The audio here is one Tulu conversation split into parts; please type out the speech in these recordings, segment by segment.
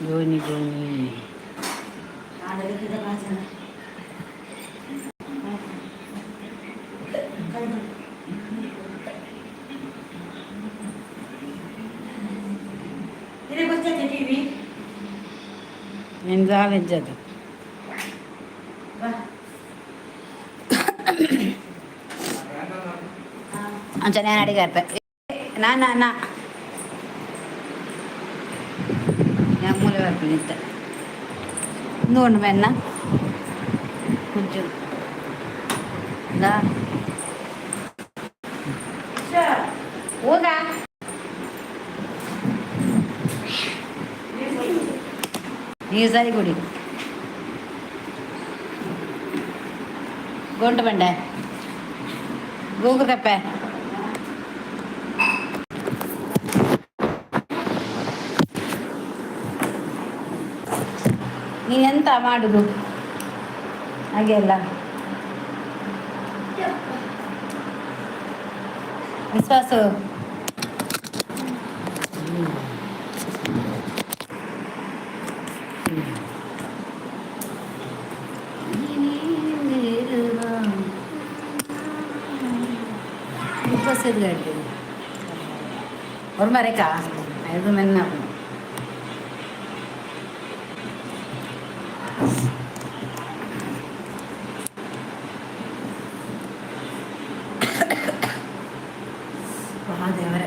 Gonna gonna. ಟಿವಿ. ನಿಂದು ಆಲೆಜ್ಜದು. ಅಂಚ ನಾನು ಅಡಿಗೆ ನಾ ನಾ ഞാൻ ಮೂಲೆ ಬರ್ತೀನಿ ಇತ್ತ ನೋಡು ಮೆನ್ನ ಕುಜ್ಜು ದಾ ಹೋಗ. ನೀರು ಸರಿ ಕುಡಿ. ಗೊಂಡು ಬಂಡೆ ಗೂಗು ಕಪ್ಪೆ. ನೀನು ಎಂತ ಮಾಡುದು ಹಾಗೆ ಅಲ್ಲ? ವಿಶ್ವಾಸ. ವಿಶ್ವಾಸ ಅವ್ರ ಮರೆಕಾ ಇದು ಮೆನ್ನ. ದೇವರೇ.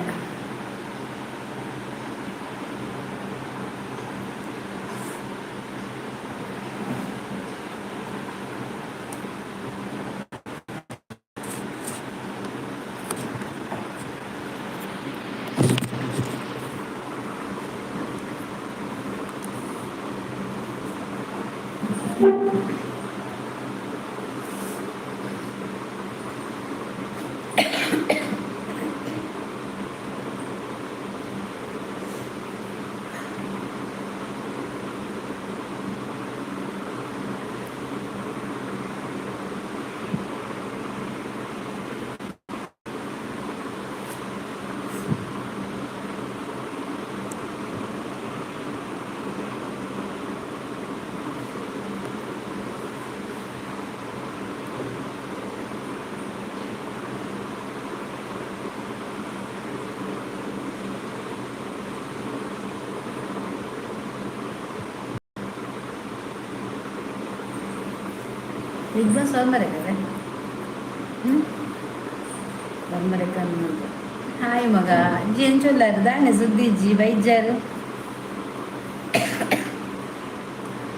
ಬಿಗ್ ಬಾಸ್ ಬರ್ಮರೆಕವೆ. ಹ್ಞೂ, ಬರ್ಮರೆಕ. ಹಾಯ್ ಮಗ, ಅಜ್ಜಿ ಎಂಚೊಲ್ಲಾರು? ದಾನೆ ಸುದ್ದಿ ಇಜ್ಜಿ ಬೈಜಾರು.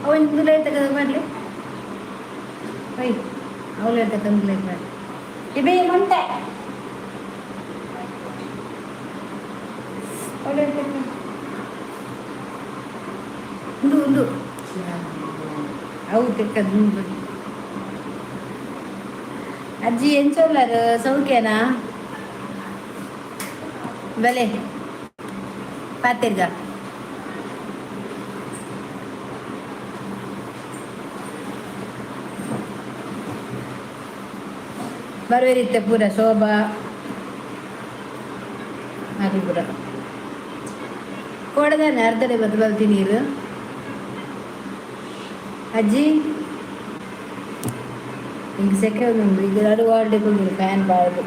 ಅವನ್ ತಗದು ಮಾಡಲಿ. ಒಯ್, ಅವಳು ತಗೊಂಡು ಮಾಡಿ ಇಬೇ ಮುಂಟೆ. ಅವಳು ಉಂಡು ಉಂಡು ಅವು ತೆಕ್ಕದು. ಅಜ್ಜಿ, ಎಂಚೊಲ್ಲಾರು? ಸೌಖ್ಯನಾ? ಬಲೆ ಪಾತಿರ್ಗ. ಬರುವೆರಿತ್ತೆ ಪೂರ ಶೋಭಾ ಹಾಗೆ ಪೂರ ಕೋಡದಾನೆ ಅರ್ಧಡೆ ಬತ್ತು ಬಲ್ತಿ ನೀರು. ಅಜ್ಜಿ, ಹಿಂಗೆ ಸೆಕೆ ಉಂಟು ಈಗ. ನಡು ವಾರ್ಡೆ ಫ್ಯಾನ್ ಬಾರ್ದು.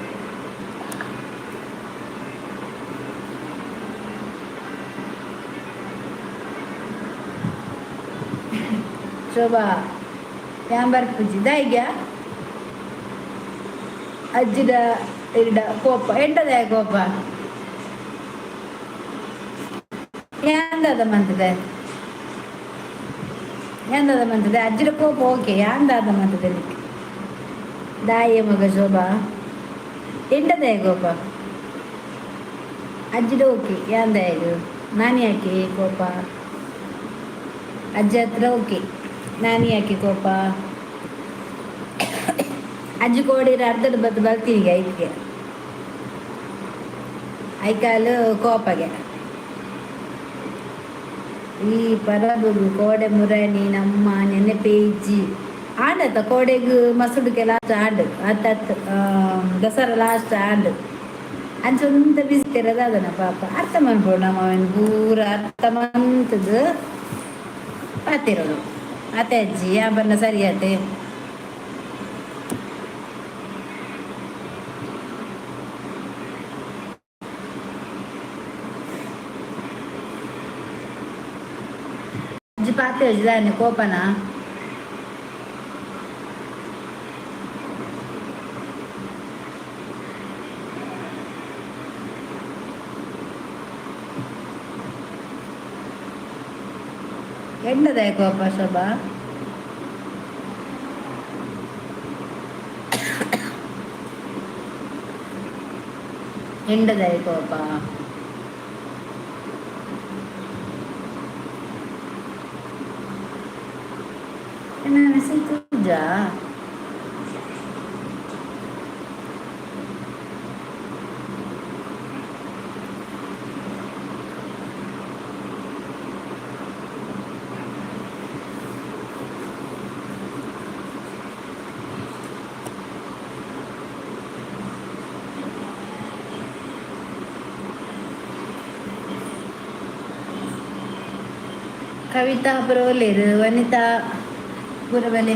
ಶೋಭಾ, ಯಾನ್ ಬರ್ಪುಜಿ ದಾಯಿಗ. ಅಜ್ಜಿಡ ಇರ್ಡ ಕೋಪ ಎಂಟದ ಕೋಪ ಯಾಂದಾದ ಮಂತದೆ, ಯಾಂದಾದ ಮಂತದೆ ಅಜ್ಜಿಡ ಕೋಪ. ಓಕೆ, ಯಾಂದಾದ ಮಂತದೆ ದಾಯ ಮಗ? ಶೋಭಾ, ಎಂಟದ ಕೋಪ ಅಜ್ಜಿಡ? ಓಕೆ, ಯಾಂದಾಯಗು ನಾನು ಯಾಕೆ ಕೋಪ ಅಜ್ಜಿ ಹತ್ರ? ಓಕೆ, ನಾನು ಯಾಕೆ ಕೋಪ? ಅಜ್ಜಿ ಕೋಡಿರ ಅರ್ಧದ ಬತ್ತು ಬರ್ತೀನಿ ಐಕ್ಕೆ ಐಕಾಲು ಕೋಪಗೆ. ಈ ಪರಬುಗು ಕೋಡೆ ಮುರಣಿ ನಮ್ಮ ನೆನಪೇ ಇಜ್ಜಿ. ಆಂಡತ್ತ ಕೋಡೆಗ್ ಮಸುಡುಗೆ ಲಾಸ್ಟ್ ಆಂಡ್ ಅತ್ತ ದಸರಾ ಲಾಸ್ಟ್ ಆಂಡ್. ಅಂಚೊಂತ ಬಿಸಿತಿರೋದು ಅದನ್ನ ಪಾಪ ಅರ್ಥ ಮನ್ಪೋಡು. ನಮ್ಮ ಅವನ್ ಪೂರ ಅರ್ಥ ಮಂತದು. ಪಾತೆರೋಡು ಅತ್ತೆ ಅಜ್ಜಿ ಯಾ ಬನ್ನ ಸರಿ ಆತೆ. ಅಜ್ಜಿ ಪಾತೆ ಅಜ್ಜಿ ಕೋಪನಾ? ಎಣ್ಣದಾಯ ಕೋಪ ಶೋಭಾ? ಎಂಡದಾಯ ಕೋಪ? ಎನ್ನ ಮೆಸೇಜ್ ತೂಜಾ? ಕವಿತಾ ಬ್ರೋಲೇರು, ವನಿತಾ ಗುರಬಲೆ.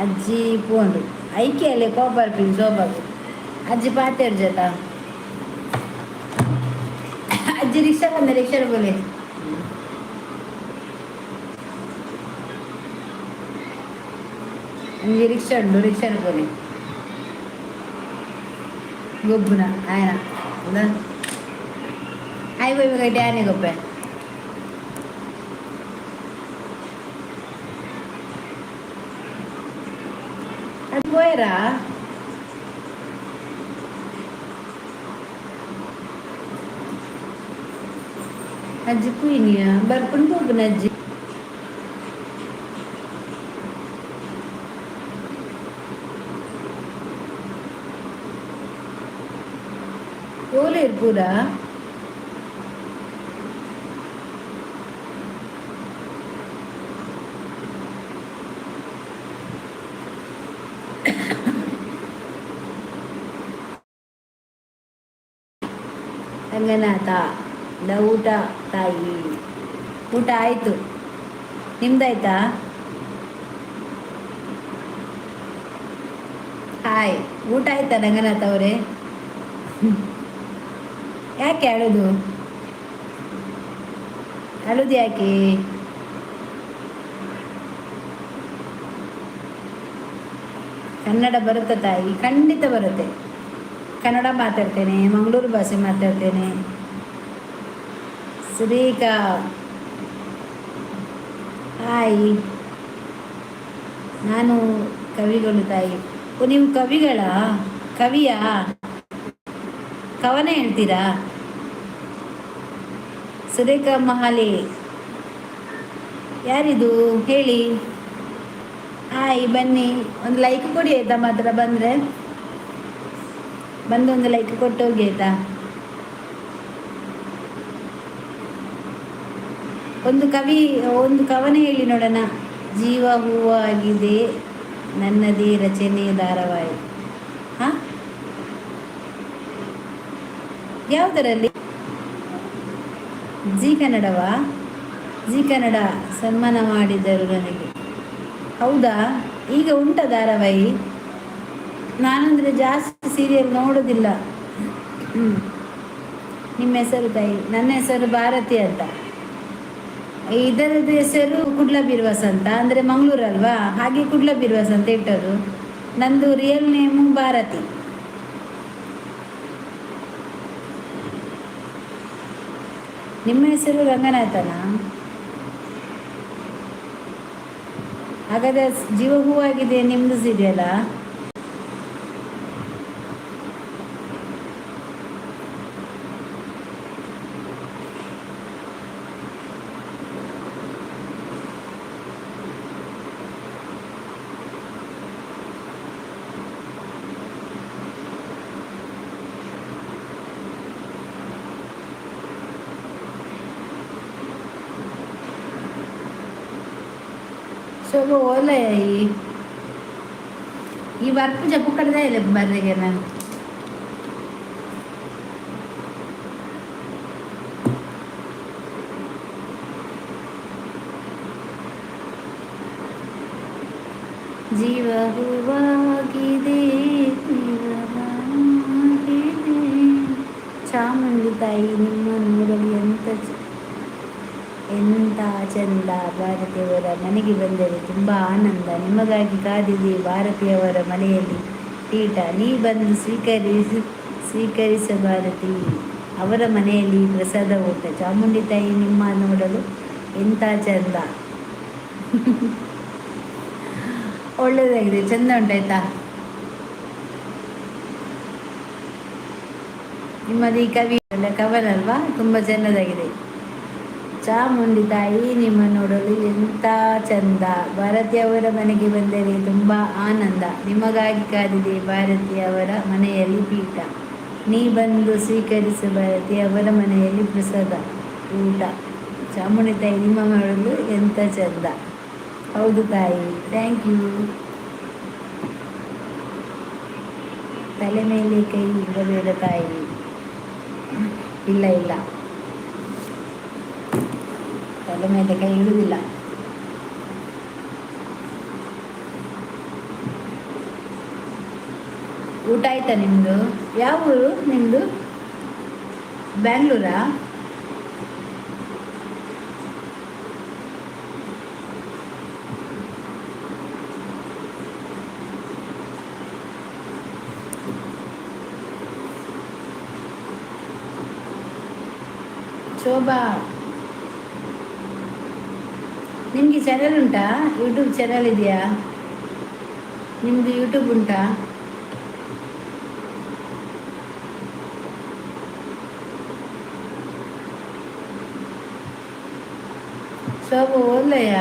ಅಜ್ಜಿ ಪೋಂಡು ಐಕೆಯಲ್ಲಿ ಕೋಪರ್ಪಿನ್ ಶೋಭಾಗು. ಅಜ್ಜಿ ಪಾತೆರ್ ಜೊತ. ಅಜ್ಜಿ ರಿಕ್ಷಾ ಬಂದ, ರಿಕ್ಷಾ ಬೋಲೆ. ಅಂಜಿ ರಿಕ್ಷಾ ಉಂಡು, ರಿಕ್ಷಾ ಬೋಲೆ. ಗೊಬ್ಬುನ ಆಯನ ಆಯ್ ಹೋಯ್ ಡ್ಯಾನಿ ಗೊಬ್ಬೆ. ಅದು ಪೋಯರಾ? ಅಜ್ಜಿ ಕುಯ್ನಿಯ ಬರ್ಪುಂಡು ಹೋಗುನ ಅಜ್ಜಿ. ಓಲೆ ಇರ್ಪೂರ. ರಂಗನಾಥ the ಊಟ ತಾಯಿ? ಊಟ ಆಯಿತು, ನಿಮ್ದಾಯ್ತಾ? ಹಾಯ್, ಊಟ ಆಯ್ತಾ ರಂಗನಾಥ್ ಅವರೇ? ಯಾಕೆ ಅಳುದು? ಅಳುದು ಯಾಕೆ? ಕನ್ನಡ ಬರುತ್ತೆ ತಾಯಿ, ಖಂಡಿತ ಬರುತ್ತೆ. ಕನ್ನಡ ಮಾತಾಡ್ತೇನೆ, ಮಂಗಳೂರು ಭಾಷೆ ಮಾತಾಡ್ತೇನೆ. ಶ್ರೀಕಾ ಹಾಯ್. ನಾನು ಕವಿಗಳು ತಾಯಿ. ಓ, ನೀವು ಕವಿಗಳ? ಕವಿಯಾ? ಕವನ ಹೇಳ್ತೀರಾ? ಸುರೇಖಾ ಮಹಾಲಿ, ಯಾರಿದು ಹೇಳಿ. ಹಾಯ್, ಬನ್ನಿ, ಒಂದು ಲೈಕ್ ಕೊಡಿ ಆಯ್ತಾ? ಮಾತ್ರ ಬಂದರೆ ಬಂದು ಒಂದು ಲೈಕ್ ಕೊಟ್ಟು ಹೋಗಿ ಆಯ್ತಾ? ಒಂದು ಕವಿ, ಒಂದು ಕವನ ಹೇಳಿ ನೋಡೋಣ. ಜೀವ ಹೂವಾಗಿದೆ ನನ್ನದೇ ರಚನೆ ಧಾರಾವಾಹಿ. ಹಾಂ, ಯಾವುದರಲ್ಲಿ? ಜೀ ಕನ್ನಡವಾ? ಜೀ ಕನ್ನಡ ಸನ್ಮಾನ ಮಾಡಿದರು ನನಗೆ. ಹೌದಾ? ಈಗ ಉಂಟ ಧಾರಾವಾಹಿ? ನಾನಂದರೆ ಜಾಸ್ತಿ ಸೀರಿಯಲ್ ನೋಡೋದಿಲ್ಲ. ನಿಮ್ಮ ಹೆಸರು ತಾಯಿ? ನನ್ನ ಹೆಸರು ಭಾರತಿ ಅಂತ. ಇದರದ್ದು ಹೆಸರು ಕುಡ್ಲ ಬಿರ್ವಾಸ್ ಅಂತ. ಅಂದರೆ ಮಂಗಳೂರಲ್ವಾ, ಹಾಗೆ ಕುಡ್ಲ ಬಿರ್ವಾಸ್ ಅಂತ ಇಟ್ಟರು. ನಂದು ರಿಯಲ್ ನೇಮು ಭಾರತಿ. ನಿಮ್ಮ ಹೆಸರು ರಂಗನಾಥನ? ಹಾಗಾದರೆ ಜೀವ ಹೂವಾಗಿದೆ ನಿಮ್ಮದು ಸೀರಿಯಲ್ಲ? ಶೋಭ ಓಲೆ ಈ ಈ ವರ್ಕ್ ಜಪ್ಪು ಕಡ್ದೆ ಇಲ್ಲ ಬರ್ರಿಗೆ ನಾನು. ಚಂದ. ಭಾರತಿಯವರ ಮನೆಗೆ ಬಂದರೆ ತುಂಬ ಆನಂದ. ನಿಮಗಾಗಿ ಕಾದಿದೆ ಭಾರತಿಯವರ ಮನೆಯಲ್ಲಿ ಪೀಠ. ನೀ ಬಂದು ಸ್ವೀಕರಿಸ ಭಾರತಿ ಅವರ ಮನೆಯಲ್ಲಿ ಪ್ರಸಾದ ಊಟ. ಚಾಮುಂಡಿ ತಾಯಿ ನಿಮ್ಮ ನೋಡಲು ಎಂಥ ಚಂದ. ಒಳ್ಳೆಯದಾಗಿದೆ, ಚಂದ ಉಂಟಾಯ್ತಾ ನಿಮ್ಮದು ಈ ಕವಿ ಕವನ ಅಲ್ವಾ? ತುಂಬ ಚೆನ್ನದಾಗಿದೆ. ಚಾಮುಂಡಿ ತಾಯಿ ನಿಮ್ಮ ನೋಡಲು ಎಂಥ ಚಂದ. ಭಾರತಿಯವರ ಮನೆಗೆ ಬಂದರೆ ತುಂಬ ಆನಂದ. ನಿಮಗಾಗಿ ಕಾದಿದೆ ಭಾರತಿಯವರ ಮನೆಯಲ್ಲಿ ಪೀಠ. ನೀ ಬಂದು ಸ್ವೀಕರಿಸು ಭಾರತಿ ಅವರ ಮನೆಯಲ್ಲಿ ಪ್ರಸಾದ ಊಟ. ಚಾಮುಂಡಿ ತಾಯಿ ನಿಮ್ಮ ನೋಡಲು ಎಂಥ ಚಂದ. ಹೌದು ತಾಯಿ, thank you. ತಲೆ ಮೇಲೆ ಕೈ ಇಡಬೇಡ ತಾಯಿ. ಇಲ್ಲ ಇಲ್ಲ, ತಲೆ ಮೇಲೆ ಕೈ ಇಡುವುದಿಲ್ಲ. ಊಟ ಆಯ್ತಾ ನಿಮ್ಮದು? ಯಾವ ಊರು ನಿಮ್ಮದು? ಬ್ಯಾಂಗ್ಳೂರಾ? ಶೋಭಾ, ನಿಮಗೆ ಚಾನೆಲ್ ಉಂಟಾ? ಯೂಟ್ಯೂಬ್ ಚಾನೆಲ್ ಇದೆಯಾ ನಿಮ್ಮದು? ಯೂಟ್ಯೂಬ್ ಉಂಟಾ? ಶೋಭಾ ಓದ್ಲಯ್ಯ?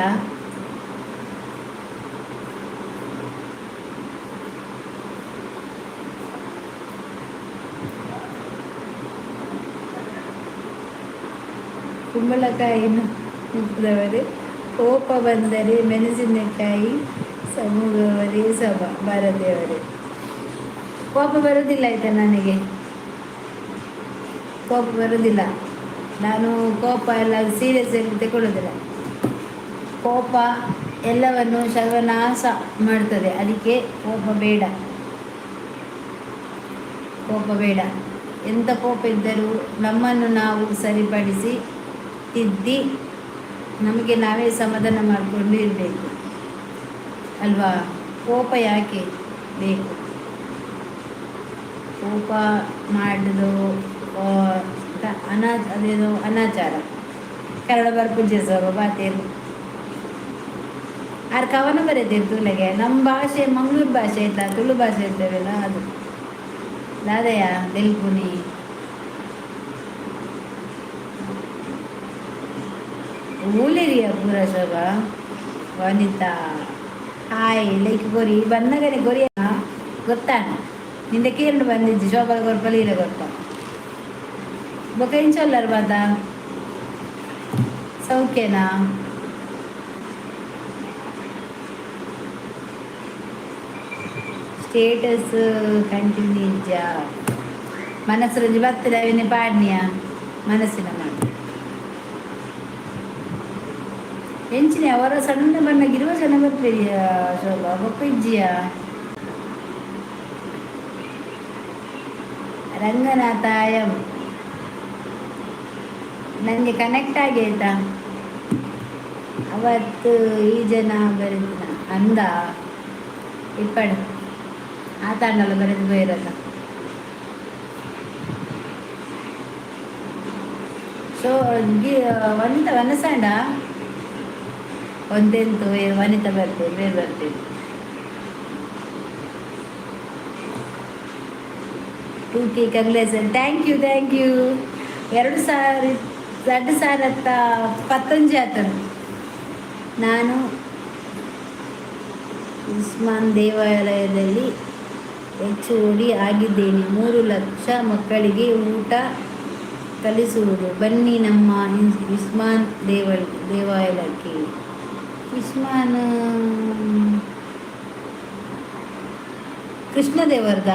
ಕುಂಬಳಕಾಯಿಯನ್ನು ಮುಟ್ಟಿದವರೇ, ಕೋಪ ಬಂದರೆ ಮೆಣಸಿನಕಾಯಿ ಸಮೂಹವರೇ ಸಭ. ಭಾರತೀಯವರೇ, ಕೋಪ ಬರುವುದಿಲ್ಲ ಆಯ್ತಾ? ನನಗೆ ಕೋಪ ಬರುವುದಿಲ್ಲ. ನಾನು ಕೋಪ ಎಲ್ಲ ಸೀರಿಯಸ್ ಆಗಿ ತಗೊಳ್ಳೋದಿಲ್ಲ. ಕೋಪ ಎಲ್ಲವನ್ನು ಸರ್ವನಾಶ ಮಾಡ್ತದೆ. ಅದಕ್ಕೆ ಕೋಪ ಬೇಡ, ಕೋಪ ಬೇಡ. ಎಂಥ ಕೋಪ ಇದ್ದರೂ ನಮ್ಮನ್ನು ನಾವು ಸರಿಪಡಿಸಿ, ತಿದ್ದಿ, ನಮಗೆ ನಾವೇ ಸಮಾಧಾನ ಮಾಡಿಕೊಂಡು ಇರಬೇಕು ಅಲ್ವಾ? ಕೋಪ ಯಾಕೆ ಬೇಕು? ಕೋಪ ಮಾಡೋದು ಅದೇನೋ ಅನಾಚಾರ. ಕನ್ನಡ ಬರ್ಪುಜೆ ಸರ್ ಬಾತೇರು ಆರ್ ಕವನ ಬರೀತೇವೆ ತುಳುಗೆ. ನಮ್ಮ ಭಾಷೆ ಮಂಗಳೂರು ಭಾಷೆ ಆಯ್ತಾ? ತುಳು ಭಾಷೆ ಇರ್ತೇವಲ್ಲ ಅದು. ದಾದಯ್ಯ ದೆಲ್ಪುನಿ ಊಲೇರಿಯ ಪೂರ. ಶೋಭಾ, ವನಿತಾ ಹಾಯ್. ಲೈಕ್ ಕೊರಿ ಬಂದಾಗನೆ ಕೊರಿಯ ಗೊತ್ತಾಣ ನಿಂದ ಕೇಂದ್ರ ಬಂದಿದ್ದು. ಶೋಭಾ ಕೊರ್ಪ, ಲೀಲ ಕೊರ್ಪ. ಬೊಕ ಇಂಚೊಲ್ಲರ್ ಬಾತ? ಸೌಖ್ಯನಾ? Status continue ಇಜ್ಜಾ? ಮನಸ್ಸು ಬರ್ತದೆ ಅವಿನ ಪಾಡ್ನಿಯ ಮನಸ್ಸಿನ ಮಾಡಿ ಎಂಚಿನ ಅವರ ಸಣ್ಣ ಬಣ್ಣ ಇರುವ ಜನ ಬರ್ತೀರಿ ಶೋಭಾ. ಬೊಕ್ಕ ಇಜ್ಜಿಯ? ರಂಗನಾಥಾಯಂ ನನಗೆ ಕನೆಕ್ಟ್ ಆಗಿ ಆಯ್ತಾ? ಅವತ್ತು ಈ ಜನ ಬರೀತಿನ ಅಂದ ಇಪ್ಪಡು ಆತಾಂಡಲ್ಲ ಬರೆದು ಬೈರಲ್ಲ. ಸೊ ವನಿತ ವನಸಾಂಡ ಒಂದೆಂತು ವನಿತ ಬರ್ತೇವೆ, ಬೇರೆ ಬರ್ತೇವೆ. 2K congratulation. Thank you, thank you. ಎರಡು ಸಾವಿರ 2019 ಆತನು. ನಾನು ಉಸ್ಮಾನ್ ದೇವಾಲಯದಲ್ಲಿ ಎಚ್ ಒ ಡಿ ಆಗಿದ್ದೇನೆ. 3 ಲಕ್ಷ ಮಕ್ಕಳಿಗೆ ಊಟ ಕಲಿಸುವುದು. ಬನ್ನಿ ನಮ್ಮ ಇಸ್ಮಾನ್ ದೇವಾಲಯಕ್ಕೆ. ಇಸ್ಮಾನ್ ಕೃಷ್ಣ ದೇವರ್ದ?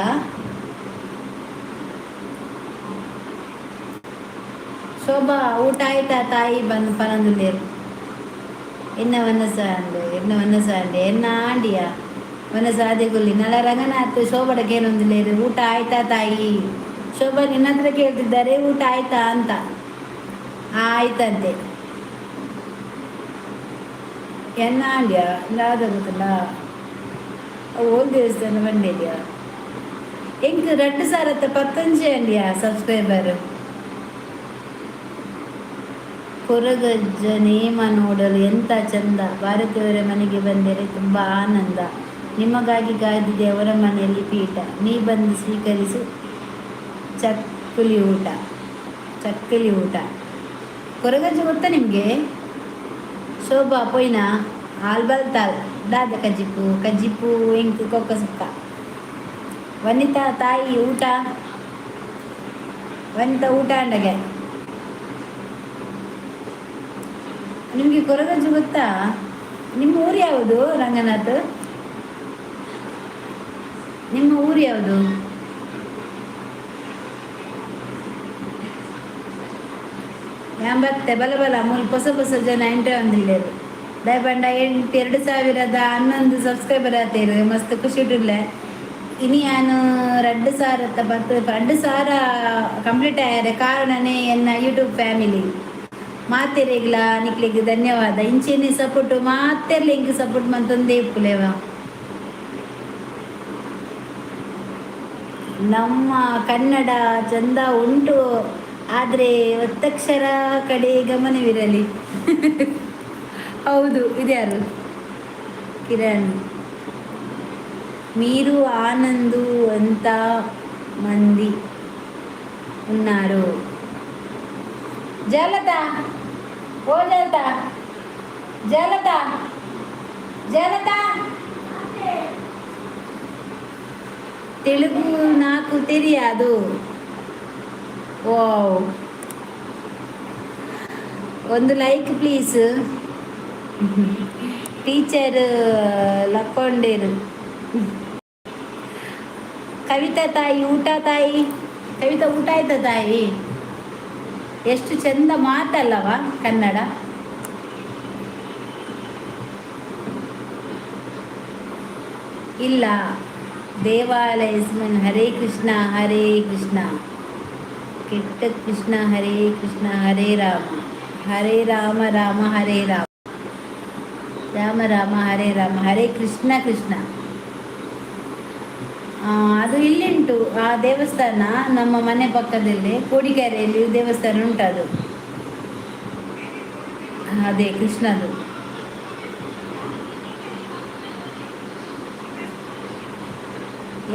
ಶೋಭಾ, ಊಟ ಆಯ್ತಾ ತಾಯಿ? ಬಂದು ಪನಂದುಲ್ಲೇರು. ಎನ್ನ ವನಸ ಅಂಡು, ಎನ್ನ ವನಸ ಅಂಡೆ, ಎನ್ನ ಆಂಡಿಯ ವನಸ ಅದೇ ಗುಲ್ಲಿ ನಲ. ರಂಗನಾಥ್ ಶೋಭಡಕ್ಕೆ ಏನೊಂದಿಲ್ಲೇರು. ಊಟ ಆಯ್ತಾ ತಾಯಿ? ಶೋಭಾ, ನಿನ್ನ ಹತ್ರ ಕೇಳ್ತಿದ್ದಾರೆ, ಊಟ ಆಯ್ತಾ ಅಂತ. ಆಯ್ತಂತೆ. ಎನ್ನಾಂಡ್ಯ ದಾದ ಗೊತ್ತಲ್ಲ. ಓಲ್ ದೇವಸ್ಥಾನ ಬಂದಿದ್ಯಾ? ಎಂಕ್ ರಡ್ಡು ಸಾರತ್ತ ಪತ್ತೊಂಜಿ ಅಂಡ್ಯಾ ಸಬ್ಸ್ಕ್ರೈಬರ್. ಕೊರಗಜ್ಜ ನೇಮ ನೋಡಲು ಎಂತ ಚಂದ. ಭಾರತಿಯವರ ಮನೆಗೆ ಬಂದರೆ ತುಂಬ ಆನಂದ. ನಿಮಗಾಗಿ ಕಾದಿದೆ ಅವರ ಮನೆಯಲ್ಲಿ ಪೀಠ. ನೀ ಬಂದು ಸ್ವೀಕರಿಸು ಚಕ್ಕುಲಿ ಊಟ, ಚಕ್ಕುಲಿ ಊಟ. ಕೊರಗಜ್ಜ ಗೊತ್ತಾ ನಿಮಗೆ? ಶೋಭಾ ಪೊಯ್ನಾ ಆಲ್ಬಲ್ ತಾಲ್ ದಾದ ಕಜ್ಜಿಪು ಕಜ್ಜಿಪು ಎಂಕ್ ಕೊಕ್ಕ ಸುಕ್ಕ. ವನಿತಾ ತಾಯಿ ಊಟ, ವನಿತಾ ಊಟ ಅಂಡಗೆ. ನಿಮಗೆ ಕೊರಗಜ್ಜ ಗೊತ್ತಾ? ನಿಮ್ಮ ಊರು ಯಾವುದು ರಂಗನಾಥ್? ನಿಮ್ಮ ಊರು ಯಾವುದು? ಎಂಬತ್ತೆ ಬಲ ಬಲ ಮೂಲ ಹೊಸ ಹೊಸ ಜನ ಎಂಟ್ರಿ ಒಂದಿಲ್ಲೇರು. ದಯಪಂಡ ಎಂಟು 2011 ಸಬ್ಸ್ಕ್ರೈಬರ್ ಆತೇರು. ಮಸ್ತ್ ಖುಷಿ ಇಟ್ಟಿರ್ಲೆ. ಇನಿ ಯಾನು ರಡ್ಡು ಸಾವಿರ ಪತ್ತು 2000 ಕಂಪ್ಲೀಟ್ ಆಯಾರೆ ಕಾರಣನೇ ಎನ್ನ ಯೂಟ್ಯೂಬ್ ಫ್ಯಾಮಿಲಿ. ಮಾತೆರೆಗ್ಲ ನಿಕ್ಲೆಗ್ ಧನ್ಯವಾದ. ಇಂಚೆನೆ ಸಪೋರ್ಟ್ ಮಾತೆರ್ಲ ಇಂಕ್ ಸಪೋರ್ಟ್ ಮಂತೊಂದೇ ಇಪ್ಪುಲೇವ. ನಮ್ಮ ಕನ್ನಡ ಚಂದ ಉಂಟು, ಆದರೆ ಒತ್ತಕ್ಷರ ಕಡೆ ಗಮನವಿರಲಿ. ಹೌದು. ಇದ್ಯಾರು? ಕಿರಣ್. మీరు ఆనందు ఎంత మంది ఉన్నారు? జలత, ఓ జలత, జలత, జలత. తెలుగు నాకు తెలియదు. ఓ ಒಂದು ಲೈಕ್ ಪ್ಲೀಸ್. ಟೀಚರ್ ಲಕ್ಕೊಂಡೇರು. ಕವಿತಾ ತಾಯಿ ಊಟ ತಾಯಿ, ಕವಿತಾ ಊಟ ಆಯ್ತಾ ತಾಯಿ? ಎಷ್ಟು ಚಂದ ಮಾತಲ್ಲವ ಕನ್ನಡ. ಇಲ್ಲ ದೇವಾಲಯ. ಹರೇ ಕೃಷ್ಣ ಹರೇ ಕೃಷ್ಣ ಕೆಟ್ಟ ಕೃಷ್ಣ ಹರೇ ಕೃಷ್ಣ ಹರೇ ರಾಮ ಹರೇ ರಾಮ ರಾಮ ಹರೇ ರಾಮ ರಾಮ ರಾಮ ಹರೇ ರಾಮ ಹರೇ ಕೃಷ್ಣ ಕೃಷ್ಣ. ಅದು ಇಲ್ಲಿಂಟು ಆ ದೇವಸ್ಥಾನ, ನಮ್ಮ ಮನೆ ಪಕ್ಕದಲ್ಲಿ ಕೋಡಿಕೆರೆಯಲ್ಲಿ ದೇವಸ್ಥಾನ ಉಂಟು ಅದು. ಅದೇ ಕೃಷ್ಣದು.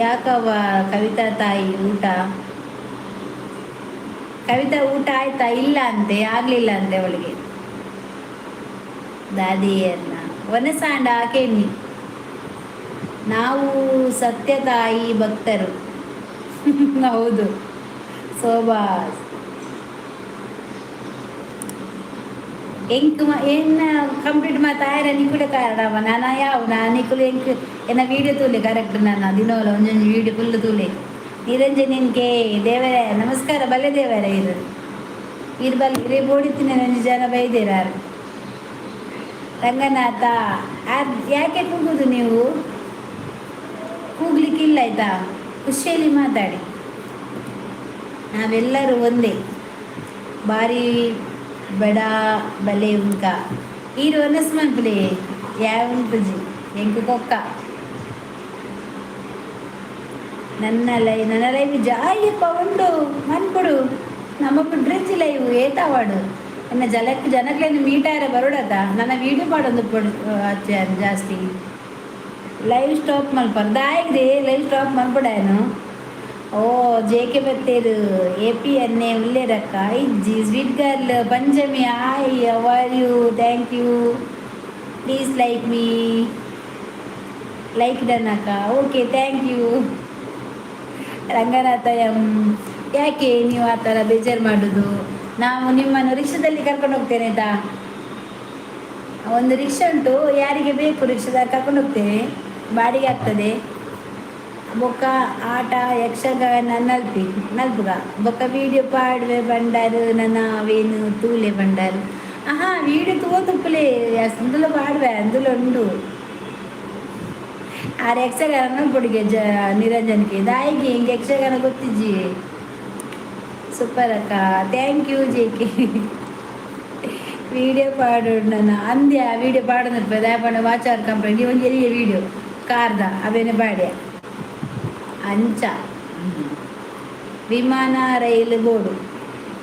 ಯಾಕವ್ವ ಕವಿತಾ ತಾಯಿ ಊಟ? ಕವಿತಾ ಊಟ ಆಯ್ತಾ? ಇಲ್ಲ ಅಂತೆ, ಆಗ್ಲಿಲ್ಲ ಅಂತೆ ಅವಳಿಗೆ. ದಾದಿಯನ್ನ ವನಸಾಂಡ ಕೇಣಿ. ನಾವು ಸತ್ಯತಾಯಿ ಭಕ್ತರು. ಹೌದು ಸೋಬಾಸ್. ಎಂಕ್ ಎನ್ನ ಕಂಪ್ಲೀಟ್ ಮಾತಾಯರ ನಿಕುಲೆ ಕಾರಣ ನಾನ ಯಾವ ನಾನು ನಿಕುಲು ಎಂಕ್ ಎನ್ನ ವೀಡಿಯೋ ತೂಲೆ ಕರೆಕ್ಟ್. ನಾನು ದಿನೋಲ ಒಂಜೊಂಜಿ ವೀಡಿಯೋ ಫುಲ್ ತೂಲೆ. ನಿರಂಜನ್ ಕೆ ದೇವರೇ ನಮಸ್ಕಾರ. ಬಲ್ಲೆ ದೇವರೇ ಇರು ಇರು ಬಲ್ ಇರೇ ಬೋಡಿತ್ತಿನ ಒಂಜಿ ಜನ ಬೈದೇರಾರು. ರಂಗನಾಥ, ಯಾಕೆ ಕೂಗುದು ನೀವು? ಕೂಗ್ಲಿಕ್ಕಿಲ್ಲ ಆಯ್ತಾ? ಖುಷಿಯಲ್ಲಿ ಮಾತಾಡಿ. ನಾವೆಲ್ಲರೂ ಒಂದೇ. ಬಾರಿ ಬಡ ಬಲೆ ಉಂಕ ಈರು ಒನಸ್ ಮನ್ಪುಲೆ ಯಾವ ಉಂಪುಜಿ ಎಂಕ್ ಕೊಕ್ಕ. ನನ್ನ ಲೈವ್ ಜಾಯಪ್ಪ ಉಂಡು ಮನ್ಪುಡು. ನಮ್ಮ ಬ್ರಿಡ್ಜ್ ಲೈವ್ ಏತಾವಾಡು. ನನ್ನ ಜಲಕ್ ಜನಕ್ಲೇನು ಮೀಟಾರ ಬರೋಡತ. ನನ್ನ ವೀಡಿಯೋ ಮಾಡೋದು ಪೊಡು ಜಾಸ್ತಿ. ಲೈವ್ ಸ್ಟಾಪ್ ಮಲ್ಪರ್ ದಾಯಿಗ್ರಿ? ಲೈವ್ ಸ್ಟಾಪ್ ಮಲ್ಪಡಾನು. ಓ ಜೆ ಕೆ ಬತ್ತೇರು ಎ ಪಿ ಅನ್ನೆ ಉಲ್ಲೇರಕ್ಕ ಇಜ್ಜಿ. Sweet girl Panchami, hi, how are you? Thank you. Please like me. Like done ಅಕ್ಕ. Okay, thank you. Ranganatha M, ಯಾಕೆ ನೀವು ಆ ಥರ ಬೇಜಾರು ಮಾಡೋದು? ನಾವು ನಿಮ್ಮನ್ನು ರಿಕ್ಷಾದಲ್ಲಿ ಕರ್ಕೊಂಡು ಹೋಗ್ತೇನೆ ಆಯ್ತಾ? ಒಂದು ರಿಕ್ಷಾ ಉಂಟು, ಯಾರಿಗೆ ಬೇಕು ರಿಕ್ಷಾದಾಗ ಕರ್ಕೊಂಡು ಹೋಗ್ತೇನೆ. ಬಾಡಿಗೆ ಆಗ್ತದೆ. ಬೊಕ್ಕ ಆಟ ಯಕ್ಷಗಾನ ನಲ್ಪಿ ನಲ್ಪುಗ ಬೊಕ್ಕ ವೀಡಿಯೋ ಪಾಡುವೆ ಬಂಡಾರು. ನನ್ನ ಅವೇನು ತೂಲೆ ಬಂಡಾರು. ಆಹಾ, ವೀಡಿಯೋ ತೂವ ತುಪ್ಪಲೆ ಅಂದುಲ ಪಾಡುವೆ ಅಂದುಲ ಉಂಡು. ಆರ್ ಯಕ್ಷಗಾನ ಪೊಡಿಗೆ ಜ ನಿರಂಜನ್ಗೆ ದಾಯಿಗೆ ಹಿಂಗೆ ಯಕ್ಷಗಾನ ಗೊತ್ತಿಜ್ಜಿ. ಸೂಪರ್ ಅಕ್ಕ, thank you J K. Video ಪಾಡು ನನ್ನ ಅಂದ್ಯ ವಿಡಿಯೋ ಪಾಡೋದು ದಾಯಪಂಡ ವಾಚಾರ್ ಕಂಪ್ಲೇಂಟ್. ಒಂಜಿ ಎಲ್ಲಿಯ ವಿಡಿಯೋ ಕಾರ್ದ ಅವೇನೆ ಬಾಡ್ಯ ಅಂಚ. ವಿಮಾನ ರೈಲು ಬೋಡು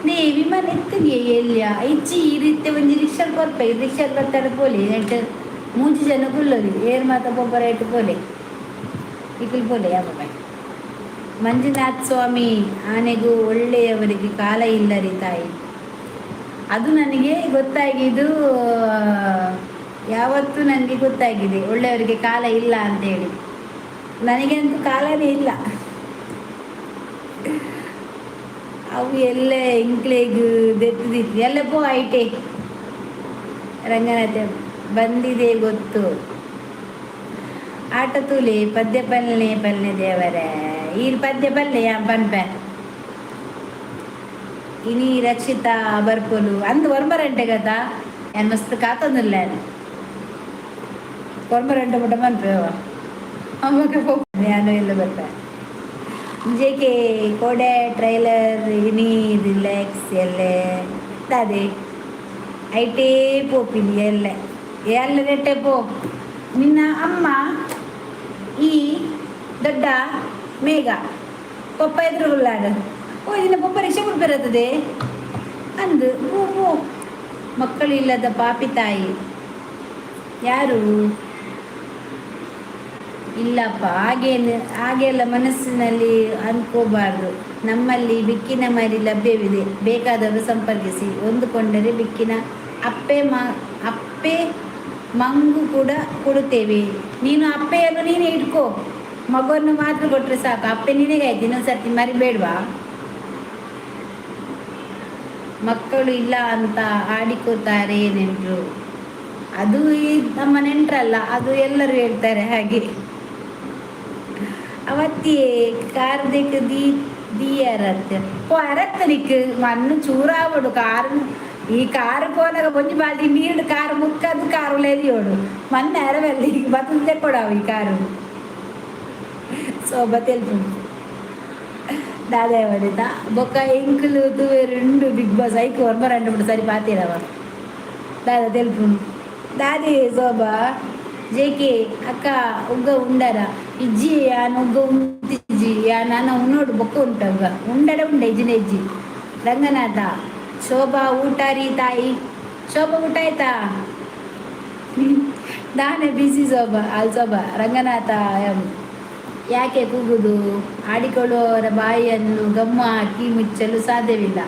ನೇ ವಿಮಾನ ಎತ್ತನಿಯ ಎಲ್ಲಿಯ ಇಜ್ಜಿ. ಈ ರೀತಿ ಒಂಜಿ ರಿಕ್ಷಾ ಕೊರ್ಪೆ, ರಿಕ್ಷಾ ಬರ್ತಾರೆ ಪೋಲಿ. ನೆಟ್ ಮೂಜಿ ಜನ ಕುಲ್ಲೋಲಿ, ಏರ್ ಮಾತ ಪೊಬ್ಬರ ಇಟ್ಟು ಪೋಲೆ, ಇಕುಲು ಪೋಲೆ ಯಾವ. ಮಂಜುನಾಥ್ ಸ್ವಾಮಿ, ಆನೆಗೂ ಒಳ್ಳೆಯವರಿಗೆ ಕಾಲ ಇಲ್ಲ ರೀ ತಾಯಿ. ಅದು ನನಗೆ ಗೊತ್ತಾಗಿದ್ದು ಯಾವತ್ತೂ ನನಗೆ ಗೊತ್ತಾಗಿದೆ, ಒಳ್ಳೆಯವರಿಗೆ ಕಾಲ ಇಲ್ಲ ಅಂತೇಳಿ. ನನಗಂತೂ ಕಾಲನೇ ಇಲ್ಲ. ಅವು ಎಲ್ಲ ಎಂಕ್ಲೆಗ್ ದೆತ್ತದಿತ್ತು ಎಲ್ಲ ಪೋ ಐಟೆ. ರಂಗನಾಥ ಬಂದಿದೆ ಗೊತ್ತು. ಆಟ ತೂಲೆ, ಪದ್ಯ ಪಲ್ಲೆ ಪಲ್ಲೆ ದೇವರೇ. ಈ ಪದ್ಯ ಪಲ್ಲೆ ಯಾ ಪನ್ಪೆ. ಇನಿ ರಕ್ಷಿತಾ ಬರ್ಪೊಲು ಅಂದು ಒರ್ಂಬರಂಟೆ ಗತಾ. ಯಾನ್ ಮಸ್ತ್ ಕಾತೊಂದುಲ್ಲೆ. ಒರ್ಂಬರಂಟೆ ಮುಟ್ಟ ಮನ್ಪೆ ಅಮ್ಮಕ್ಕೆ ಯಾನು ಇಲ್ಲ ಬರ್ಪೆ. ಜೆಕೆ ಕೋಡೆ ಟ್ರೈಲರ್ ಇನಿ ರಿಲ್ಯಾಕ್ಸ್ ಎಲ್ಲೆ ದಾದೆ ಐಟೇ ಪೋಪಿನಿ ಎಲ್ಲೆ ಎಲ್ಲ ನೆಟ್ಟೆ ಪೋ. ನಿನ್ನ ಅಮ್ಮ ಈ ದೊಡ್ಡ ಮೇಘ ಪಪ್ಪ ಎದುರುಗುಲ್ಲಾಡು. ಓ, ನಿನ್ನ ಪಪ್ಪ ರಿಕ್ಷಾ ಬರುತ್ತದೆ ಅಂದು ಪೋ ಪೋ. ಮಕ್ಕಳು ಇಲ್ಲದ ಪಾಪಿ ತಾಯಿ ಯಾರು? ಇಲ್ಲಪ್ಪ, ಹಾಗೇನು ಹಾಗೆಲ್ಲ ಮನಸ್ಸಿನಲ್ಲಿ ಅನ್ಕೋಬಾರ್ದು. ನಮ್ಮಲ್ಲಿ ಬೆಕ್ಕಿನ ಮರಿ ಲಭ್ಯವಿದೆ, ಬೇಕಾದವರು ಸಂಪರ್ಕಿಸಿ. ಹೊಂದಿಕೊಂಡರೆ ಬೆಕ್ಕಿನ ಅಪ್ಪೆ ಮ ಅಪ್ಪೆ ಮಂಗು ಕೂಡ ಕೊಡುತ್ತೇವೆ. ನೀನು ಅಪ್ಪೆಯನ್ನು ನೀನೇ ಇಟ್ಕೋ, ಮಗುವನ್ನು ಮಾತ್ರ ಕೊಟ್ಟರೆ ಸಾಕು. ಅಪ್ಪೆ ನಿನಗೆ ಆಯ್ತು, ಇನ್ನೊಂದು ಸರ್ತಿ ಮರಿ ಬೇಡವಾ? ಮಕ್ಕಳು ಇಲ್ಲ ಅಂತ ಆಡಿಕೋತಾರೆ ನೆಂಟರು. ಅದು ಈ ನಮ್ಮ ನೆಂಟರಲ್ಲ, ಅದು ಎಲ್ಲರೂ ಹೇಳ್ತಾರೆ ಹಾಗೆ. ಅವತ್ತಿ ಕಾರ್ದಿಕ್ ದೀ ದೀಯರತ್ತೆ ಓ ಅರತ್ತನಿಕ್ ಮಣ್ಣು ಚೂರಾವಡು. ಕಾರು ಈ ಕಾರು ಪೋನಾಗ ಒಂಜಿ ಬಾಲ್ದಿ ನೀರು ಕಾರು ಮುಕ್ಕದು ಕಾರು ಲೇದಿಯೋಡು ಮಣ್ಣು ಅರವಲ್ಲಿ ಬತ್ತಂತೆ ಕೊಡವು ಈ ಕಾರು. ಸೋಬ ತೆಲ್ಪು ದಾದ ವನಿತಾ. ಬೊಕ್ಕ ಎಂಕುಲು ತೂವೆರುಂಡು ಬಿಗ್ ಬಾಸ್. ಐಕ್ ಒರ್ಂಬ ರಂಡು ಮುಟ್ಟು ಸರಿ ಪಾತಿರವ. ದಾದ ತೆಲ್ಪುನು ದಾದಿ ಸೋಬಾ? ಜೆಕೆ ಅಕ್ಕ, ಉಗ್ಗ ಉಂಡರ? ಇಜ್ಜಿ, ಯಾನ್ ಉಗ್ಗ ಉಂತಿಜ್ಜಿ. ಯಾ ನಾನು ಉನ್ನೋಡು ಬೊಕ್ಕ ಉಂಟ ಉಗ್ಗ ಉಂಡಡ ಉಂಡ ಇಜ್ಜಿನ ಇಜ್ಜಿ. ರಂಗನಾಥ, ಶೋಭಾ ಊಟ ರೀ ತಾಯಿ? ಶೋಭಾ, ಊಟ ಆಯ್ತಾ? ನಾನೇ ಬಿಸಿ ಶೋಭಾ ಅಲ್ ಶೋಭಾ. ರಂಗನಾಥ ಎಂ ಯಾಕೆ ಕೂಗುದು? ಆಡಿಕೊಳ್ಳುವವರ ಬಾಯಿಯನ್ನು ಗಮ್ಮು ಹಾಕಿ ಮುಚ್ಚಲು ಸಾಧ್ಯವಿಲ್ಲ.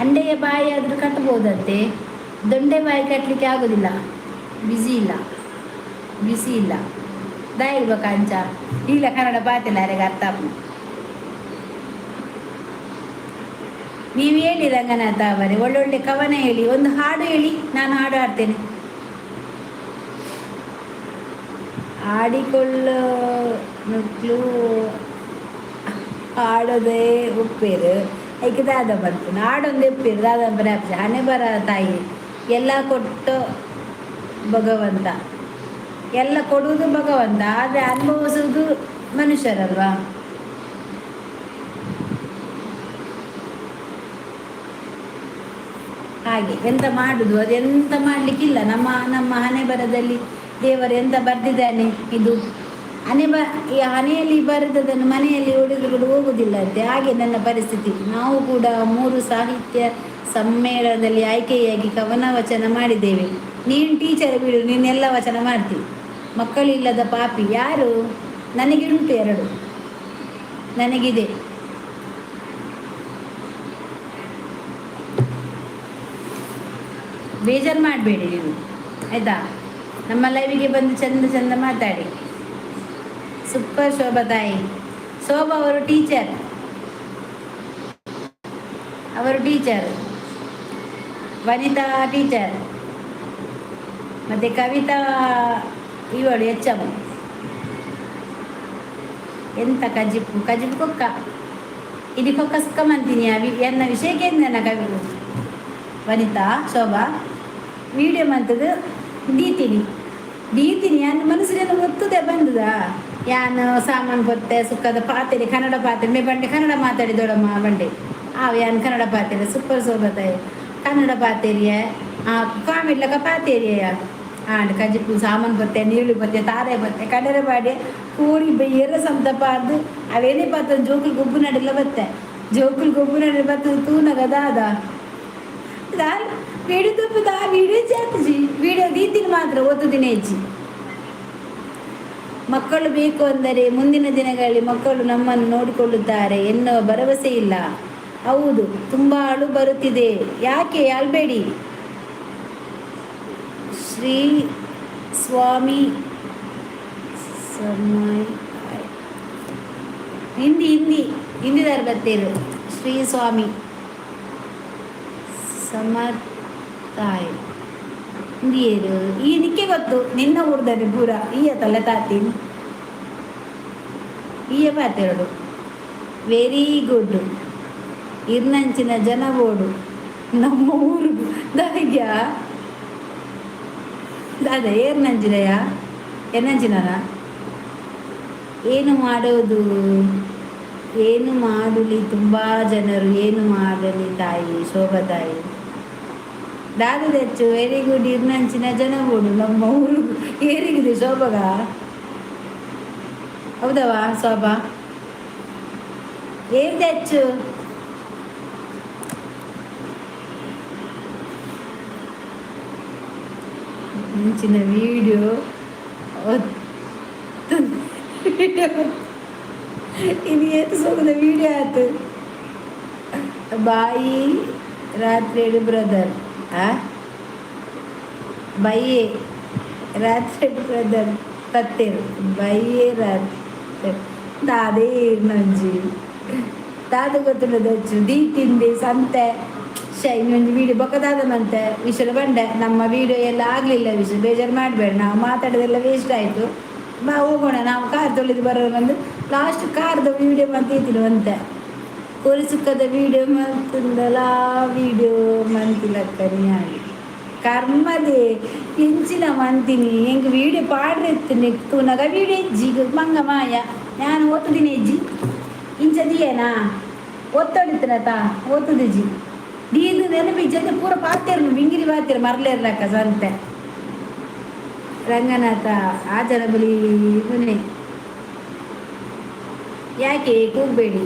ಅಂಡೆಯ ಬಾಯಿ ಆದರೂ ಕಟ್ಟಬಹುದಂತೆ, ದೊಂಡೆ ಬಾಯಿ ಕಟ್ಟಲಿಕ್ಕೆ ಆಗೋದಿಲ್ಲ. ಬಿಸಿ ಇಲ್ಲ, ಬಿಸಿ ಇಲ್ಲ. ದಾಯಿಲ್ವ ಅಂಚ ಇಲ್ಲ. ಕನ್ನಡ ಪಾತಿಲ್ಲ ಅರೆಗೆ ಅರ್ಥ ಆಪುಂಡು. ನೀವು ಹೇಳಿ ರಂಗನಾಥ ಅವರೇ, ಒಳ್ಳೊಳ್ಳೆ ಕವನ ಹೇಳಿ, ಒಂದು ಹಾಡು ಹೇಳಿ, ನಾನು ಹಾಡು ಹಾಡ್ತೇನೆ. ಆಡಿಕೊಳ್ಳೋ ನುಕ್ಲು ಆಡೋದೇ ಉಪ್ಪೇರು ಐಕೆ ದಾದ ಬರ್ಪುಂಡು. ಆಡೊಂದು ಉಪ್ಪೇರು ದಾದ ಬರ ಹಣೆ ಬರ ತಾಯಿ. ಎಲ್ಲ ಕೊಟ್ಟ ಭಗವಂತ, ಎಲ್ಲ ಕೊಡುವುದು ಭಗವಂತ, ಆದರೆ ಅನುಭವಿಸುವುದು ಮನುಷ್ಯರಲ್ವಾ? ಹಾಗೆ ಎಂತ ಮಾಡುದು? ಅದೆಂತ ಮಾಡಲಿಕ್ಕಿಲ್ಲ. ನಮ್ಮ ನಮ್ಮ ಹಣೆ ಬರದಲ್ಲಿ ದೇವರು ಎಂತ ಬರೆದಿದ್ದಾನೆ ಇದು ಹಣೆ ಬ ಈ ಹಣೆಯಲ್ಲಿ ಬರೆದದನ್ನು ಮನೆಯಲ್ಲಿ ಹುಡುಗರು ಹೋಗುವುದಿಲ್ಲ ಅಂತೆ. ಹಾಗೆ ನನ್ನ ಪರಿಸ್ಥಿತಿ. ನಾವು ಕೂಡ ಮೂರು ಸಾಹಿತ್ಯ ಸಮ್ಮೇಳನದಲ್ಲಿ ಆಯ್ಕೆಯಾಗಿ ಕವನ ವಚನ ಮಾಡಿದ್ದೇವೆ. ನೀನು ಟೀಚರ್ ಬಿಡು, ನೀನೆಲ್ಲ ವಚನ ಮಾಡ್ತಿ. ಮಕ್ಕಳಿಲ್ಲದ ಪಾಪಿ ಯಾರು? ನನಗೆ ಉಂಟು ಎರಡು, ನನಗಿದೆ. ಬೇಜಾರು ಮಾಡಬೇಡಿ ನೀವು, ಆಯಿತಾ? ನಮ್ಮ ಲೈವಿಗೆ ಬಂದು ಚಂದ ಚಂದ ಮಾತಾಡಿ. ಸೂಪರ್ ಶೋಭಾ ತಾಯಿ. ಶೋಭಾ ಅವರು ಟೀಚರ್, ಅವರು ಟೀಚರ್, ವನಿತಾ ಟೀಚರ್, ಮತ್ತು ಕವಿತಾ ಇವಳು ಎಚ್ ಎಮ್. ಎಂತ ಕಜಿಪು? ಕಜಿಪು ಕೊಕ್ಕ ಇದು ಕೊಕ್ಕ ಸುಕ್ಕ ಮಂತೀನಿ ಅವಿ ಎನ್ನ ವಿಷಯಕ್ಕೆ ನನ್ನ ಕವಿ ವನಿತಾ. ಶೋಭಾ ವಿಡಿಯೋ ಮಂತದ್ದು ದೀತೀನಿ ದೀತೀನಿ. ಯಾನ್ ಮನಸ್ಸಿನ ಒತ್ತುದೆ ಬಂದದ. ಯಾನ್ ಸಾಮಾನು ಕೊತ್ತೆ ಸುಕ್ಕದ ಪಾತೆರೆ ಕನ್ನಡ ಪಾತೆರೆ ಮೇ ಬಂಡೆ ಕನ್ನಡ ಮಾತಾಡಿದೋಡಮ್ಮ ಬಂಡೆ. ಆವ್ ಯಾನ್ ಕನ್ನಡ ಪಾತೆರೆ. ಸೂಪರ್ ಶೋಭಾ ತಾಯಿ, ಕನ್ನಡ ಪಾತೆರಿಯ. ಆ ಕಾಮಿಡ್ಲಕ ಪಾತೇರಿಯ ಆಂಡ್ ಕಜಿಪು ಸಾಮಾನು ಬತ್ತೆ, ನೀರುಳ್ಳಿ ಬತ್ತೆ, ತಾರೆ ಬತ್ತೆ, ಕಡಲೆ ಬಾಡಿ, ಕೋರಿ ಎರ ಸಂತ ಪಾರ್ದು ಅವೇನೇ ಪಾತ ಜೋಕುಲ್ ಗೊಬ್ಬು ನಡಿಲ್ಲ ಬತ್ತೆ, ಜೋಕುಲ್ ಗೊಬ್ಬು ನಡಿಲ್ಲ ಬತ್ತದ ತೂನಗ ದಾದ ದಾಲ್ ವಿಡಿಯೋ ತುಪ್ಪದ ವಿಡಿಯೋ ಜಾತಿಜಿ ವಿಡಿಯೋ ದೀತಿನ ಮಾತ್ರ ಓದು ದಿನ ಹೆಚ್ಚಿ. ಮಕ್ಕಳು ಬೇಕು ಅಂದರೆ ಮುಂದಿನ ದಿನಗಳಲ್ಲಿ ಮಕ್ಕಳು ನಮ್ಮನ್ನು ನೋಡಿಕೊಳ್ಳುತ್ತಾರೆ ಎನ್ನುವ ಭರವಸೆ ಇಲ್ಲ. ಹೌದು, ತುಂಬ ಅಳು ಬರುತ್ತಿದೆ. ಯಾಕೆ ಅಳ್ಬೇಡಿ. ಶ್ರೀ ಸ್ವಾಮಿ ಸಮಯ ಹಿಂದಿ ಹಿಂದಿ ಹಿಂದಿದಾರ ಬತ್ತೇರು. ಶ್ರೀ ಸ್ವಾಮಿ ಸಮರ್ಥಾಯ್ ಹಿಂದಿಯೇರು ಈ ನಿಕ್ಕೆ ಗೊತ್ತು. ನಿನ್ನ ಊರ್ದಲ್ಲಿ ಪೂರ ಈಯ ತಲೆ ತಾತೀನಿ ಈಯ ಪಾತೆರಡು. Very good. ಇರ್ನಂಚಿನ ಜನ ಬೋಡು ನಮ್ಮ ಊರು ದಾಗ್ಯ ದಾದ ಏರ್ನಂಚಿನಯ ಎನ್ನಂಚಿನ. ಏನು ಮಾಡೋದು, ಏನು ಮಾಡಲಿ? ತುಂಬ ಜನರು ಏನು ಮಾಡಲಿ ತಾಯಿ? ಶೋಭಾ ತಾಯಿ ದಾದದಚ್ಚು. Very good. ಇರ್ನಂಚಿನ ಜನ ಬೋಡು ನಮ್ಮ ಊರು ಏರಿಗಿದೆ ಶೋಭಗ. ಹೌದವಾ ಶೋಭಾ? ಏರ್ದಚ್ಚು ಮುಂಚಿನ ವಿಡಿಯೋ ವಿಡಿಯೋ ಇನ್ನು ಏತು ಸೋಗದ ವಿಡಿಯೋ ಆಯ್ತು. ಬಾಯಿ ರಾತ್ರಿ ಬ್ರದರ್. ಆ ಬೈಯೆ ರಾತ್ರಿ ಬ್ರದರ್ ತತ್ತೇರು ಬೈಯೆ ರಾತ್ರಿ ದಾದೇ ನಂಜಿ ದಾದ ಗೊತ್ತಿಲ್ಲದಚ್ಚು ದೀ ತಿಂದೆ ಸಂತೆ ಶೈ ಇನ್ನೊಂದು ವೀಡಿಯೋ ಬೊಕ್ಕದಾದ ಮಂತೆ ವಿಷಯ ಬಂಡೆ. ನಮ್ಮ ವೀಡಿಯೋ ಎಲ್ಲ ಆಗಲಿಲ್ಲ ವಿಷಯ. ಬೇಜಾರು ಮಾಡಬೇಡ, ನಾವು ಮಾತಾಡೋದೆಲ್ಲ ವೇಸ್ಟ್ ಆಯಿತು. ಬಾ ಹೋಗೋಣ. ನಾವು ಕಾರ್ ತೊಳೆದು ಬರೋ ಬಂದು ಲಾಸ್ಟ್ ಕಾರ್ದ ವೀಡಿಯೋ ಮಂತಿದ್ದೀನಿ ಅಂತೆ. ಕೋರಿ ಸುಕ್ಕದ ವೀಡಿಯೋ ಮಂತಂದಲ ವೀಡಿಯೋ ಮಂತಿಲಕ್ಕನಿ ಆಗಿ ಕರ್ಮದೆ ಇಂಚಿನ ಮಂತೀನಿ ಹೆಂಗೆ ವೀಡಿಯೋ ಪಾಡ್ರೆ ತೂನಗ ವೀಡಿಯೋ ಇಜ್ಜಿ ಮಂಗ ಮಾಯ. ನಾನು ಓದ್ತೀನಿ ಇಜ್ಜಿ ಇಂಚದಿಯೇನಾ ಒತ್ತಡಿತ್ತಿನತ ಓದ್ತದಿಜ್ಜಿ ದೀದು ನೆನಪಿಜ್ಜಂತೆ ಪೂರ ಪಾತೇರು ಬಿಂಗಿರಿ ಪಾತೇರು ಮರಲೇರ್ಲಕ್ಕ ಸಂತೆ. ರಂಗನಾಥ ಆ ಜನ ಬಲಿ ಇವನೇ. ಯಾಕೆ ಕೂಗಬೇಡಿ,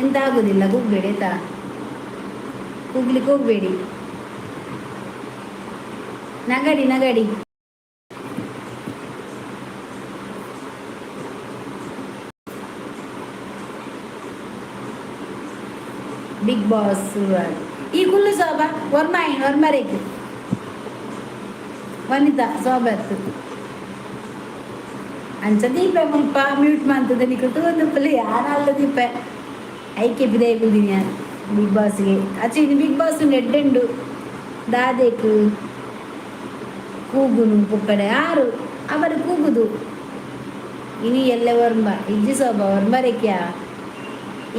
ಎಂತ ಆಗುದಿಲ್ಲ, ಕೂಗಬೇಡಿ ಆಯ್ತಾ? ಕೂಗ್ಲಿಕ್ಕೆ ಹೋಗ್ಬೇಡಿ. ನಗಡಿ ನಗಡಿ. ಬಿಗ್ ಬಾಸ್ ಈ ಕುಲ್ಲು ಶೋಭಾ ವರ್ಮ ವರ್ಮರೇಕ್ ವನಿತಾ ಸೋಬತ್ ಅಂಚ ದೀಪ ಮುಲ್ಪ ಮ್ಯೂಟ್ ಮಂತದ ನಿಕುಲು ಒಂದು ಪುಲಿ ಯಾರಲ್ಲ ದೀಪ ಐಕೆ ಬಿದೇ ಬಿದ್ದೀನಿ ಬಿಗ್ ಬಾಸ್ಗೆ. ಅಚ್ಚೆ ಇನ್ನು ಬಿಗ್ ಬಾಸ್ ಎಡ್ಡೆಂಡು ದಾದೇಕು ಕೂಗುನು ಪುಕ್ಕಡೆ ಆರು ಅವರು ಕೂಗುದು. ಇನಿ ಎಲ್ಲ ವರ್ಮ ಇಜ್ಜಿ ಸೋಬ ವರ್ಮರೇಕ್ಯಾ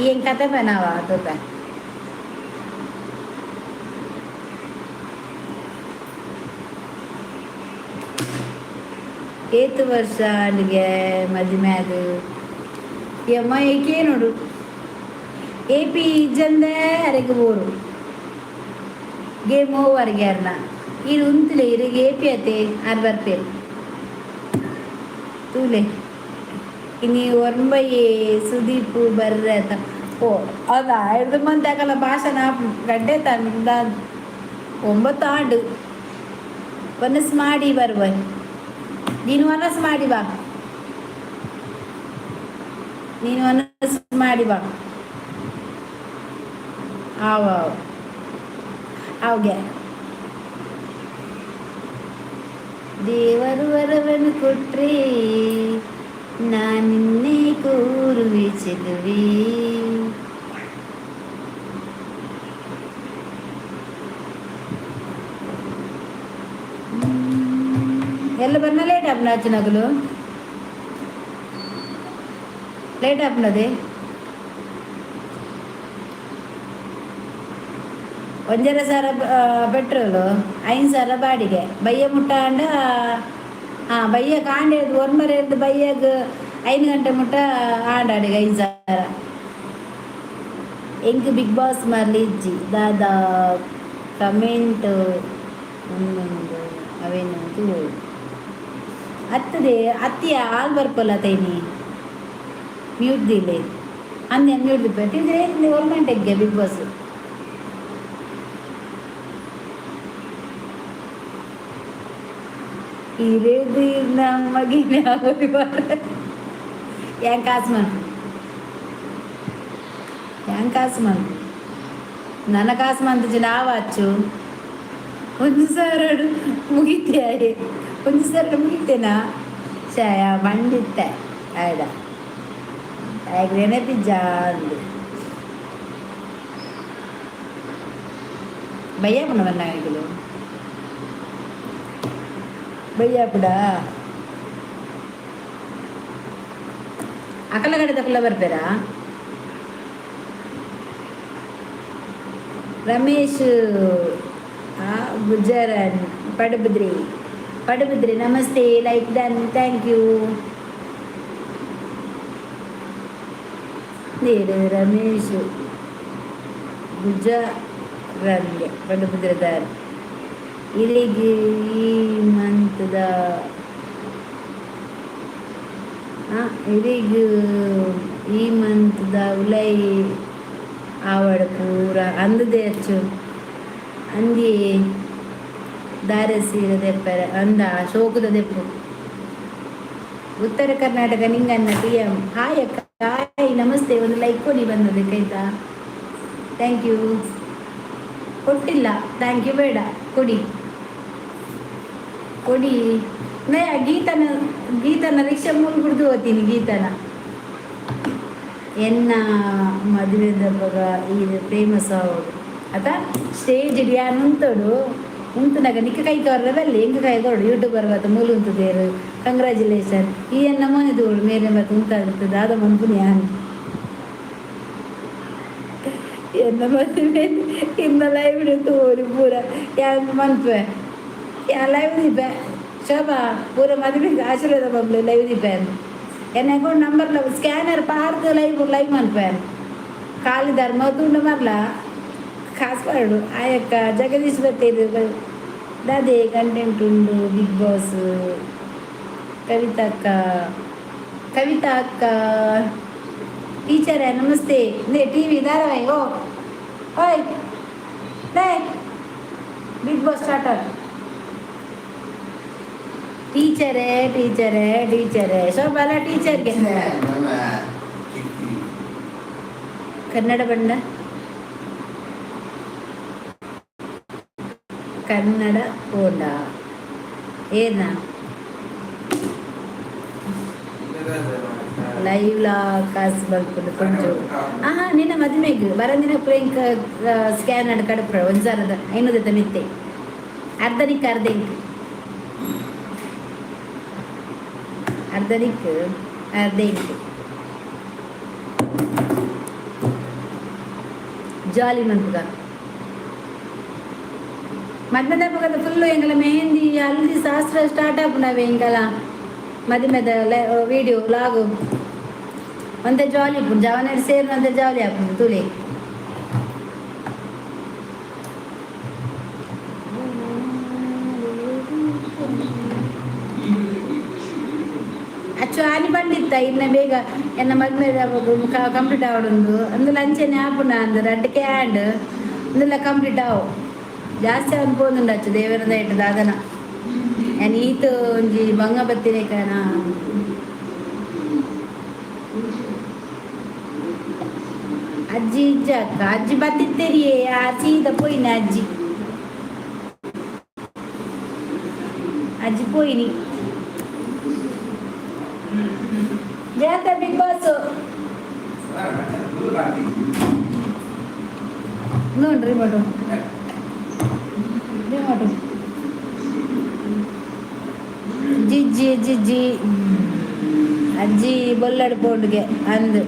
ಏನ್ ಕತೆ ನಾವ ತೋಪ. ಏತು ವರ್ಷ ಅಲ್ಲಿಗೆ ಮದುವೆ ಅದು ಯಮ್ಮ ಏಕೆ ನೋಡು ಎ ಪಿ ಇಜ್ಜಂದೆ ಅರೆಗೆ ಬೋರು ಗೇಮ್ ಓವರ್ ಗ್ಯಾರ್ನ ಇರು ಉಂತುಲೆ ಇರಿಗೆ ಎ ಪಿ ಅತೆ ಆರ್ ಬರ್ಪೇರು ತೂಲೆ. ಇನಿ ಒರ್ಂಬಯ್ಯೆ ಸುದೀಪು ಬರ್ರೆ ಓ ಅದ ಹಿಡ್ದು ಮಂತಾಕಲ್ಲ ಭಾಷಣ ಗಡ್ಡೆ ತಂದ 9 ಆಂಡು ವನಸ್ ಮಾಡಿ ಬರುವ. ನೀನು ವನಸ್ ಮಾಡಿ ಬಾ, ನೀನು ವನಸ್ ಮಾಡಿ ಬಾ. ಆವ ಅವಗೆ ದೇವರು ವರವನ್ನು ಕೊಟ್ರೆ ನಾನಿನ್ನೇ ಕೂರುವೆ ಚೆಲುವೆ. ಎಲ್ಲ ಬನ್ನ ಲೇಟ್ ಆಪ್ನ ನಗಲು ಲೇಟ್ ಆಪ್ನದೆ. ಒಂಜರ ಸಾರ ಪೆಟ್ರೋಲು, 5 ಸಾವಿರ ಬಾಡಿಗೆ. ಬಯ್ಯ ಮುಟ್ಟ ಅಂಡ ಹಾಂ ಬಯ್ಯ ಕಾಂಡೆ ಒರ್ಮರೆ ಬಯ್ಯಗ್ 5 ಗಂಟೆ ಮುಟ್ಟ ಆಂಡಾಡಿಗೆ 5 ಸಾವಿರ. ಎಂಕ್ ಬಿಗ್ ಬಾಸ್ ಮರ್ಲಿ ಇಜ್ಜಿ ದಾದಾ ಕಮೆಂಟ್ ಒಂದೊಂದು ಅವೇನು ತೂವೊಡು ಅತ್ತದೆ ಅತ್ತಿಯ ಆಲ್ ಬರ್ಪಲ್ಲ ತೈನಿ ಮ್ಯೂಟ್ ದಿಲೆ ಅಂದೆ ಮ್ಯೂಟ್ ದಿಪ್ಪ ತಿಂದ್ರೆ ಗೌರ್ಮೆಂಟ್ ಎಗ್ಗೆ ಬಿಗ್ ಬಾಸ್. ಇರೇದು ನಮ್ಮಗಿನ ಯಾನ್ ಕಾಸು ಮನ್ಪು, ಯಾನ್ ಕಾಸು ಮನ್ಪು, ನನ್ನ ಕಾಸು ಮಂತುಜಿ ನಾವಾಚು. ಒಂದು ಸಾವಿರ ಮುಗಿತೆ, ಒಂದು ಸಾವಿರ ಮುಗಿತೇನಾ? ಛಾಯ ಬಂಡಿತ್ತೆ ಆಯ್ದ ಆಯ್ಕೆ ನೆನಪಿಜ್ಜ ಅಂದು ಬಯ್ಯಾಪುಣ ಬಂದಾಗಿಲು ಬಯ್ಯಾಪುಡ ಅಕಲಗಡೆ ತಕಲ ಬರ್ಬೇರಾ? ರಮೇಶ್ ಗುಜರನ್ ಪಡುಬಿದ್ರಿ, ಪಡುಬಿದ್ರಿ ನಮಸ್ತೆ. Like done, thank you. ನೀರು ರಮೇಶ್ ಗುಜರನ್ಗೆ ಪಡುಬಿದ್ರದಾರ್ ಇಲ್ಲಿಗೆ ಈ ಮಂತ್ದ ಇಲ್ಲಿಗೆ ಈ ಮಂತ್ದ ಉಲೈ ಆವಡ್ ಪೂರ ಅಂದದೆ ಅಚ್ಚು ಅಂದಿ ದಾರೆ ಸೀರೆ ದೆಪ್ಪರೆ ಅಂದ ಶೋಕುದ ದೆಪ್ಪು. ಉತ್ತರ ಕರ್ನಾಟಕ ನಿಂಗನ್ನ ಪಿ ಎಂ. ಹಾಯ್ ಅಕ್ಕ, ಹಾಯ್, ನಮಸ್ತೆ. ಒಂದು ಲೈಕ್ ಕೊಡಿ ಬಂದದಕ್ಕೆ, ಆಯ್ತಾ? Thank you. ಕೊಟ್ಟಿಲ್ಲ, thank you ಬೇಡ, ಕೊಡಿ ಕೊಡಿ. ನಯ ಗೀತನ ಗೀತನ ರಿಕ್ಷಾ ಮೂಲ ಕುಡ್ದು ಹೋಗ್ತೀನಿ ಗೀತನ. ಎನ್ನ ಮದುವೆದಪ್ಪಗ ಇದು ಫೇಮಸ್ ಆವಡು ಅತ ಸ್ಟೇಜ್ ಯಾನ್ ಉಂತೋಡು ಉಂತುನಗ ನಿಕ್ಕ ಕೈ ಕವರ್ರದಲ್ಲಿ ಎಂಕ ಕೈ ಕೊಡು. ಯೂಟ್ಯೂಬರ್ ಬತ್ತ ಮೂಲು ಉಂತುದೇರು, ಕಂಗ್ರ್ಯಾಚುಲೇಷನ್. ಈ ಎನ್ನ ಮೋನೆ ತೂಡು ಮೇರೆ ಬತ್ತ ಉಂತಾದಿತ್ತು ದಾದ ಮನ್ಪುನಿ ಯಾನ್. ಎನ್ನ ಮದುವೆ ಇನ್ನ ಲೈವ್ ತೋರಿ ಪೂರ ಯಾನ್ ಮನ್ಪೆ, ಯಾನ್ ಲೈವ್ ದೀಪೆ. ಶೋಭಾ ಪೂರ ಮದುವೆಗೆ ಆಶೀರ್ವಾದ ಬಂಬ್ಲೆ ಲೈವ್ ದೀಪೆ. ಎನ್ನ ಅಕೌಂಟ್ ನಂಬರ್ ಸ್ಕ್ಯಾನರ್ ಪಾರ್ದ್ ಲೈವ್ ಲೈವ್ ಮನ್ಪೆ. ಖಾಲಿ ಧರ್ಮ ತುಂಡು ಮರ್ಲ ಕಾಸು ಪಾಡು. ಆಯಕ್ಕ ಜಗದೀಶ್ ಬತ್ತೇರು ದಾದೆ ಕಂಟೆಂಟ್ ಉಂಡು ಬಿಗ್ ಬಾಸ್. ಕವಿತಾ ಅಕ್ಕ, ಕವಿತಾ ಅಕ್ಕ, ಟೀಚರೇ ನಮಸ್ತೆ. ಟಿವಿ ಧಾರಾವಾಹಿ ಓ ಓಯ್ ಲೇ ಬಿಗ್ ಬಾಸ್ ಸ್ಟಾರ್ಟ್. ಟೀಚರೇ ಟೀಚರೇ ಟೀಚರೇ ಶೋಭಾಲ ಟೀಚರ್ಗೆ. ಕನ್ನಡ ಬಣ್ಣ ಕನ್ನಡ ಪೋಂಡ ಏನ ಲೈವ್ ಲಾ ಕಾಸು ಬಲ್ಪುಂಡು ಕೊಂಚ. ಆಹಾ, ನಿನ್ನ ಮದುವೆಗ್ ಬರಂದಿನ ಪ್ರೇಂಕ ಸ್ಕ್ಯಾನ್ ಆಡ್ ಕಡಪ್ರ 1500 ಮಿತ್ತೆ ಅರ್ಧ ನಿಕ್ ಅರ್ಧ ಇಂಕ್ ಅರ್ಧ ನಿಕ್ ಅರ್ಧ ಇಂಕ್. ಜಾಲಿ ಮನ್ಪುಗ ಮದ್ಮೆದ ಫುಲ್ಲು ಎಂಗಲ ಮೆಹಂದಿ ಹಲ್ದಿ ಶಾಸ್ತ್ರ ಸ್ಟಾರ್ಟ್ ಆಪುಂಡವೆ. ಎಂಗಲ ಮದಿಮೆದ ವಿಡಿಯೋ ಲಾಗು ಒಂತೆ ಜಾಲಿ ಇಪ್ಪುಂಡು. ಜವನೆರ್ ಸೇರ್ನ ಒಂತೆ ಜಾಲಿ ಆಪುಂಡು ತೂಲೆ. ಅಚ್ಚು ಆನಿ ಬಂದಿತ್ತ ಇನ್ನ ಬೇಗ ಎನ್ನ ಮದ್ಮೆ ಕಂಪ್ಲೀಟ್ ಆವಡುಂದು ಅಂದುಲ ಅಂಚೆನೆ ಆಪುಂಡ ಅಂದ್ ರಡ್ಡ್ ಕ್ಯಾಂಡ್ ಅಂದುಲ ಕಂಪ್ಲೀಟ್ ಆವು. ಜಾಸ್ತಿ ಅವನು ಪೋದುಂಡು ಅಚ್ಚು ದೇವರ ಇಟ್ಟು ದಾದನ ಯಾನ್ ಈತ್ ಒಂಜಿ ಬಂಗ ಬತ್ತಿನ. ಅಜ್ಜಿ ಇಜ್ಜ ಅಕ್ಕ? ಅಜ್ಜಿ ಬತ್ತಿತ್ತೆರಿಯೇ, ಆ ಸೀದ ಪೋಯಿನ ಅಜ್ಜಿ, ಅಜ್ಜಿ ಪೋಯಿನಿ. ಜಾತ ಬಿಗ್ ಬಾಸ್ ನೋಡ್ರಿ ರಿಮೋಟು ರಿಮೋಟು. ಜಿಜ್ಜಿ ಜಿಜ್ಜಿ ಅಜ್ಜಿ ಬೊಲ್ಲಡ್ ಪೋಂಡುಗೆ ಅಂದ್.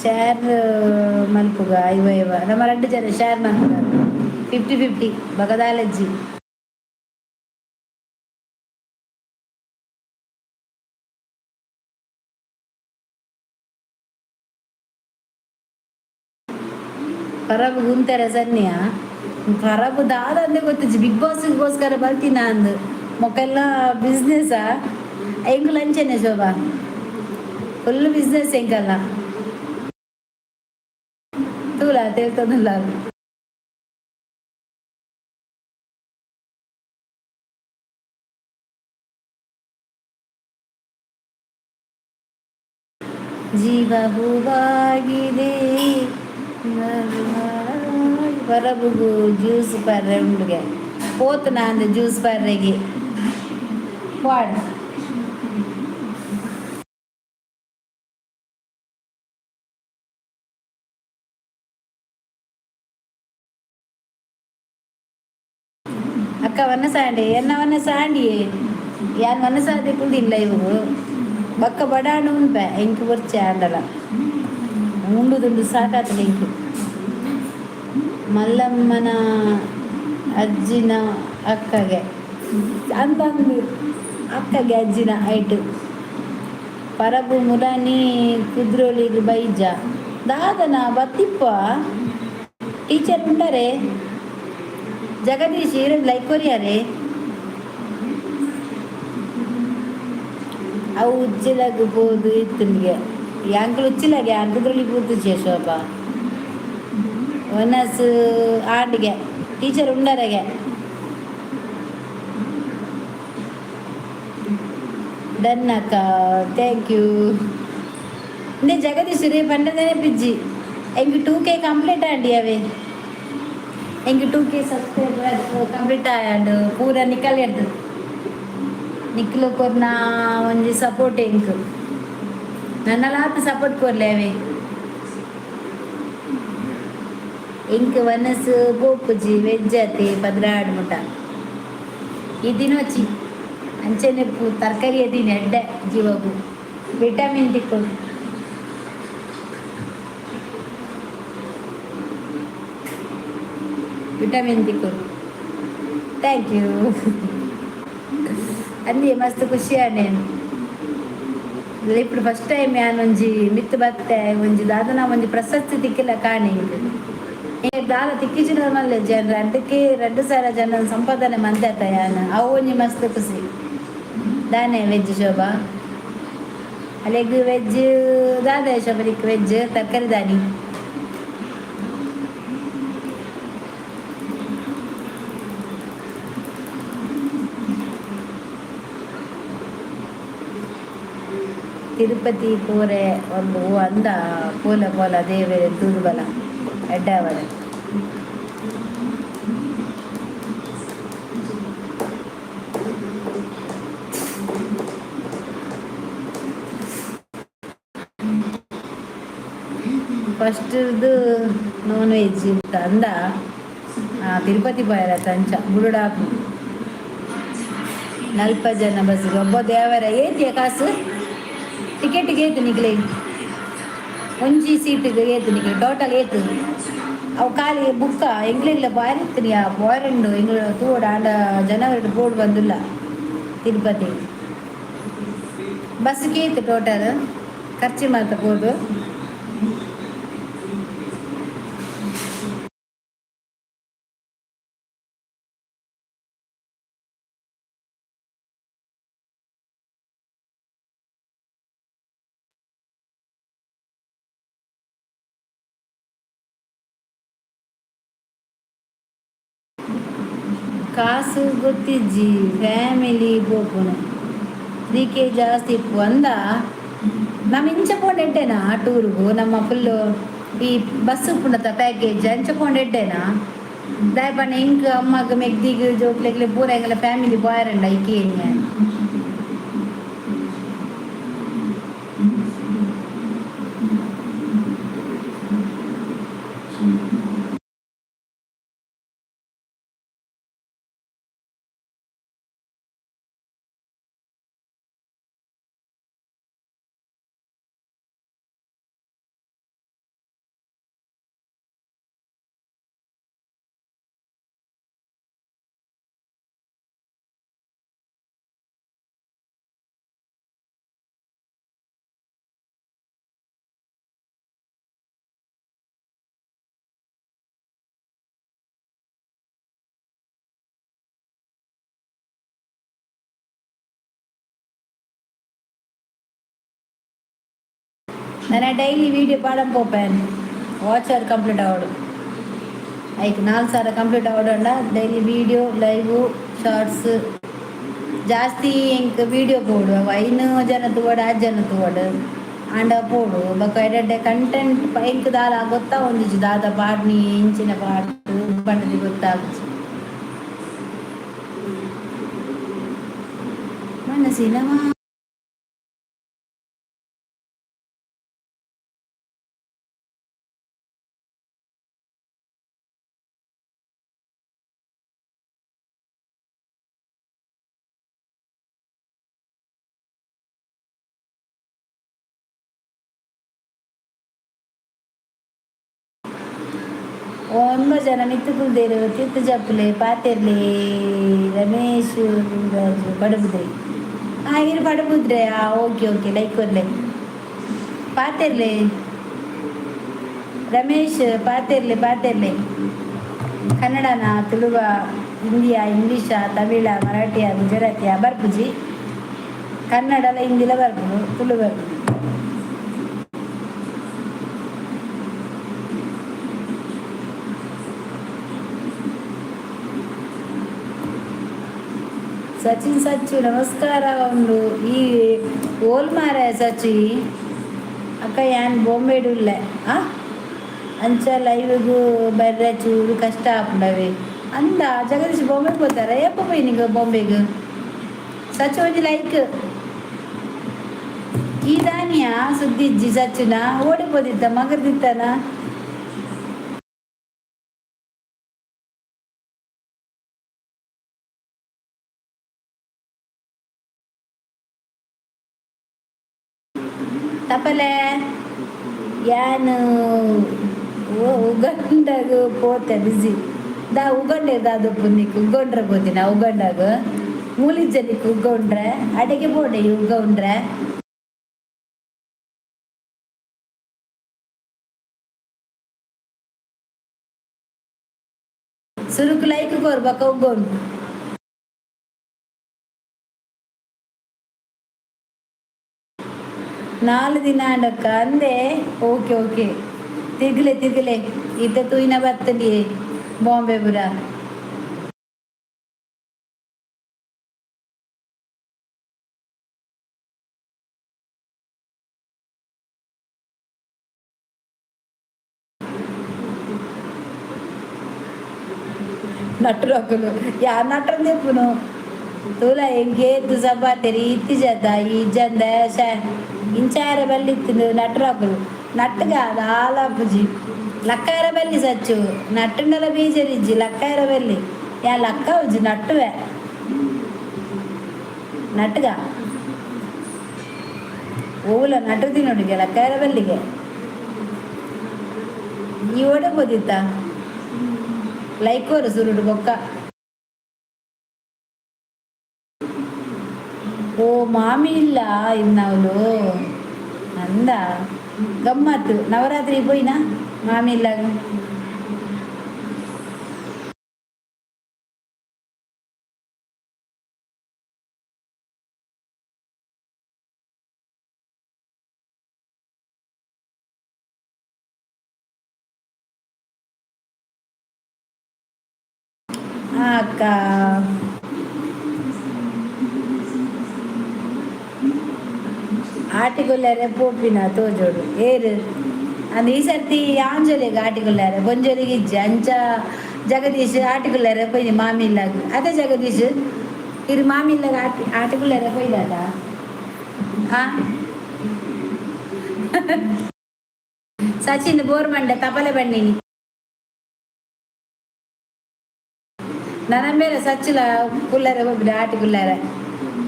ಶೇರ್ ಮಲ್ಪುಗ. ಐವ ಐವ ನಮ್ಮ ರಡ್ಡು ಜನ ಶೇರ್ ಮಲ್ಪುಗ, 50-50. ಬಗದಾಲಜ್ಜಿ ಪರಬು ಗುಂತಾರೆ ಸನ್ಯ. ಪರಬು ದಾದ ಅಂದೆ ಗೊತ್ತಿಜ್ಜಿ. ಬಿಗ್ ಬಾಸ್ಗೋಸ್ಕರ ಬರ್ತೀನ ಅಂದು ಮೊಕ್ಕೆಲ್ಲ ಬಿಸ್ನೆಸ್ಸಾ? ಎಂಕುಲು ಅಂಚೆನೆ ಶೋಭಾ, ಫುಲ್ ಬಿಸ್ನೆಸ್ ಎಂಕಲ್ಲ. ತೂಲ ತೇಲ್ತೊಂದುಲ್ಲ. ಜೀವ ಹೂವಾಗಿದೆ. ಪರಬುಗು ಜ್ಯೂಸ್ ಪರ್ರೆ ಉಂಡುಗೆ ಪೋತು ನಾಂದು ಜ್ಯೂಸ್ ಪರ್ರೆಗೆ ಪಾಡ್. ಅಕ್ಕ ವನ್ನ ಸಾಂಡಿ ಎನ್ನ ವನ್ನ ಸಾಂಡಿ ಯಾನ್ ವನ್ನ ಸಾದಿ ಕುಲ್ದಿಲ್ಲ. ಇವು ಬಕ್ಕ ಬಡಾಂಡ ಉನ್ಪೆ. ಎಂಕ್ ಬೊರ್ಚೆ ಆಂಡಲ ಉಂಡು ದುಂಡು ಸಾಕಾತದೆ ಎಂಕ್. ಮಲ್ಲಮ್ಮನ ಅಜ್ಜಿನ ಅಕ್ಕಗೆ ಅಂತಂದು ಅಕ್ಕಗೆ ಅಜ್ಜಿನ ಐಟು. ಪರಬು ಮುರಾನಿ ಕುದ್ರೋಳಿಗ್ ಬೈಜ ದಾದನ ಬತ್ತಿಪ್ಪ. ಟೀಚರ್ ಉಂಡರೆ ಜಗದೀಶ್ ಈರ್ ಲೈಕ್ ಕೊರಿಯಾರೆ. ಅವು ಉಚ್ಚಿಲಗ್ ಪೋದು ಇತ್ತುಂಡಿಗೆ. ಯಾಂಕುಲು ಉಚ್ಚಿಲಗೆ ಯಾನ್ ಕುದ್ರೋಳಿ ಪೂತುಜೆ. ಶೋಭಾ, ಒನಸ್ ಆಂಡಿಗೆ ಟೀಚರ್ ಉಂಡರೆಗೆ. ಡನ್ ಅಕ್ಕ, thank you. ಇಂದೆ ಜಗದೀಶ್ ರೇ ಪಂಡದನೆ ಪಿಜ್ಜಿ. ಎಂಕ್ 2K complete ಆಂಡಿ ಅವೆ. ಎಂಕ್ 2K subscriber complete ಆಂಡ್ ಪೂರ ನಿಕಲ್ ಎಡ್ದು. ನಿಕ್ಲು ಕೊರ್ನ ಒಂಜಿ ಸಪೋರ್ಟ್ ಎಂಕ್. ನನ್ನಲಾತ್ ಸಪೋರ್ಟ್ ಕೊರ್ಲೆ ಅವೆ. ಎಂಕ್ ವನಸ್ ಪೋಪುಜಿ, ವೆಜ್ ಅತಿ 12 ಮುಟ ಈ ದಿನೋಚಿ ಅಂಚನೆ ತರಕಾರಿ ಅದಿನ ಎಡ್ಡೆ ಜೀವಗು ವಿಟಮಿನ್ ತಿಕ್ಕೊಂಡು. ವಿಟಮಿನ್ ತಿಕ್ಕೊಂಡು. Thank you ಅಂದಿ ಮಸ್ತ್ ಖುಷಿ ಆಂಡ್. ఇప్పుడు ಫಸ್ಟ್ ಟೈಮ್ ಯಾನ್ ಒಂಜಿ ಮಿತ್ತ್ ಬತ್ತೆ. ಒಂಜಿ ದಾದನ ಒಂಜಿ ಪ್ರಶಸ್ತಿ ತಿಕ್ಕಿಲ್ಲ ಕಾಣಿ. ಇಂಕ್ ದಾಲ ತಿಕ್ಕಿಜಿನ ಮಲ್ಲೆ ಜನ ರಡ್ಡಕ್ಕೆ 2000 ಜನ ಸಂಪಾದನೆ ಮಂತೆ ಯಾನ್. ಅವು ಒಂಜಿ ಮಸ್ತ್ ಖುಷಿ. ದಾನೆ ವೆಜ್ ಶೋಭಾ ಅಲೆಗ್ ವೆಜ್ ದಾದ ಶೋಭಾ ವೆಜ್ ತರಕಾರಿ ದಾನಿ. ತಿರುಪತಿ ಪೋರೆ ಒಂದು ಅಂದ. ಪೋಲ ಪೋಲ ದೇವೆರೆ ತೂದು ಬಲ, ಎಡ್ಡೆ. ಫಸ್ಟ್ದು ನಾನ್ ವೆಜ್ ಇತ್ತ ಅಂದ. ತಿರುಪತಿ ಪೋಯರ ಅಂಚ ಬುಡುಡಾಪು ನಲ್ಪ ಜನ ಬಸ್. ಒಬ್ಬ ದೇವರ ಏತಿಯ ಕಾಸು ಟಿಕೆಟ್ಗೆ ಏತು ನಿಕ್ಲೆ? ಒಂಜಿ ಸೀಟಿಗೆ ಏತು ನಿಕ್ಲೆ ಟೋಟಲ್ ಏತು? ಅವು ಖಾಲಿ ಬುಕ್ಕ ಎಂಗ್ಲೆಗ್ಲ ಬಾರಿ ಇತ್ತಿನಿ. ಆ ಬಾರಿ ಎಂಗ್ಲ ತೂವೊಡು. ಆಂಡ ಜನವರಿ ಬೋರ್ಡ್ ಬಂದಿಲ್ಲ. ತಿರುಪತಿ ಬಸ್ಗೆ ಏತು ಟೋಟಲ್ ಖರ್ಚು ಮಾತ ಪೋದು? ಕಾಸು ಗೊತ್ತಿಜ್ಜಿ, ಫ್ಯಾಮಿಲಿ ಪೋಪುನು. 3K ಜಾಸ್ತಿ ಇಪ್ಪು ಅಂದ. ನಮ್ಮ ಇಂಚ ಪೋಂಡ ಎಡ್ಡೆನಾ ಟೂರ್ಗು? ನಮ್ಮ ಫುಲ್ಲು ಈ ಬಸ್ ಉಪ್ಪುಂಡತ ಪ್ಯಾಕೇಜ್ ಅಂಚ ಪೋಂಡ ಎಡ್ಡೆನಾ? ದಾಯೆ ಪಂಡ ಎಂಕ್ ಅಮ್ಮಗ್ ಮೆಗ್ದಿಗ್ ಜೋಕ್ಲೆಗ್ಲೆ ಪೂರ ಎಂಗಲ ಫ್ಯಾಮಿಲಿ ಬಾಯರಂಡ ಐಕೆ. ನಾನು ಡೈಲಿ ವೀಡಿಯೋ ಪಾಡಂ ಪೋಪೇನ್. ವಾಚ್ ಅವರ್ ಕಂಪ್ಲೀಟ್ ಆವಡು. ಐಕ್ 4000 ಕಂಪ್ಲೀಟ್ ಆವಡಂಡ ಡೈಲಿ ವೀಡಿಯೋ, ಲೈವು, ಶಾರ್ಟ್ಸ್. ಜಾಸ್ತಿ ಎಂಕ್ ವೀಡಿಯೋ ಪೋಡು. ಅವು ಐನು ಜನ ತೂವಡ್, ಆಜ್ ಜನ ತೂವಡ್, ಆಂಡ ಪೋಡು. ಬೊಕ ಎಡ್ಡೆ ಕಂಟೆಂಟ್ ಎಂಕ್ ದಾಲ ಗೊತ್ತಾವೊಂದಿಜ್ಜಿ. ದಾದ ಪಾಡ್ನಿ, ಎಂಚಿನ ಪಾಡ್ ಪಂಡುದು ಗೊತ್ತಾಗುಜಿ. ಮನಸ್ಸಿನ ಒಂಬ ಜನ ಮಿತ್ತು ಕುಲ್ದೇರು. ತಿತ್ತು ಜಪ್ಪುಲೆ, ಪಾತೆರ್ಲೆ. ರಮೇಶ್ ಲಿಂಗರಾಜು ಪಡುಬುದ್ರಿ. ಆ ಇರು ಪಡುಬುದ್ರೆ. ಆ ಓಕೆ ಓಕೆ, ಲೈಕ್ ಕೊರ್ಲೆ. ಪಾತೆರ್ಲೆ ರಮೇಶ್, ಪಾತೆರ್ಲೆ, ಪಾತೆರ್ಲೆ. ಕನ್ನಡನ, ತುಳುವ, ಹಿಂದಿಯ, ಇಂಗ್ಲೀಷ, ತಮಿಳ, ಮರಾಠಿಯ, ಗುಜರಾತಿಯ ಬರ್ಪುಜಿ. ಕನ್ನಡಲ ಹಿಂದಿಲ ಬರ್ಪುಂಡು, ತುಳು ಬರ್ಪುಜಿ. ಸಚಿನ್ ಸಚ್ಚು ನಮಸ್ಕಾರ. ಉಂಡು ಈ ಓಲ್ ಮಾರ ಸಚಿ. ಅಕ್ಕ, ಯಾನ್ ಬಾಂಬೆಡ್ ಉಲ್ಲೆ. ಆ ಅಂಚ ಲೈವ್ಗು ಬರ್ರೆ ಚೂರು ಕಷ್ಟ ಆಪುಂಡವೆ ಅಂದ. ಜಗದೀಶ್ ಬಾಂಬೆ ಪೋತಾರ? ಏಪ ಪೋಯಿ ನಿಗ ಬಾಂಬೆಗ್? ಸಚ್ಚು, ಒಂಜಿ ಲೈಕ್. ಈ ದಾನಿಯ ಸುದ್ದಿಜ್ಜಿ ಸಚ್ಚುನ. ಓಡಿ ಪೋದಿತ್ತ, ಮಗರ್ದಿತ್ತನ. ತಪಲೆ, ಯಾನ್ ಉಗಂಡಗ್ ಪೋತೆ. ಬಿಸಿ ದಾ ಉಗಂಡೆ ದಾದಪ್ಪು ನಿಕ್? ಉಗ್ಗೊಂಡ್ರೆ ಪೋತಿನ ಉಗಂಡಾಗ. ಮೂಲಿಜ್ಜ ನಿಕ್ ಉಗ್ಗೊಂಡ್ರೆ? ಅಡೆಗೆ ಪೋಡೆ ಉಗ್ಗೊಂಡ್ರೆ. ಸುರುಕು ಲೈಕ್ ಕೊರ್, ಬೊಕ ಉಗ್ಗೊಂಡು. 4 ದಿನ ಆಂಡಕ್ಕ ಅಂದೆ. ಓಕೆ ಓಕೆ, ತಿರ್ಗಲೆ ತಿರ್ಗಲೆ. ಇತ್ತ ತೂಯಿನ ಬರ್ತದೆ ಬಾಂಬೆ ಪುರ. ನಟ್ರಕುಲು ಯಾರ್ ನಟ್ರಂದಿಪ್ಪುನು ತೂಲ. ಎಂಕೇತ್ ಸಬಾತೆರಿ ಇತ್ತಿಜತ ಇಜ್ಜಂದ ಇಂಚಾರ ಬಲ್ಲಿತ್ತಿಂದು. ನಟ್ರಕುಲು ನಟ್ಟುಗ ದಾಲ ಪುಜಿ. ಲಕ್ಕಾಯರ ಬಲ್ಲಿ ಸಚ್ಚು. ನಟ್ಟುಂಡಲ ಬೀಜರಿಜ್ಜಿ. ಲಕ್ಕಾಯರ ಬಲ್ಲಿ. ಯಾ ಲಕ್ಕ ಉಜ್ಜಿ ನಟ್ಟುವೆ. ನಟ್ಟುಗ ಓಲ ನಟು ತಿನ್ನೋಡಿಗೆ ಲಕ್ಕಾಯರ ಬಲ್ಲಿಗೆ. ಈ ಓಡೆ ಪೋದಿತ್ತ? ಲೈಕ್ ಕೊರು ಸುರುಡು ಬೊಕ್ಕ. ಓ, ಮಾಮಿ ಇಲ್ಲ ಇನ್ನವಳು ಅಂದ. ಗಮ್ಮತ್ತು. ನವರಾತ್ರಿ ಪೋಯಿನಾ ಮಾಮಿ ಇಲ್ಲ? ಅಕ್ಕ, ಆಟಿಗೊಲ್ಲಾರೆ ಪೋಪಿನ ತೋಜೋಡು ಏರು ಅಂದ್. ಈ ಸರ್ತಿ ಆಂಜೋಲೆಗ್ ಆಟಿಗೊಲ್ಲಾರೆ, ಬೊಂಜೋಲಿಗೆ ಇಜ್ಜಿ. ಅಂಚ ಜಗದೀಶ್ ಆಟಿಗೊಲ್ಲಾರೆ ಪೋಯಿನಿ ಮಾಮಿ ಇಲ್ಲಾಗ. ಅದೇ ಜಗದೀಶ್, ಇರು ಮಾಮಿ ಇಲ್ಲಾಗ ಆಟಿ ಆಟಿಗೊಲ್ಲಾರೆ ಪೋಯ್ಲಾಟ? ಆ ಸಚಿನ್ ಬೋರ್ ಮಂಡೆ ತಪಲೆ ಬಣ್ಣಿನಿ. ನನ್ನ ಮೇಲೆ ಸಚ್ಚುಲ ಕುಲ್ಲರೆ ಹೋಗ್ಬಿಡ ಆಟಿ ಕುಲ್ಲರೆ.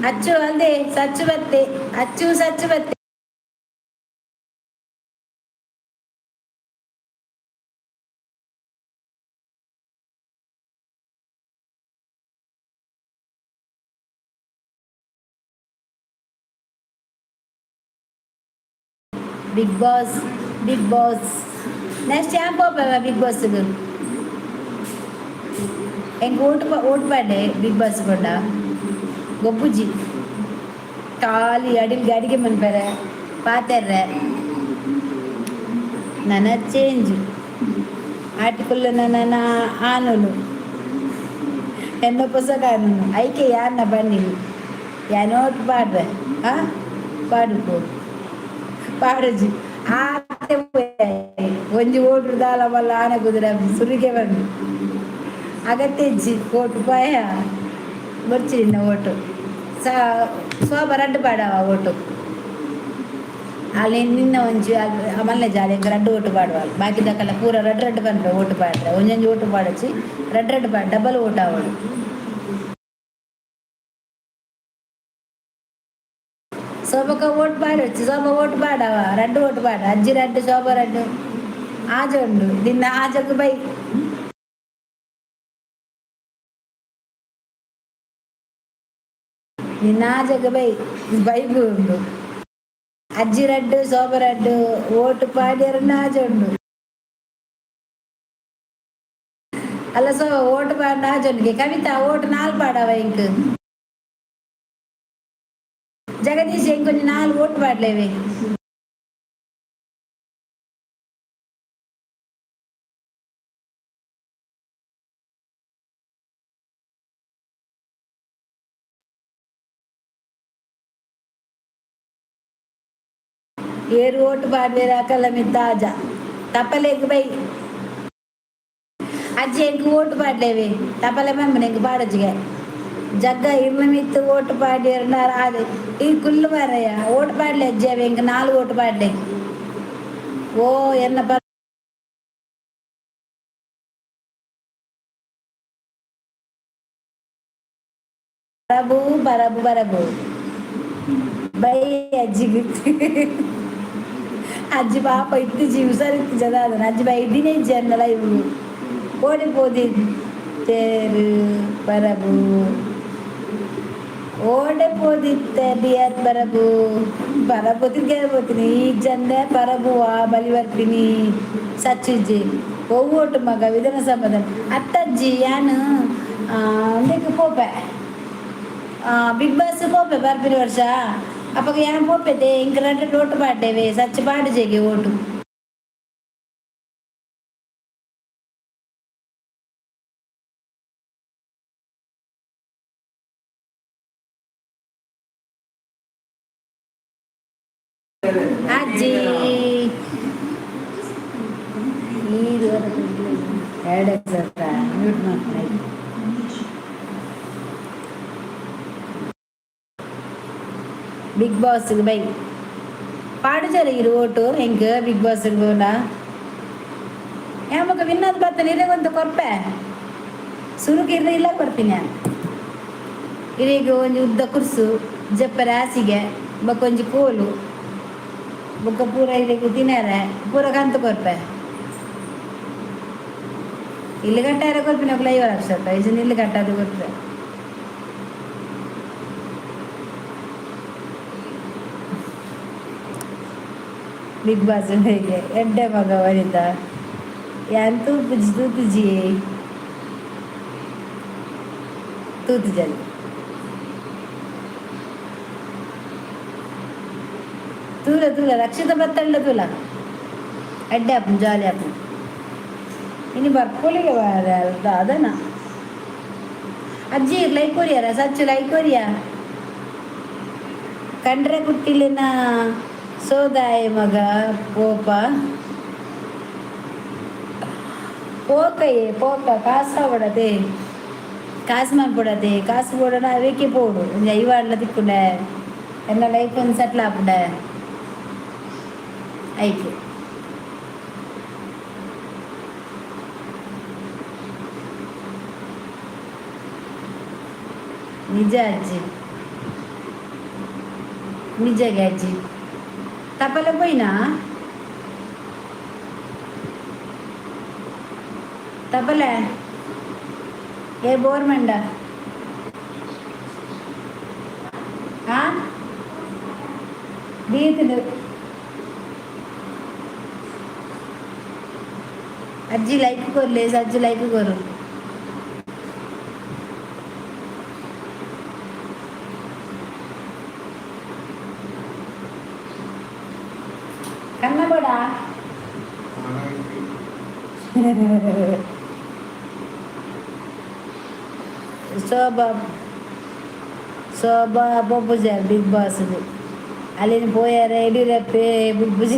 ಅಚ್ಚು ಅಲ್ದೆ ಸಚ್ಚು ಬತ್ತೆ. ಅಚ್ಚು ಸಚ್ಚು ಬತ್ತೆ. Big boss, big boss next ಯಾನ್ ಪೋಪ ಬಿಗ್ ಬಾಸ್. ಎಂಕ್ ಓಟು ಓಟು ಪಾಡೆ. ಬಿಗ್ ಬಾಸ್ ಪಂಡ ಗೊಬ್ಬುಜಿ. ಖಾಲಿ ಅಡಿಲ್ಗೆ ಅಡಿಗೆ ಮನ್ಪೆರೆ, ಪಾತೆರ್ರೆ. ನನ ಚೇಂಜ್ ಆಟಿಕುಲ್ಲ ನನ್ನ ಆನುಲು ಎನ್ನ ಪೊಸ ಕಾನೂನು ಐಕೆ ಯಾರನ್ನ ಬನ್ನಿ ಯಾನ್ ಓಟ್ ಪಾಡ್ವೆ. ಆ ಪಾಡುಪು ಪಾಡುಜಿ ಆತೆ. ಒಂಜಿ ಓಟು ದಾಲ ಬಲ್ಲ ಆನೆ ಕುದುರೆ ಸುರಿಗೆ ಬಂದು ಅಗತ್ಯ ಇಜ್ಜಿ. ಓಟು ಪಾಯ ಬೊರ್ಚಿ ನಿನ್ನ ಓಟು. ಸೋಬ ರಡ್ಡು ಪಾಡವ ಓಟು. ಅಲ್ಲಿ ನಿನ್ನ ಒಂಜಿ ಮಲ್ಲೆ ಜಾಲಿ ರಡ್ಡು ಓಟು ಪಾಡುವ. ಬಾಕಿ ದಕಲ ಪೂರ ರಡ್ಡು ರಡ್ಡು ಪನ್ಪೆ. ಓಟು ಪಾಡ್ರೆ ಒಂಜೊಂಜಿ ಓಟು ಪಾಡೊಚ್ಚಿ, ರಡ್ಡು ರಡ್ಡು ಪಾಡ್, ಡಬಲ್ ಓಟು ಆವೊಡು. ಶೋಭಕ್ಕ ಓಟ್ ಪಾಡೊಚ್ಚಿ. ಶೋಭ ಓಟು ಪಾಡವ, ರಡ್ಡು ಓಟು ಪಾಡ. ಅಜ್ಜಿ ರಡ್ಡು, ಶೋಭ ರಡ್ಡು, ಆಜ ಉಂಡು ನಿನ್ನ ಆಜకు ಬೈ. ನಿನ್ನ ಆಜకు ಬೈ ಬೈಬು ಉಂಡು. ಅಜ್ಜಿ ರಡ್ಡು, ಶೋಭ ರಡ್ಡು ಓಟು ಪಾಡ್ಯರನ್ನ ಆಜ ಉಂಡು ಅಲ್ಲ. ಸೊ ಓಟು ಪಾಡ ಆಜ ಉಂಡು. ಕವಿತಾ ಓಟು ನಾಲ್ ಪಾಡವ ಇಂಕ್. ಜಗದೀಶ್ ಇಂಕೊಂಜಿ ನಾಲ್ ಓಟು ಪಾಡ್ಲೇವೆ. ಏರು ಓಟು ಪಾಡ್ವೇರ ಅಕಲ ಮಿತ್ತ ಆಜ ತಪ್ಪಲೇಗ್ ಬೈ. ಅಜ್ಜಿ ಎಂಕ್ ಓಟು ಪಾಡ್ಲೇವೆ. ತಪ್ಪಲೆ ಮಮ್ಮನ ಎಂಕ್ ಪಾಡೊಜ್ಜಿಗೆ. ಜಗ್ಗ ಇರ್ನ ಮಿತ್ತು ಓಟು ಪಾಡ್ಯರ್ನ ಆದ್ ಈ ಕುಲ್ಲು ಮಾರಯ್ಯ. ಓಟು ಪಾಡ್ಲೆ ಅಜ್ಜಿ ಅವೆ ಎಂಕ್ ನಾಲ್ ಓಟು ಪಾಡ್ಲೆ. ಓ ಎನ್ನ ಪರಬು ಪರಬು ಪರಬು ಬೈ ಅಜ್ಜಿಗ್. ಅಜ್ಜಿ ಪಾಪ ಇತ್ತಿಜಿ, ಹುಷಾರಿತ್ತಿಜ ದಾದನ. ಅಜ್ಜಿ ಬೈ ದಿನ ಇಜ್ಜಿ ಅನ್ನ ಲೈವ್. ಓಡಿ ಪೋದಿತ್ತೇರು ಪರಬು? ಓಡೆ ಪೋದಿತ್ತೆ ಡಿಯರ್ ಪರಬು? ಪರಬು ತಿರ್ಗೆ ಪೋತೀನಿ ಈ ಜಂದೆ ಪರಬು. ಆ ಬಲಿ ಬರ್ತೀನಿ ಸಚ್ಚಿಜ್ಜಿ. ಒವ್ವೊಟ್ಟು ಮಗ ವಿಧಾನಸಭಾದ ಅತ್ತಜ್ಜಿ. ಯಾನು ಉಂದೆಕ್ ಪೋಪೆ, ಬಿಗ್ ಬಾಸ್ ಪೋಪೆ ಬರ್ಪಿನ ವರ್ಷ. ಅಪಗ ಯಾನ್ ಪೋಪೆದೆ. ಇಂಕ್ ರಡ್ಡ್ ಓಟು ಪಾಡ್ಡೇವೆ. ಸಚ್ಚ ಪಾಡುಜೆಗೆ ಓಟು. ಅಜ್ಜಿ ಎರಡು ಮ್ಯೂಟ್ ಮಾಡ್ತೀನಿ. ಬಿಗ್ ಬಾಸ್ ಬೈ ಪಾಡುಜಾರ ಇರು ಓಟು ಹೆಂಗ್ ಬಿಗ್ ಬಾಸ್ ಬೋನ ಯಾಮಗ ವಿನ್ನದ್ ಬತ್ತ ಇರೆಗೊಂದು ಕೊರ್ಪೆ. ಸುರುಕು ಇರ್ರೆ ಇಲ್ಲ ಕೊರ್ತೀನಿ ನಾನು. ಇರೆಗ್ ಒಂಜಿ ಉದ್ದ ಕುರ್ಸು, ಜಪ್ಪರೆ ಹಾಸಿಗೆ, ಬೊಕ್ಕ ಒಂಜಿ ಕೋಲು, ಬೊಕ್ಕ ಪೂರ ಇರೆಗ್ ತಿನರೆ ಪೂರ ಕಂತು ಕೊರ್ಪೆ. ಇಲ್ಲು ಕಟ್ಟಾರೆ ಕೊರ್ಪಿನ 50 ಲಕ್ಷ ರೂಪಾಯಿ ಇಜ್ಜಿಂಡ ಇಲ್ಲು ಕಟ್ಟಾದ ಕೊರ್ಪೆ. ಬಿಗ್ ಬಾಸ್ ಹೇಗೆ ಎಡ್ಡೆ ಮಗ ವನಿತಾ. ಯಾನ್ ತೂಪುಜಿ, ತೂತುಜಿ, ತೂತುಜಲ್. ತೂಲ ತೂಲ ರಕ್ಷಿತ ಬತ್ತಂಡ ತೂಲ. ಎಡ್ಡೆ ಆಪುಂಡು, ಜಾಲಿ ಆಪುಂಡು. ಇನಿ ಬರ್ಪೊಲಿಗೆ ದಾದನ. ಅಜ್ಜಿ ಲೈಕ್ ಕೊರಿಯಾರ? ಸಚ್ಚು ಲೈಕ್ ಕೊರಿಯಾ? ಕಂಡ್ರೆ ಕುಟ್ಟಿಲಿನ ಸೋದಾಯ ಮಗ ಪೋಪ ಪೋಕಯೇ ಪೋಕ. ಕಾಸು ಆವಡತೆ, ಕಾಸು ಮನ್ಪೊಡತೆ. ಕಾಸು ಬೋಡಣ ಅವೇಕೆ ಪೋಡು. ಒಂಜಿ 50 ಆಂಡಲ ತಿಕ್ಕುಂಡೆ, ಎನ್ನ ಲೈಫ್ ಒಂದು ಸೆಟ್ಲ್ ಆಪುಂಡೆ ಐಕೆ. ನಿಜ ಅಜ್ಜಿ, ನಿಜಗೆ ಅಜ್ಜಿ. ತಪಲ ಪೋಯಿನಾ? ತಪಲೆ ಏ ಬೋರ್ ಮಂಡ. ಆ ದೀತುಂಡು ಅಜ್ಜಿ. ಲೈಕ್ ಕೊರ್ಲೆ ಅಜ್ಜಿ, ಲೈಕ್ ಕೊರು. ಕನ್ನಡ. Shobha Shobha ಪೋಪುಜಾರ್ big boss. ಅಲ್ಲಿನ ಪೋಯಾರ ಯಡಿಯೂರಪ್ಪೆ ಬುಡ್ಪುಜಿ.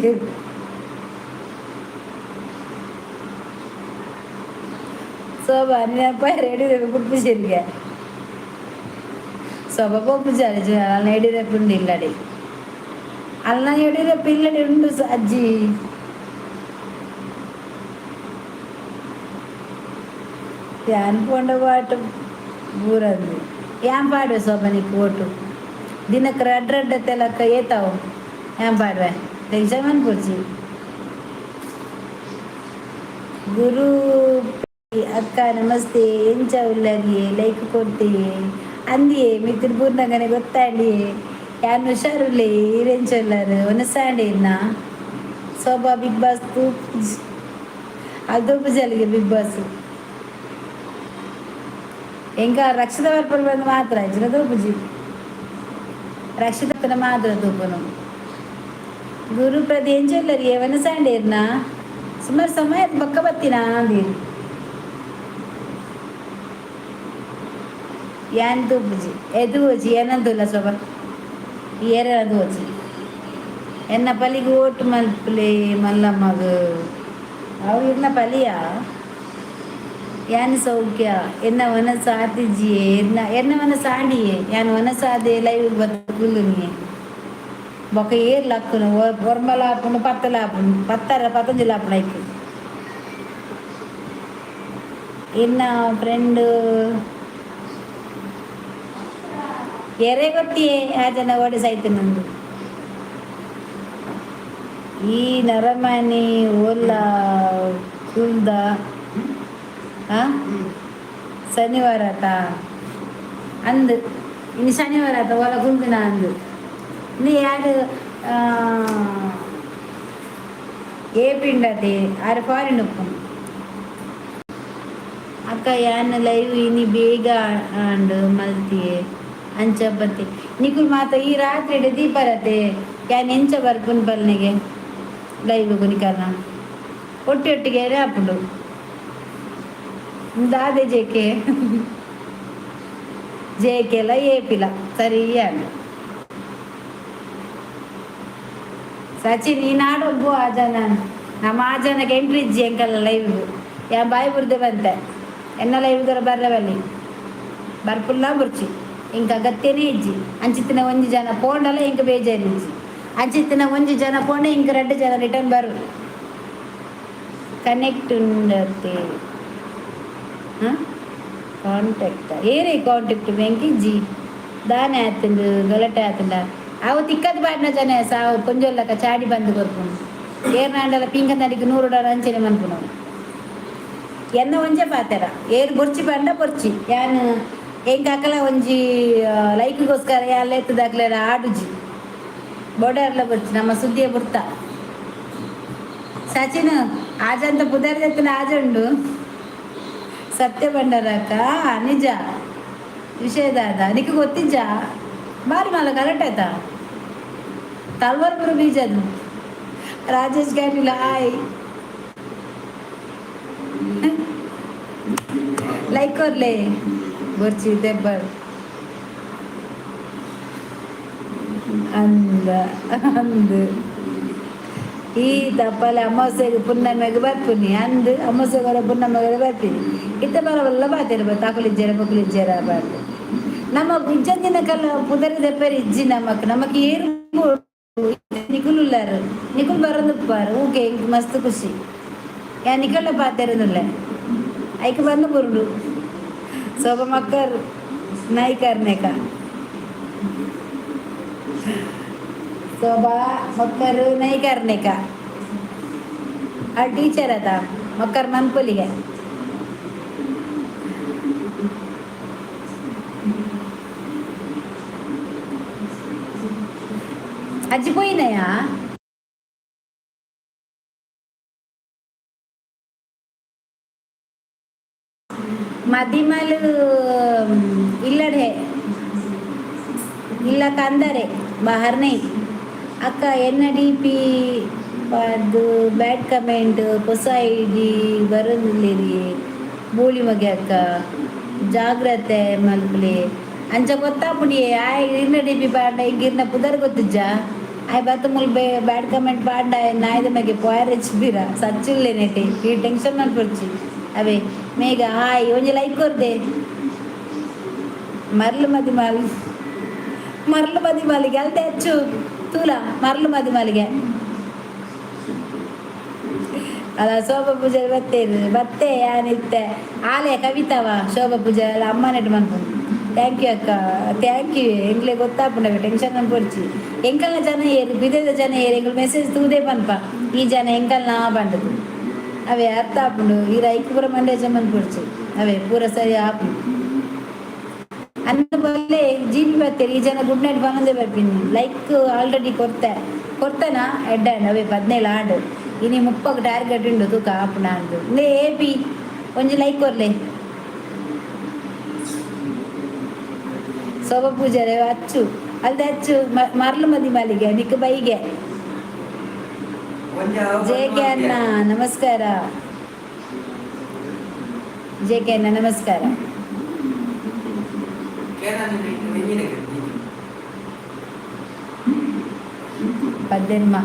ಶೋಭಾ, ನಿನ್ನ ಪೋಯಾರ ಯಡಿಯೂರಪ್ಪೆ ಬುಡ್ಪುಜೆರ್ಗೆ. ಶೋಭಾ ಪೋಪುಜಾರ್, ಅಲ್ನ ಯಡಿಯೂರಪ್ಪ ಉಂಡು ಇಲ್ಲಡಿ. ಅಲ್ನ ಯಡಿಯೂರಪ್ಪ ಇಲ್ಲಡಿ ಉಂಡು ಅಜ್ಜಿ. ಯಾನ್ ಪೋಂಡ ಪಾಟು ಬೂರಂದು ಯಾನ್ ಪಾಡುವೆ ಶೋಭಾ ನಿಕ್ಕ್ ಓಟು. ದಿನಕ್ಕೆ ರಡ್ಡ್ ರಡ್ಡ್ ತೆಲಕ್ಕ ಏತಾವು ಯಾನ್ ಪಾಡುವೆ, ಟೆನ್ಷನ್ ಮನ್ಪೊಡ್ಚಿ. ಗುರು ಅಕ್ಕ ನಮಸ್ತೆ, ಎಂಚ ಉಲ್ಲರಿಯೇ? ಲೈಕ್ ಕೊಡ್ತೀಯೇ ಅಂದಿಯೇ. ಮಿತ್ತ್ ಪೂರ್ಣಗನೆ ಗೊತ್ತಾಂಡಿಯೇ. ಯಾನ್ ಹುಷಾರುಲ್ಲೆ, ಈರೆಂಚ ಉಲ್ಲರ್? ಒನಸಾಂಡೆ ಇನ್ನ. ಶೋಭಾ ಬಿಗ್ ಬಾಸ್ ತೂಪುಜಿ, ಅದು ತೂಪುಜಲಿಗೆ ಬಿಗ್ ಬಾಸ್. ಎಂಕ ರಕ್ಷಿತ ಬರ್ಪುನ ಬಂದು ಮಾತ್ರ ಇಜ್ಜಿಡ ತೂಪುಜಿ. ರಕ್ಷಿತ ಮಾತ್ರ ತೂಪುನು. ಗುರುಪ್ರತಿ ಎಂಚ ಉಲ್ಲರಿಯೇ? ಒನಸಾಂಡೆ ಇರ್ನ? ಸುಮಾರು ಸಮಯ ಬೊಕ್ಕ ಬತ್ತಿನ ಅಂದೀರ್. ಯಾನ್ ತೂಪುಜಿ, ಎದುವೊಜಿ ಏನಂತುಲ್ಲ ಶೋಭಾ, ಏರೆನ ತೂವೊಚಿ. ಎನ್ನ ಪಲಿಗೆ ಓಟು ಮಲ್ಪುಲೆ ಮಲ್ಲಮ್ಮಗ್. ಅವು ಇರ್ನ ಪಲಿಯ. ಯಾನ್ ಸೌಖ್ಯ. ಎನ್ನ ಮನಸ್ಸು ಆತಿಜ್ಜಿಯೇ. ಎನ್ನ ಎನ್ನ ಮನಸ್ಸು ಆಂಡಿಯೇ. ಯಾನ್ ವನಸಾದೆ ಲೈವ್ ಬತ್ತ್ ಕುಲ್ಲುನಿಯೇ. ಬೊಕ ಏರ್ ಲಕ್ಕುನು? ಒರ್ಂಬಲ ಆಪುಂಡು, ಪತ್ತಲ ಆಪುಂಡು, ಪತ್ತರ ಪತ್ತೊಂಜಿಲ ಆಪುಂಡು ಐಕ್. ಎನ್ನ ಫ್ರೆಂಡ್ ಎರೆ ಗೊತ್ತಿಯೇ ಆ ಜನ ಓಡಿ ಸೈತನಂದು. ಈ ನರಮನಿ ಓಲ್ಲ ಕುಲ್ದ ಆ ಶನಿವಾರ ಆತ ಅಂದು. ಇನ್ನು ಶನಿವಾರ ಆತ ಓಲ ಕುಲ್ದಿನ ಅಂದು. ನೀ ಯಾರು ಏ ಪಿಂಡತೆ ಆರು ಫಾರಿನ್ ಉಪ್ಪುನು. ಅಕ್ಕ, ಯಾನ್ ಲೈವ್ ಇನಿ ಬೇಗ ಆಂಡ್ ಮಲ್ತಿಯೆ ಅಂಚ ಬತ್ತಿ. ನಿಕುಲು ಮಾತ ಈ ರಾತ್ರಿ ದೀಪರತೆ ಯಾನ್ ಎಂಚ ಬರ್ಪುನ್ ಪಲ್ನೆಗೆ ಲೈವ್ ನಿಕಲ್ನ ಒಟ್ಟಿ ಒಟ್ಟಿಗೆ ಆಪುಂಡು. ದಾದೆ ಜೇಕೆ ಜೇಕೆಲ ಏಪಿಲ ಸರಿ ಆಂಡ್. ಸಚಿನ್, ಈ ನಾಡೊಬ್ಬು ಆ ಜನ ನಮ್ಮ ಆ ಜನಕ್ಕೆ ಎಂಟ್ರಿ ಇಜ್ಜಿ ಎಂಕಲ್ಲ ಲೈವ್. ಯಾನ್ ಬಾಯಿ ಬುರ್ದೆ ಬಂತೆ. ಎನ್ನ ಲೈವ್ ಬರ್ರೆ ಬಲ್ಲಿ, ಬರ್ಪುಲ್ಲ ಬುರ್ಚಿ, ಇಂಕ ಅಗತ್ಯನೇ ಇಜ್ಜಿ. ಅಂಚಿತ್ತಿನ ಒಂಜಿ ಜನ ಪೋಂಡಲ ಇಂಕ ಬೇಜಾರು ಇಜ್ಜಿ. ಅಂಚಿತ್ತಿನ ಒಂಜಿ ಜನ ಪೋಂಡ ಇಂಕ ರಡ್ಡ್ ಜನ ರಿಟರ್ನ್ ಬರು. ಕನೆಕ್ಟ್ ಉಂಡತೆ ಕಾಂಟ್ಯಾಕ್ಟ್ ಏರೇ ಕಾಂಟ್ಯಾಕ್ಟ್ ಬೆಂಕಿ ಇಜ್ಜಿ. ದಾನೆ ಆತುಂಡು ಗಲಾಟೆ ಆತುಂಡ. ಅವು ತಿಕ್ಕದ್ ಪಾಡ್ನ ಜನ ಸಾವು ಕೊಂಜೊಲ್ಲಕ ಚಾಡಿ ಬಂದು ಕೊರ್ಪುಂಡು. ಏರ್ನಾಂಡಲ ಪಿಂಕಂದಡಿಗೆ 100 ಡಾಲರ್ ಅಂಚನೆ ಮನ್ಪುನವು. ಎನ್ನ ಒಂಜೆ ಪಾತೆರ, ಏರ್ ಬೊರ್ಚಿ ಪಂಡ ಬೊರ್ಚಿ. ಯಾನ್ ಎಂಕ್ ಅಕಲ ಒಂಜಿ ಲೈಕ್ಗೋಸ್ಕರ ಯಾನ್ ಲೆತ್ತದಾಕ್ಲೆನ ಆಡುಜಿ. ಬೊಡರ್ಲ ಬೊರ್ಚಿ, ನಮ್ಮ ಸುದ್ದಿಯ ಬುರ್ತ. ಸಚಿನ್ ಆಜಂತ ಪುದರ್ ದೆತ್ತುಂಡ ಆಜುಂಡು. ಸತ್ಯ ಬಂಡಾರಕ್ಕ ನಿಜ ವಿಷಯ ದಾದ ನಿಕ್ಕ್ ಗೊತ್ತಿಜ್ಜಾ? ಬಾರಿ ಮಲ್ಲ ಗಲಾಟೆ ಆಯ್ತಾ ತಲ್ವಾರ್ ಪೂರ ಬೀಜದು. ರಾಜೇಶ್ ಗ್ಯಾಟಿಲ್ ಹಾಯ್, ಲೈಕ್ ಕೊರ್ಲೆ. ಬೊರ್ಚಿ ದೆಬ್ಬರ್ ಅಂದ ಅಂದು. ಈ ತಪ್ಪಲೆ ಅಮಾವಾಸ್ಯೆಗ್ ಪುಣ್ಣಮೆಗ್ ಬರ್ಪುನಿ ಅಂದ್. ಅಮಾವಾಸ್ಯೆಗ್ ಪುಣ್ಣಮೆಗ್ ಬರ್ಪಿನಿ. ಇತ್ತೆ ಬರವಲ್ಲ ಬಾತೆರ್ ತಾಕುಲಿಜ್ಜೆರ ಬೊಕುಲಿಜ್ಜೆರ ಬಾರ್ದು. ನಮ್ಮ ಇಜ್ಜಂದಿನ ಕಲ್ಲ ಪುದರ್ ದೆಪ್ಪೆರೆ ಇಜ್ಜಿ ನಮಕ್. ನಮಕ್ ಏರ್ ನಿಕುಲು ಉಲ್ಲಾರ್, ನಿಕುಲು ಬರೊಂದುಪ್ಪಾರ್, ಓಕೆ, ಎಂಕ್ ಮಸ್ತ್ ಖುಷಿ. ಯಾನ್ ನಿಕಲ್ನ ಪಾತೆರೊಂದುಲ್ಲೆ, ಐಕ್ ಬಂದು ಬುರುಡು. ಶೋಭ ಮಕ್ಕರ್ ನಾಯ್ಕರ್ನೇಕ. ಶೋಭಾ ಮಕ್ಕರ್ ನೈಕರ್ನೇಕ. ಆ ಟೀಚರ್ ಅದ ಮಕ್ಕರ್ ಮನ್ಪುಲಿಗೆ. ಅಜ್ಜಿ ಪೋಯಿನಯಾ? ಮದಿಮಲ್ ಇಲ್ಲಡೆ ಇಲ್ಲ ಕಂದರೆ, ಬಾಹರ್ ನೈ. ಅಕ್ಕ, ಎನ್ನ ಡಿ ಪಿ ಪಾಡ್ದು ಬ್ಯಾಡ್ ಕಮೆಂಟ್ ಹೊಸ ಐಡಿ ಬರೋದಿಲ್ಲೇರಿ. ಬೋಳಿ ಮಗೆ ಅಕ್ಕ, ಜಾಗ್ರತೆ ಮಲ್ಪುಲೆ. ಅಂಚ ಗೊತ್ತಾಪುಂಡಿಯೇ. ಆಯ್ ಇರ್ನ ಡಿಪಿ ಪಾಂಡ, ಇಂಕ್ ಇರ್ನ ಪುದರ್ ಗೊತ್ತಿಜ್ಜ. ಆಯ್ ಬತ್ತ ಮುಲ್ ಬ್ಯಾಡ್ ಕಮೆಂಟ್ ಪಾಂಡ. ನಾಯ್ದ ಮಗೆ ಪೋಯರೆ ಬೀರ ಸಚ್ಚಿಲ್ಲೆ ನೆಟೆ. ಈ ಟೆನ್ಷನ್ ಮಲ್ಪೊಡ್ಚಿ. ಅವೇ ಮೇಘ, ಹಾಯ್. ಒಂಜಿ ಲೈಕ್ ಕೊರ್ದೆ. ಮರ್ಲು ಮದಿ ಮಾಲ್, ಮರ್ಲು ಮದಿ ಮಾಲಿಗೆ ಅಲ್ತೆ ಅಚ್ಚು ತೂಲ. ಮರ್ಲು ಮದಿ ಮಾಲಿಗೆ ಅಲ್ಲ. ಶೋಭಾ ಪೂಜಾರಿ ಬತ್ತೇರು ಬತ್ತೆ ಯಾನಿತ್ತೆ ಆಲೆ ಕವಿತಾವ. ಶೋಭಾ ಪೂಜಾರಿ ಅಲ್ಲ, ಅಮ್ಮನೆಟ್ ಮನ್ಪುಂಡು. Thank you ಅಕ್ಕ, thank you. ಎಂಕ್ಲೆ ಗೊತ್ತಾಪುಂಡವೆ, ಟೆನ್ಷನ್ ಮನ್ಪೊಡ್ಚಿ. ಎಂಕಲ್ನ ಜನ ಏರು, ಬಿದೆದ ಜನ ಏರು, ಎಂಕಲ್ ಮೆಸೇಜ್ ತೂದೇ ಪನ್ಪ, ಈ ಜನ ಎಂಕಲ್ನ ಪಂಡದು. ಅವೇ ಅರ್ಥ ಆಪುಂಡು. ಈ ರೈಕ್ ಪೂರ ಮಂಡ್ಯ ಮನ್ಪೊಡ್ಚಿ. ಅವೇ ಪೂರ ಸರಿ ಆಪುಂಡು. ಅನ್ನ ಬಲ್ಲೆ ಜಿ ಬಿ ಬತ್ತೇರಿ. ಈ ಜನ ಗುಡ್ ನೈಟ್ ಪನೊಂದೇ ಬರ್ಪಿನಿ. ಲೈಕ್ ಆಲ್ರೆಡಿ ಕೊರ್ತೆ, ಕೊರ್ತನಾ ಎಡ್ಡೆ. ಅವೇ 17 ಆಂಡ್. ಇನಿ 30ಕ್ಕೆ ಟಾರ್ಗೆಟ್ ಉಂಡು. ತೂಕ ಆಪುಂಡ ಅಂದು. ಇಂದೇ ಎ ಪಿ, ಒಂಜಿ ಲೈಕ್ ಕೊರ್ಲೆ. ಶೋಭಾ ಪೂಜಾರಿ ಅಚ್ಚು ಅಲ್ದೆ ಅಚ್ಚು ಮರ್ಲು ಮದಿ ಮಾಲಿಗೆ ನಿಕ್ ಬೈಗೆ. ಜೆ ಕೆ ಅಣ್ಣ ನಮಸ್ಕಾರ. ಜೆ ಕೆ ಅಣ್ಣ ನಮಸ್ಕಾರ. ಪದ್ದೆನ್ಮ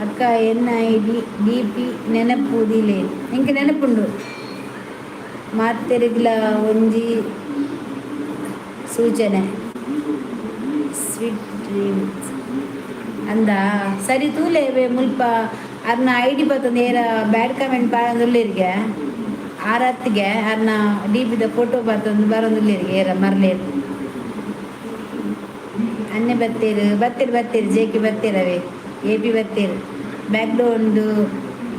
ಅಕ್ಕ, N I D D P ನೆನಪುದಿಲೆ. ಎಂಕ್ ನೆನಪುಂಡು. ಮಾತೆರೆಗ್ಲ ಒಂಜಿ ಸೂಚನೆ. ಸ್ವೀಟ್ ಡ್ರೀಮ್ಸ್ ಅಂದ ಸರಿ. ತೂಲೆ ಮುಲ್ಪ ಅರ್ನ ಐಡಿ ಬತ್ತಂದು ಏರ ಬ್ಯಾಡ್ ಕಮೆಂಟ್ ಪಾಡೊಂದುಲ್ಲೆರ್ಗೆ. ಆರತ್ತಿಗೆ ಅರ್ನ ಡಿ ಪಿದ ಫೋಟೋ ಬತ್ತೊಂದು ಬರೋದುಲ್ಲೆರ್ಗೆ. ಏರ ಮರ್ಲೇರ್ ಅನ್ನೆ ಬತ್ತೇರು ಬತ್ತೇರು ಬತ್ತೇರು. ಜೇಕಿ ಬತ್ತೇರವೇ, ಎ ಪಿ ಬತ್ತೇರು. ಬ್ಯಾಕ್ಗ್ರೌಂಡ್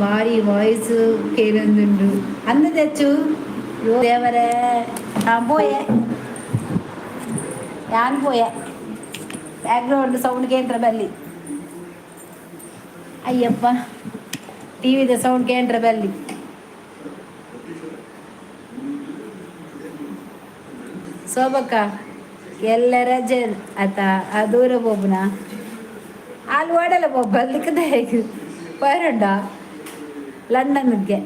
ಭಾರಿ ವಾಯ್ಸ್ ಕೇಳೊಂದುಂಡು ಅಂದದಚ್ಚು. ದೇವರೇ, ಹಾಂ ಪೋಯೆ, ಯಾನ್ ಪೋಯೆ. ಬ್ಯಾಕ್ಗ್ರೌಂಡ್ ಸೌಂಡ್ ಕೇಂದ್ರ ಬಲ್ಲಿ. ಅಯ್ಯಪ್ಪ, ಟಿವಿದ ಸೌಂಡ್ ಕೇಂದ್ರ ಬಲ್ಲಿ. ಸೋಬಕ್ಕ ಎಲ್ಲ ರಜೆ ಆತ. ಆ ದೂರ ಪೋಪುನ ಅಲ್ಲಿ ಓಡಲ್ಲ ಪೋಪ ಅಲ್ಲಿಕ್ಕದ ಪೋಯರುಂಡ ಲಂಡನ್ಗೆ.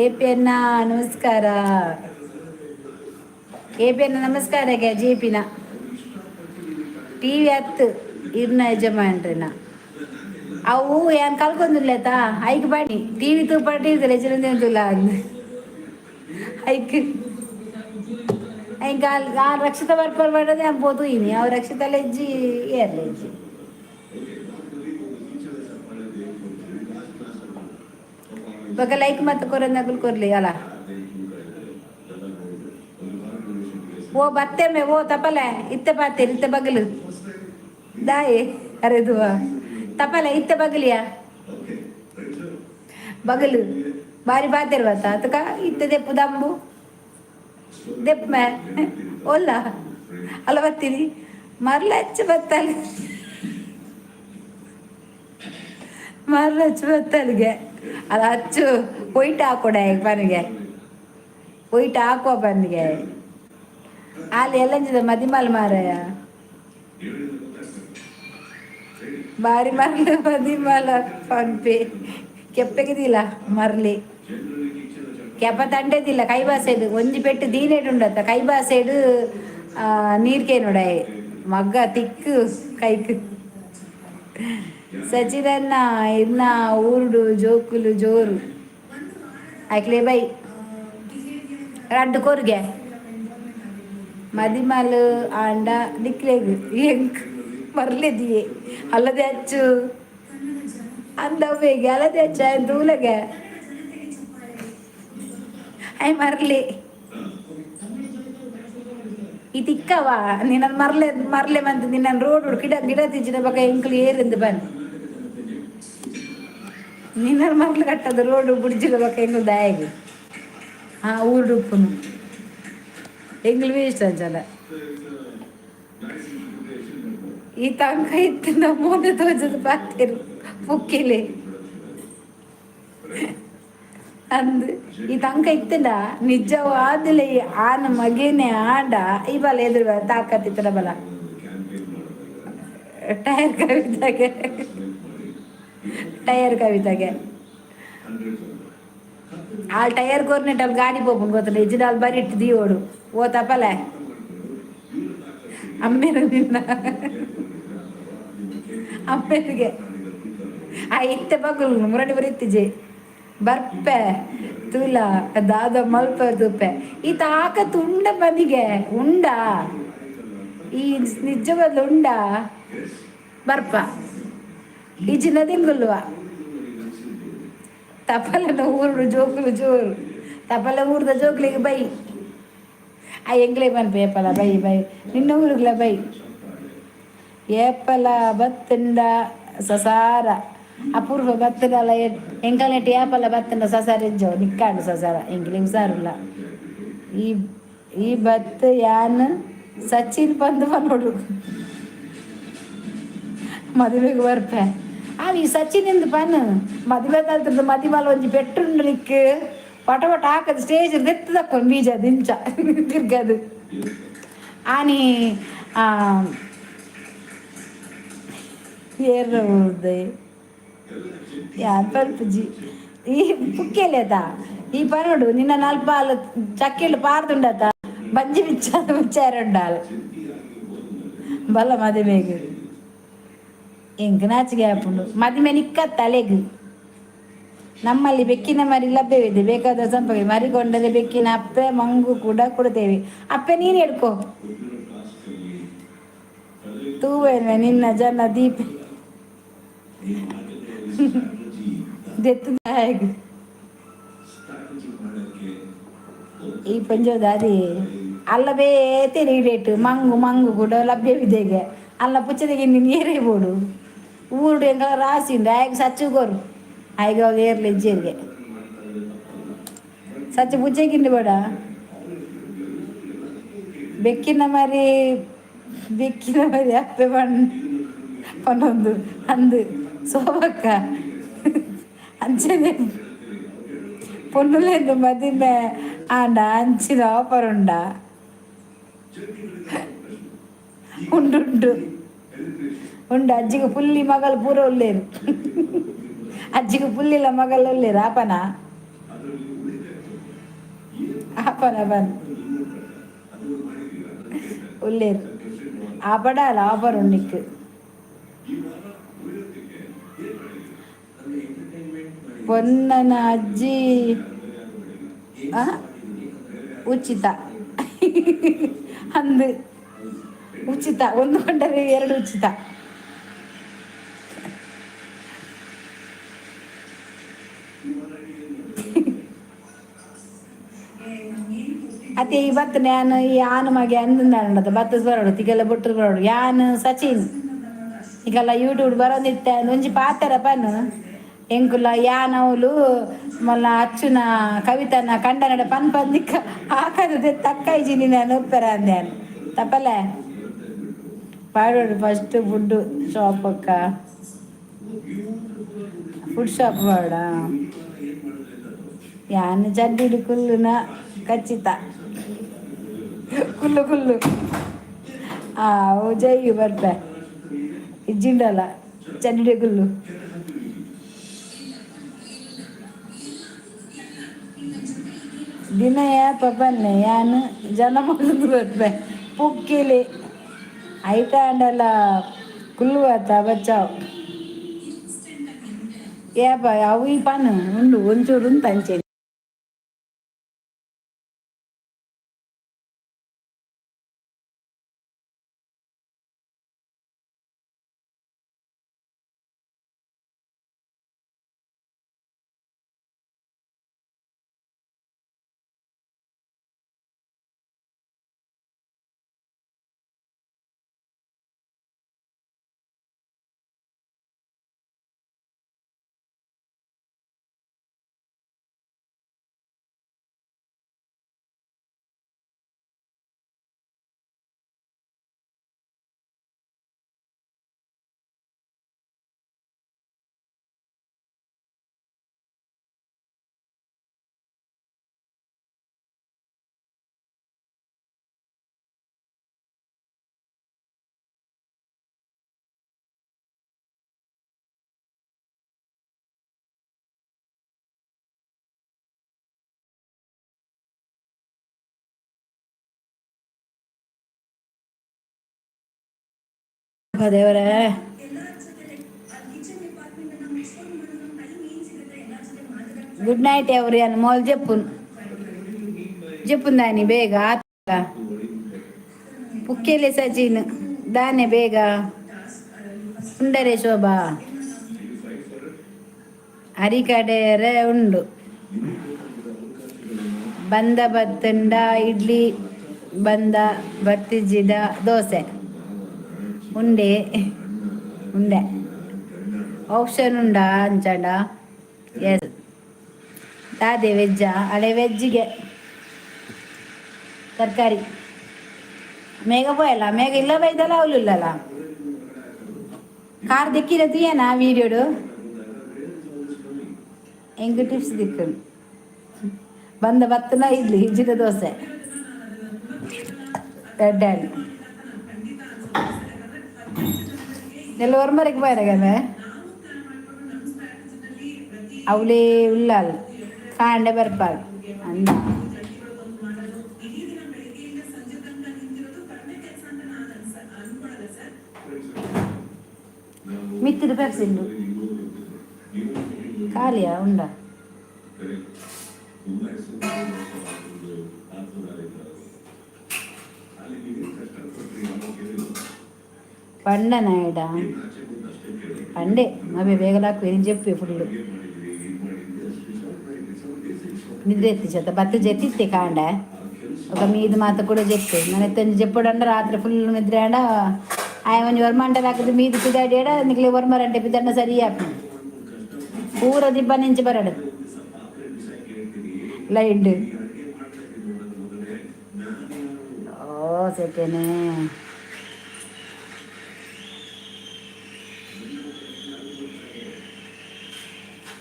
ಎ ಪಿ ಅಣ್ಣ ನಮಸ್ಕಾರ. ಎ ಪಿ ಅಣ್ಣ ನಮಸ್ಕಾರ. ಜೆ ಪಿನ ಟಿ ವಿ ಹತ್ತು ಇರ್ನ ಯಜಮಾನ್ರಿನ ಅವು ಏನ್ ಕಲ್ಕೊಂದಿಲ್ಲೇತಾ. ಐಕ್ ಬಾಣಿ ಟಿವಿ ತೂಪ, ಟಿವಿ ಲೆಜರಂದಿಲ್ಲ ಅಂದ್. ಐಕ್ ఇంకా ಆ ರಕ್ಷಿತ ಬರ್ಪರ್ ಪಡದೆ ಪೋತು ಇನಿ. ಅವು ರಕ್ಷಿತ ಲೆಜ್ಜಿ ಏರ್ ಲೆಜ್ಜಿ. ಬೊಕ ಲೈಕ್ ಮತ್ತೆ ಕೊರಂದಕುಲು ಕೊರ್ಲಿ ಅಲ್ಲ. ಓ ಬತ್ತೆಮ್ಮೆ, ಓ ತಪಲೆ ಇತ್ತೆ ಪಾತೇರಿ ಇತ್ತೆ ಬಗಲು ದಾಯೆ ಅರೆದುವ ತಪಲೆ ಇತ್ತೆ ಬಗಲಿಯಾ ಬಗಲು ಬಾರಿ ಪಾತೆರ್ ಬತ್ತ ಅತಕ ಇತ್ತೆ ದೆಪ್ಪು ದಂಬು ದೆಪ್ಪೆ ಒಲ್ಲ ಅಲ್ಲ ಬತ್ತೀನಿ. ಮರ್ಲ ಹೆಚ್ಚು ಬತ್ತಲ್, ಮರ್ಲ ಹೆಚ್ಚು ಬತ್ತಲ್ಗೆ ಅಲ್ಲ. ಅಚ್ಚು ಪೊಯ್ಟ್ ಹಾಕೊಡ ಪನಿಗೆ, ಪೊಯ್ಟ್ ಹಾಕುವ ಪನಿಗೆ. ಅಲ್ಲಿ ಎಲ್ಲಂಜಿದ ಮದಿಮಾಲ್ ಮಾರಾಯ. ಬಾರಿ ಮರ್ಲು ಮದಿಮಾಲ ಪನ್ಪೆ. ಕೆಪ್ಪೆಗಿದಿಲ್ಲ ಮರ್ಲಿ, ಕೆಪ್ಪ ತಂಡೆದಿಲ್ಲ. ಕೈಬಾ ಸೈಡ್ ಒಂಜಿ ಪೆಟ್ಟು ದೀನೇಟ್ ಉಂಡತ್ತ. ಕೈಬಾ ಸೈಡ್ ನೀರ್ಕೇನುಡಾಯೆ ಮಗ್ಗ ತಿಕ್ಕು ಕೈಕ್. ಸಚಿರನ್ನ ಇನ್ನ ಊರುಡು ಜೋಕುಲು ಜೋರು. ಆಕ್ಲೆ ಬೈ ರಡ್ಡು ಕೊರ್ಗೆ ಮದಿಮಾಲ್ ಆಂಡ ನಿಕ್ಲೆಗ್ ಎಂಕ್ ಮರ್ಲೆದಿಯೆ. ಅಲ್ಲದೆ ಅಚ್ಚು ಅಂದವ್ವೆಗೆ ಅಲ್ಲದೆ ಅಚ್ಚು ಆಯ್ತು ತೂಲಗೆ. I ಮರ್ಲಿ ಈ ತಿಕ್ಕವ ನಿನ್ನ ಮರ್ಲೆ ಮರ್ಲೆ ಮಂತ್ ನಿನ್ನ ರೋಡ್ ಗಿಡ ಗಿಡ ತಿಂಚಿನ ಬಕ ಎಂಕ್ಲು ಏರಿಂದು ಬನ್. ನಿನ್ನ ಮರ್ಲು ಕಟ್ಟದ ರೋಡ್ ಬುಡ್ಜಿನ ಬಕ ಎಂಕ್ಲು ದಾಯಗ್. ಹಾ ಊರು ಉಪ್ಪುನು ಎಂಕ್ಲು ವೇಸ್ಟ್ ಅಂಚಲ. ಈ ತಂಕ ಇತ್ತಿನ ಮೋನೆ ತೋಜದ ಪಾತೆರು ಪುಕ್ಕಿಲೆ ಅಂದ್. ಈ ತಂಕ ಇತ್ತಂಡ ನಿಜವಾದಲೇ ಆನ ಮಗೇನೆ ಆಂಡ ಈ ಬಲ ಎದುರು ತಾಕತ್ತಿತ್ತಡ ಬಲ. ಟೈರ್ ಕವಿತಾಗೆ, ಟೈರ್ ಕವಿತಾಗೆ. ಆಲ್ ಟೈರ್ ಕೊರ್ನೆಟ್ ಅಲ್ಲಿ ಗಾಡಿ ಪೋಪುಂಡು ಗೊತ್ತಲ್ಲ. ಇಜ್ಜಿಡ ಅಲ್ಲಿ ಬರಿಟ್ ದೀವೋಡು. ಓ ತಪಲೆ ಅಮ್ಮೇರು, ನಿನ್ನ ಅಮ್ಮೇರಿಗೆ ಆ ಇತ್ತೆ ಬಗ್ಲು ಮುರಡಿ ಬರಿತ್ತಿಜೆ. ಬರ್ಪೆ ತೂಲ ದಾದ ಮಲ್ಪ ತೂಪೆ. ಈ ತಾಕ ತುಂಡ ಬದಿಗೆ ಉಂಡ, ಈ ನಿಜ ಬದಲು ಉಂಡ. ಬರ್ಪ ಈ ಚಿನ್ನ ತಿಂಗುಲ್ವ. ತಪಲನ ಊರು ಜೋಕುಲು ಜೋರು. ತಪಲ ಊರ್ದ ಜೋಕ್ಲಿಗೆ ಬೈ. ಆ ಎಂಗ್ಲೇ ಪನ್ಪ ಏಪಲ ಬೈ ಬೈ, ನಿನ್ನ ಊರುಗ್ಲ ಬೈ. ಏಪಲ ಬತ್ತಂಡ ಸಸಾರ ಅಪೂರ್ವ ಬತ್ತಡಲ. ಎಂಕಲ್ನೆಟ್ ಏಪಲ ಬತ್ತಂಡ ಸಸಾರ ಇಜ್ಜೋ ನಿಕ್ಕಾಂಡು ಸಸಾರ. ಎಂಕ್ಲೆ ಹುಷಾರುಲ್ಲ. ಈ ಈ ಬತ್ತು ಯಾನ್ ಸಚಿನ್ ಬಂದು ಪನ್ನೋಡು, ಮದುವೆಗೆ ಬರ್ಪೆ. ಆ ಈ ಸಚಿನ್ ಎಂದು ಪನ್ ಮದುವೆ ತಲ್ತದ್ದು. ಮದಿಮಲ್ ಒಂಜಿ ಪೆಟ್ಟುಂಡು ನಿಕ್. ಪಟ ಪಟ ಹಾಕದು ಸ್ಟೇಜ್ ದೆತ್ತದಕ್ಕೊಂದು ಬೀಜ ದಿಂಚ ತಿರ್ಗದು ಆನಿ. ಏರು ಯಾರು ಪಲ್ಪುಜಿ. ಈ ಪುಕ್ಕೆಲೇತ ಈ ಪನೋಡು ನಿನ್ನ ನಲ್ಪಾಲ್ ಚಕ್ಕೆಲು ಪಾರ್ದುಂಡತ. ಬಂಜಿ ಬಿಚ್ಚ ಬಿಚ್ಚಾರುಂಡಾಲ್ ಬಲ್ಲ ಮದಿಮೆಗ್. ಎಂಕ್ ನಾಚಿಗೆ ಆಪುಂಡು. ಮದಿಮೆ ನಿಕ್ಕತ್ತ ಅಲೆಗ್. ನಮ್ಮಲ್ಲಿ ಬೆಕ್ಕಿನ ಮರಿ ಲಭ್ಯವಿದೆ, ಬೇಕಾದ ಸಂಪರ್ಕಿ. ಮರಿ ಕೊಂಡರೆ ಬೆಕ್ಕಿನ ಅಪ್ಪೆ ಮಂಗು ಕೂಡ ಕೊಡ್ತೇವೆ. ಅಪ್ಪೆ ನೀನು ಹಿಡ್ಕೋ. ತೂವೇನೆ ನಿನ್ನ ಜನ ದೀಪ ದೆತ್ತದ ಹೇಗೆ ಈ ಪಂಜೋದಾದಿ ಅಲ್ಲ ಬೇತೆ ನೀಡೇಟು. ಮಂಗು ಮಂಗು ಕೂಡ ಲಭ್ಯವಿದೆ. ಈಗ ಅಲ್ಲ ಪುಚ್ಚದಿಗೆ ನೀರೇ ಬೋಡು. ಊರುಡು ಎಂಕಲ ರಾಸಿ ಉಂಡು. ಆಯ್ಗೆ ಸಚ್ಚು ಕೊರು. ಆಯ್ಗೆ ಅವಾಗ ಏರ್ಲಿ ಇಜ್ಜೇರಿಗೆ ಸಚ್ಚು ಪುಚ್ಚೆಗಿಂಡು ಬೇಡ. ಬೆಕ್ಕಿನ ಮರಿ, ಬೆಕ್ಕಿನ ಮರಿ ಅಪ್ಪೆ ಬಣ್ಣ ಪನ್ನೊಂದು ಅಂದು ಸೋಬಕ್ಕ. ಅಂಚನೆ ಪೊನ್ನುಲೆಂದು ಮದಿಮೆ ಆಂಡ ಅಂಚಿನ ಆಫರ್ ಉಂಡ? ಉಂಡು ಉಂಡು ಉಂಡು. ಅಜ್ಜಿಗೆ ಪುಲ್ಲಿ ಮಗಲು ಪೂರ ಉಲ್ಲೇರು. ಅಜ್ಜಿಗೆ ಪುಲ್ಲಿಲ ಮಗಲು ಉಲ್ಲೇರು. ಆಪನ ಆಪನ ಬನ್ ಉಲ್ಲೇರು. ಆಪಡಾಲ ಆಫರ್ ಉಂಡಿಕ್. ಪೊನ್ನನ ಅಜ್ಜಿ ಉಚಿತ ಅಂದು. ಉಚಿತ, ಒಂದು ಕೊಂಡರೆ ಎರಡು ಉಚಿತ. ಅತ್ತೆ, ಈ ಬತ್ತ ನಾನು ಈ ಆನು ಮಗೆ ಅಂದಂದ ಬತ್ತ ಬರೋಡು ತಿಗೆಲ್ಲ ಬೊಟ್ಟು ಬರೋಡು. ಯಾನ್ ಸಚಿನ್ ಈಗೆಲ್ಲ ಯೂಟ್ಯೂಬ್ ಬರೋದಿತ್ತೆ. ಒಂಜಿ ಪಾತೆರ ಪನ್ನು ಎಂಕುಲ ಯಾನವ್ಲು ಮಲ್ಲ ಅಚ್ಚುನ ಕವಿತನ ಕಂಡನಡ ಪನ್ ಪಂದಿಕ್ಕ ಹಾಕದ ತಕ್ಕ ಇಜ್ಜಿ. ನಾನು ಉಪ್ಪೆರ ಅಂದೆ ತಪ್ಪಲೆ ಪಾಡೋಡು. ಫಸ್ಟ್ ಫುಡ್ ಶಾಪ್ ಅಕ್ಕ, ಫುಡ್ ಶಾಪ್ ಬೇಡ. ಯಾನ್ ಚಡ್ಡಿಡು ಕುಲ್ಲುನ ಖಚಿತ. ಕುಲ್ಲು ಕುಲ್ಲು. ಆ ಜೈ ಬರ್ಪೆ ಇಜ್ಜಿಂಡಲ್ಲ ಚಡ್ಡಿಡೆ ಕುಲ್ಲು. ದಿನ ಏಪ ಬನ್ನೆ ಯಾನ್ ಜನ ಮಲ್ದು ಬರ್ಪೆ. ಪುಕ್ಕಿಲಿ ಐತಾಂಡಲ ಕುಲ್ಲುವತ್ತ ಬಚ್ಚಾವ್. ಏಪ ಅವು ಈ ಪನ್ ಉಂಡು ಒಂಚೂರು ಉಂತು ಅಂಚೆ. ದೇವರೇ. Good night everyone. ಮೋಲ್ ಜಪ್ಪುನ್ ಜಪ್ಪುಂದಾನಿ ಬೇಗ ಆತ. ಪುಕ್ಕೇಲೆ ಸಚಿನ್ ದಾನೆ ಬೇಗ ಉಂಡರೆ ಶೋಭಾ ಅರಿಕಡೆರೆ ಉಂಡು. ಬಂದ ಬತ್ತುಂಡ ಇಡ್ಲಿ, ಬಂದ ಬತ್ತಿಜ್ಜಿದ ದೋಸೆ. ಉಂಡೆ ಉಂಡೆ ಆಪ್ಷನ್ ಉಂಡಾ ಅಂಚಂಡ? ಎಸ್. ದಾದೆ ವೆಜ್ಜಾ? ಹಳೆ ವೆಜ್ಜಿಗೆ ತರಕಾರಿ. ಮೇಘ ಪೋಯಲ್ಲ, ಮೇಘ ಇಲ್ಲ ಬೈದಲ್ಲ, ಅವಳು ಇಲ್ಲಲ್ಲ. ಕಾರ್ ದಿಕ್ಕಿನ ತುಯ್ಯನಾ ವೀಡಿಯೋಡು? ಎಂಕ್ ಟಿಪ್ಸ್ ದಿಕ್ಕನು. ಬಂದ ಬತ್ತನ ಇಡ್ಲಿ, ಇಜ್ಜಿದ ದೋಸೆ. ಎಡ್ಡೆ. ನೆಲ್ಲ ಒರ್ಮರೆಗೆ ಪೋಯರಗವೆ ಅವಳೇ ಉಳ್ಳಾಲ್ ಕಾಂಡೆ ಬರ್ಪಾಲ್ ಅಂದ. ಮಿತ್ತಿದ ಪೆಪ್ಸಿಂಡು ಖಾಲಿಯಾ ಉಂಡ? ಪಂಡ ನಾಯಡ ಪಂಡೆ ಅವೇ ಬೇಗಲಾಕು చెప్పి ಫುಲ್ಲು ನಿದ್ರೆ ಎತ್ತಿ ಬತ್ತ ಜೆತ್ತಿತ್ತೆ ಕಾಂಡ. ఒక ಮೀದು ಮಾತ ಕೂಡ ಜೆತ್ತೆ ನನ್ನ ಎತ್ತಂಜಿ ಜೆಪ್ಪುಡಂಡ. ರಾತ್ರಿ ಫುಲ್ ನಿದ್ರೆ ಆಂಡ ಆಯ ಒಂಜಿ ಒರ್ಮಂಟ ಹಾಕದು ಮೀದು ಪಿದಾಡಿಯಡ. ನಿಕ್ಲೆ ಒರ್ಮರಂಟೆ ಪಿದಣ್ಣ ಸರಿ ಆಪುಂಡು. ಪೂರ ದಿಬ್ಬ ನಿಂಚಿ ಬರಡು ಲೈಟ್. ಓ ಸೆಕೆನೆ.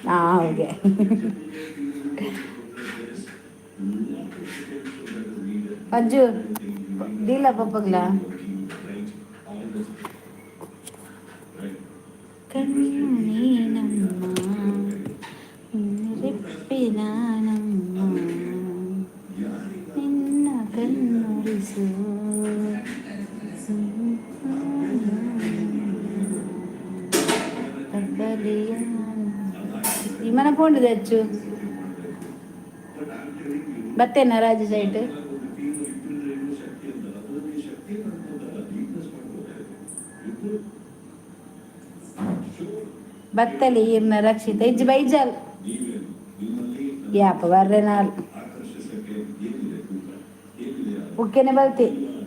ಹಾಂ, ಓಕೆ. ಪಜ್ಜು ದೀಲ ಪಪ್ಪಗ್ಲ. ಕಣ್ಣು ನೀನಮ್ಮ, ರೆಪ್ಪೆ ನಾನಮ್ಮ, ನಿನ್ನ ಕಣ್ಣೊರೆಸು ವಿಮಾನ ಪೋಂಡು ಹೆಚ್ಚು ಬತ್ತೇನ ರಾಜು ಸೈಟ್. ಬತ್ತಲಿ ಇರ್ನ ರಕ್ಷಿತ ಇಜ್ಜಿ ಬೈಜಾಲ್ ಯಾಪ ಬರ್ರೆ ನಾಲ್ ಪುಕ್ಕೆನೆ ಬಲ್ತೆ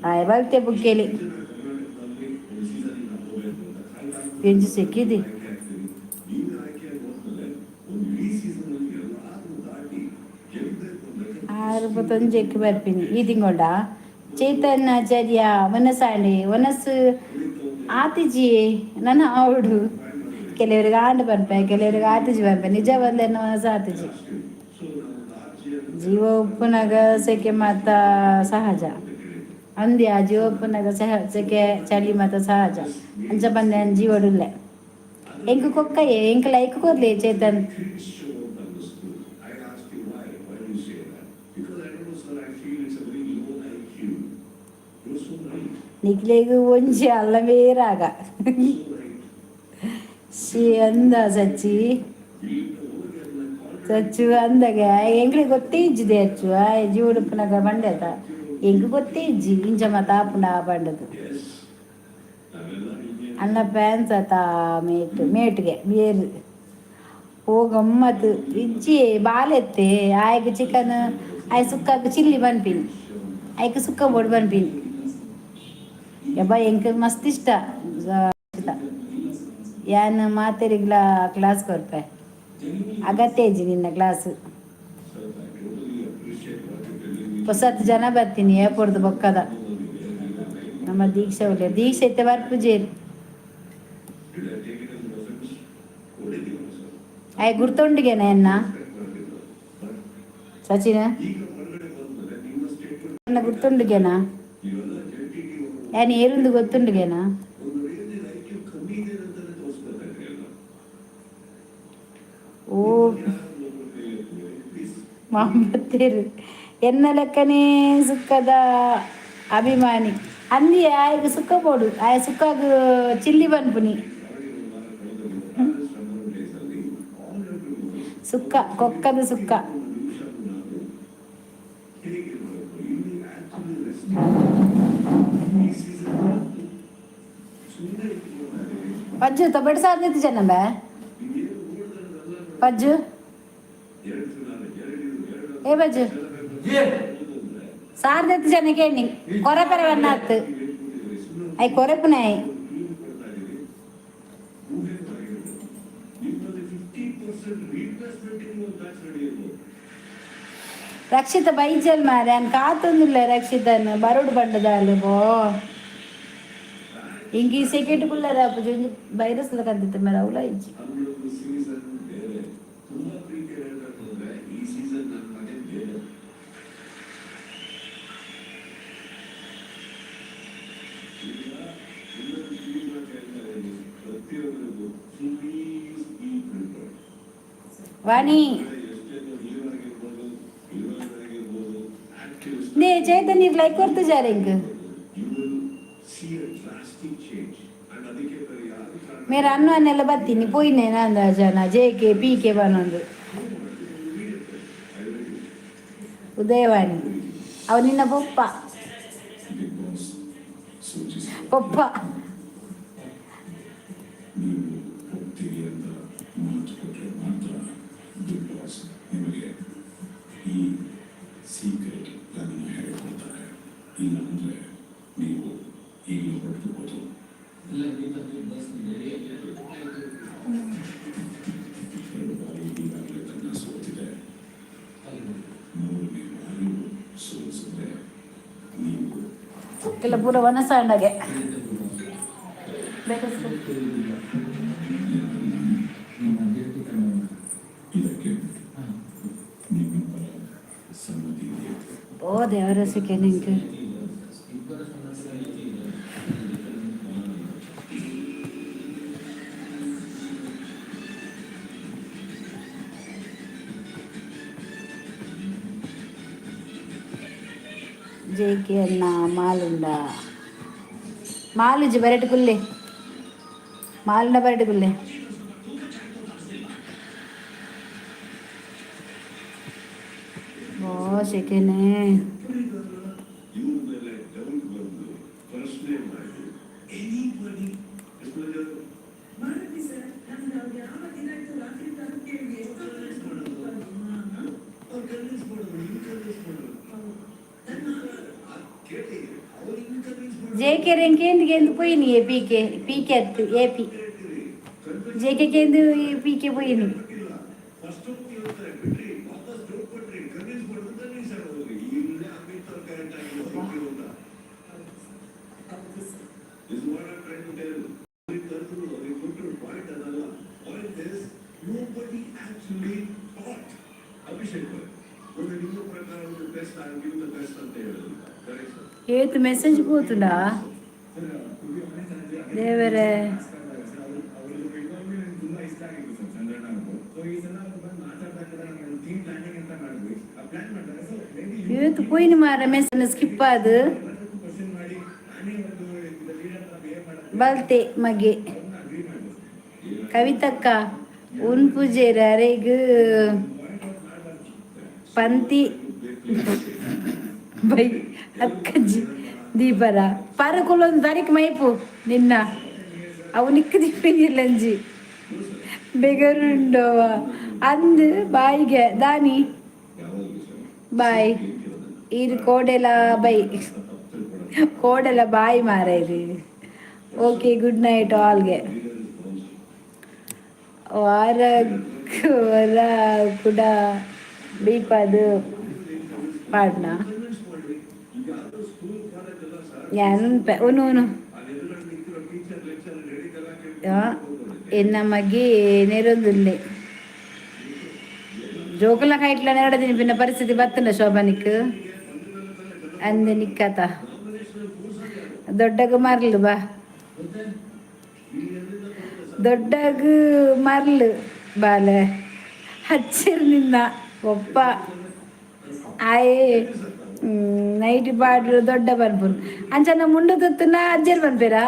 ಆಯ್ ಬಲ್ತೆ ಪುಕ್ಕೇಲಿ ಎಂಜಿ ಸಿಕ್ಕಿದಿ. ಆರು ಪತ್ತೊಂಜೆಕ್ ಬರ್ಪಿನಿ ಈ ತಿಂಗೊಳ್ಡ. ಚೈತನ್ಯ ಆಚಾರ್ಯ ವನಸಾಂಡಿ ವನಸ್ಸು ಆತಿಜಿ ನನ್ನ ಅವಡು. ಕೆಲವರಿಗೆ ಆಂಡ್ ಪನ್ಪೆ, ಕೆಲವರಿಗೆ ಆತಿಜಿ ಪನ್ಪೆ. ನಿಜ ಬಂದೇನು ವನಸ ಆತಿಜಿ. ಜೀವ ಉಪ್ಪುನಗ ಸೆಕೆ ಮಾತ ಸಹಜ ಅಂದ್ಯ. ಜೀವ ಉಪ್ಪುನಗ ಸಹ ಸೆಕೆ ಚಳಿ ಮಾತ ಸಹಜ ಅಂಚ ಬಂದೆ ಜೀವಡುಲ್ಲೆ. ಎಂಕ್ ಕೊಕ್ಕಯೆ, ಎಂಕ್ ಲೈಕ್ ಕೊರ್ಲಿ ಚೇತನ್. ನಿಕ್ಲೆಗ್ ಒಂಜಿ ಅಲ್ಲವೇ ರಾಗ she ಅಂದ ಸಚ್ಚಿ ಸಚ್ಚು ಅಂದಾಗ ಎಂಕ್ಲೆ ಗೊತ್ತೇ ಇಜ್ಜಿದೆ ಅಚ್ಚು. ಆಯ್ ಜೀವಡುಪ್ಪುನಗ ಬಂಡೆತ ಎಂಕ್ ಗೊತ್ತೇ ಇಜ್ಜಿ ಇಂಚ ಮಾತ ಆಪುಂಡ ಆ ಬಂಡದು. ಅಣ್ಣ ಫ್ಯಾನ್ಸ್ ಆತ ಮೇಟ್ ಮೇಟ್ಗೆ ಬೇರ್ ಓ ಗಮ್ಮತ್ತು ಇಜ್ಜಿ ಬಾಲೆತ್ತೆ. ಆಯ್ಗೆ ಚಿಕನ್ ಆಯ್ ಸುಕ್ಕಕ್ಕೆ ಚಿಲ್ಲಿ ಪನ್ಪಿನಿ, ಆಯ್ಕೆ ಸುಕ್ಕ ಬೋಡು ಪನ್ಪಿನಿ. ಯಬ್ಬ, ಎಂಕ್ ಮಸ್ತ್ ಇಷ್ಟ. ಯಾನ್ ಮಾತೆರಿಗ್ಲ ಕ್ಲಾಸ್ ಕೊರ್ಪೆ. ಅಗತ್ಯ ಇಜ್ಜಿ ನಿನ್ನ ಕ್ಲಾಸ್. ಹೊಸತ್ ಜನ ಬರ್ತೀನಿ ಏಪೊಡ್ದು ಬೊಕ್ಕದ. ನಮ್ಮ ದೀಕ್ಷಾ ಉಲ್ಲೆ ದೀಕ್ಷೆ ಇತ್ತೆ ಬರ್ಪುಜೇರು. ಆಯ್ ಗುರ್ತುಂಡಿಗೆನ ಎನ್ನ ಸಚಿನ? ಎನ್ನ ಗುರ್ತುಂಡುಗೆನಾ? ಯಾನ್ ಏರುಂದು ಗೊತ್ತುಂಡುಗೆನಾ? ಓ ಮಾಂಬತ್ತೇರು ಎನ್ನ ಲೆಕ್ಕನೇ ಸುಖದ ಅಭಿಮಾನಿ. ಅಂದಿ ಆಯ್ಗೆ ಸುಕ್ಕ ಬೋಡು, ಆಯ ಸುಕ್ಕಾಗ ಚಿಲ್ಲಿ ಬನ್ಪುನಿ. ಸುಕ್ಕ, ಕೊಕ್ಕದ ಸುಕ್ಕ. ಪಜ್ಜು ತಬೆಡ್ ಸಾರ್ದಿತ್ತು ಚೆನ್ನಂಬ ಪಜ್ಜು. ಏ ಬಜ್ಜು, ಸಾರ್ದೆತ್ತು ಜನ ಕೇಳಿ ಕೊರಪೆರ ವನ್ನಾತ್ I ಕೊರೆಪುನಾಯ್. ರಕ್ಷಿತ ಬೈಜಲ್ ಮಾರೆ, ಅನ್ ಕಾತೊಂದಿಲ್ಲ ರಕ್ಷಿತನ್ ಬರೋಡು ಬಂಡದಾಲು ಬೋ. ಇಂಕ ಈ ಸೆಕೆಂಡ್ ಕುಲ್ಲರ ಒಂಜಿ ವೈರಸ್ ಕಂತಿತ್ತು ಮೇರೆ, ಅವಲ ಇಜ್ಜಿ. ವಾಣಿ ನೇ ಚೇತನ್, ನೀರ್ ಲೈಕ್ ಕೊರ್ತು ಜಾರೆ ಇಂಕ್. ಮೇರೆ ಅನ್ನು ಅನ್ನೆಲ್ಲ ಬತ್ತೀನಿ ಪೋಯಿನೆ ನಂದ ಜನ J K P K ಬನ್ನೊಂದು. Udayavani ಅವ ನಿನ್ನ ಪೊಪ್ಪ ಪೊಪ್ಪ. ನೀವು ಹೋಗ್ತೀರಿ ಅಂತ ಮಾತು ಕೊಟ್ಟರೆ ಮಾತ್ರ ಬಿಗ್ ಬಾಸ್ ನಿಮಗೆ ಈ ಸೀಕ್ರೆಟ್ ಪ್ಲಾನ್ ಹೇಳಿಕೊಡ್ತಾರೆ. ಇಲ್ಲ ಅಂದರೆ ನೀವು ಈಗಲೂ ಹೊರಡ್ಬೋದು. ಎರಡು ಬಾರಿ ಈಗಾಗಲೇ ತಂಡ ಸೋತಿದೆ. ಮೂರನೇ ಬಾರಿಯೂ ಸೋಲಿಸಿದ್ರೆ ನೀವು ಕೆಲ ಪೂರ ವನಸಾಂಡಗೆ. ಇದಕ್ಕೆ ನಿಮ್ಮಿಬ್ಬರ ಸಮ್ಮತಿ ಇದೆಯೇ? ಓ ದೇವರ ಸಿಕ್ಕೆ ನಿಂಗೆ. ಜೆ ಕೆ ಅಣ್ಣ ಮಾಲುಂಡ ಮಾಲುಜಿ ಬರಟು ಕುಲ್ಲೆ, ಮಾಲುಂಡ ಬರಟು ಕುಲ್ಲೆ. ಓ ಸೆಕೆನೆ. ಇವ್ರ ಮೇಲೆ ಡೌಟ್ ಬಂದು ಪ್ರಶ್ನೆ ಮಾಡಿ ಎನಿಬಡಿ. ಮಾಡಿದ್ವಿ ಸರ್. ನಮ್ಗೆ ಅವ್ರು ಯಾವ ದಿನ ಆಯ್ತು, ರಾತ್ರಿ ತಂದು ಕೇಳಿ ಎಷ್ಟು. ಅವ್ರು ಕನ್ವಿನ್ಸ್ ಮಾಡಿದ್ರು, ಹಿಂಗೆ ಕನ್ವಿನ್ಸ್ ಮಾಡಿದ್ರು. ಕೇಳಿ, ಅವ್ರು ಹಿಂಗೆ ಕನ್ವಿನ್ಸ್ ಮಾಡಿದ್ರು. ಜೆ ಕೆ ರೆಂಕೇಂದು ಕೇಂದು ಪೋಯಿನಿ A P K P K ಅತ್ತು A P J K ಕೇಂದು P K ಪೋಯಿನಿ. First ಹೇಳ್ತಾರೆ ಬಿಡ್ರಿ, ವಾಪಸ್ ಡೌಟ್ ಕೊಟ್ರಿ, ಕನ್ವಿನ್ಸ್ ಮಾಡಿದ್ರು, ಕನ್ವಿನ್ಸ್ ಆಗೋದು ಇಲ್ಲೇ. ಅಮಿತ್ ಅವ್ರು ಕರೆಕ್ಟ್ ಆಗಿಲ್ಲ ಅಂತ is what I'm trying to tell. ಅವ್ರಿಗೆ ಕರೆದ್ರು, ಅವ್ರಿಗೆ ಕೊಟ್ಟರು, ಪಾಯಿಂಟ್ ಅದಲ್ಲ. Point is nobody actually thought. Abhishek ಅವರೇ, ಒಂದು ನಿಮ್ಮ ಪ್ರಕಾರ ಒಂದು best, I give the best ಅಂತ ಹೇಳೋದು ಕರೆಕ್ಟ್ ಸರ್. ಏತು ಮೆಸೇಜ್ ಪೋತುಂಡಾ ದೇವರೇ. ತುಂಬಾ ಇಷ್ಟ ಆಗಿತ್ತು ಸರ್ ಚಂದ್ರಣ್ಣ ಅವರು. ಸೊ ಈ ಸಲ ಅವ್ರು ಬಂದು ಮಾತಾಡಿದಾಗ ಕೂಡ ನಾವು ಒಂದು ಟೀಮ್ ಪ್ಲಾನಿಂಗ್ ಅಂತ ಮಾಡಿದ್ವಿ. ಆ ಪ್ಲಾನ್ ಮಾಡ್ತಾರೆ, ಸೊ ಏತು ಪೋಯಿನಿ ಮಾರ ಮೆಸೇಜ್ ಸ್ಕಿಪ್ ಆದು. ಕ್ವಶನ್ ಮಾಡಿ ನಾನೇ ಒಂದು ಲೀಡರ್ ತರ ಬಿಹೇವ್ ಮಾಡೋದು ಬಲ್ತೆ ಮಗೆ. ಅವ್ರನ್ನ ಅಗ್ರಿ ಮಾಡಿದೆ. ಕವಿತಕ್ಕ ಉನ್ಪುಜೇರ ಅರೆಗ್ ಪಂತಿ ಬೈ ಅಕ್ಕಜ್ಜಿ ದೀಪರ ಪರಕುಲೊಂದು ತಾರೀಕು ಮೈಪು ನಿನ್ನ ಅವು ನಿಕ್ಕ ದೀಪಿನಿಲ್ಲಂಜಿ ಬೆಗರುಂಡವ ಅಂದು ಬಾಯಿಗೆ ದಾನಿ. ಬಾಯ್ ಇರು ಕೋಡೆಲ ಬೈ ಕೋಡೆಲ ಬಾಯ್ ಮಾರ ಇರು. Okay, good night algae. ವಾರ ವರ ಕೂಡ ಬೀಪದು ಪಾಡ್ನ ಯಾನು ಉನು ಉನು ಎನ್ನ ಮಗಿ ನೆರೊಂದುಲ್ಲೆ ಜೋಕುಲ ಕೈಟ್ಲ ನೆರಡದಿನಿ ಪಿನ್ನ ಪರಿಸ್ಥಿತಿ ಬತ್ತುಂಡ ಶೋಭನಿಕ್ ಅಂದೆ ನಿಕ್ಕತ ದೊಡ್ಡಗ ಮರ್ಲು ಬಾ, ದೊಡ್ಡಗ ಮರ್ಲು ಬಾಲೆ ಹಚ್ಚಿರ್ ನಿನ್ನ ಒಪ್ಪ ಆಯೇ. ನೈಟಿ ಪಾಡ್ರು ದೊಡ್ಡ ಪನ್ಪುನು ಅಂಚನ ಮುಂಡು ತುತ್ತುನ ಅಜ್ಜರ್ ಪನ್ಪೇರಾ?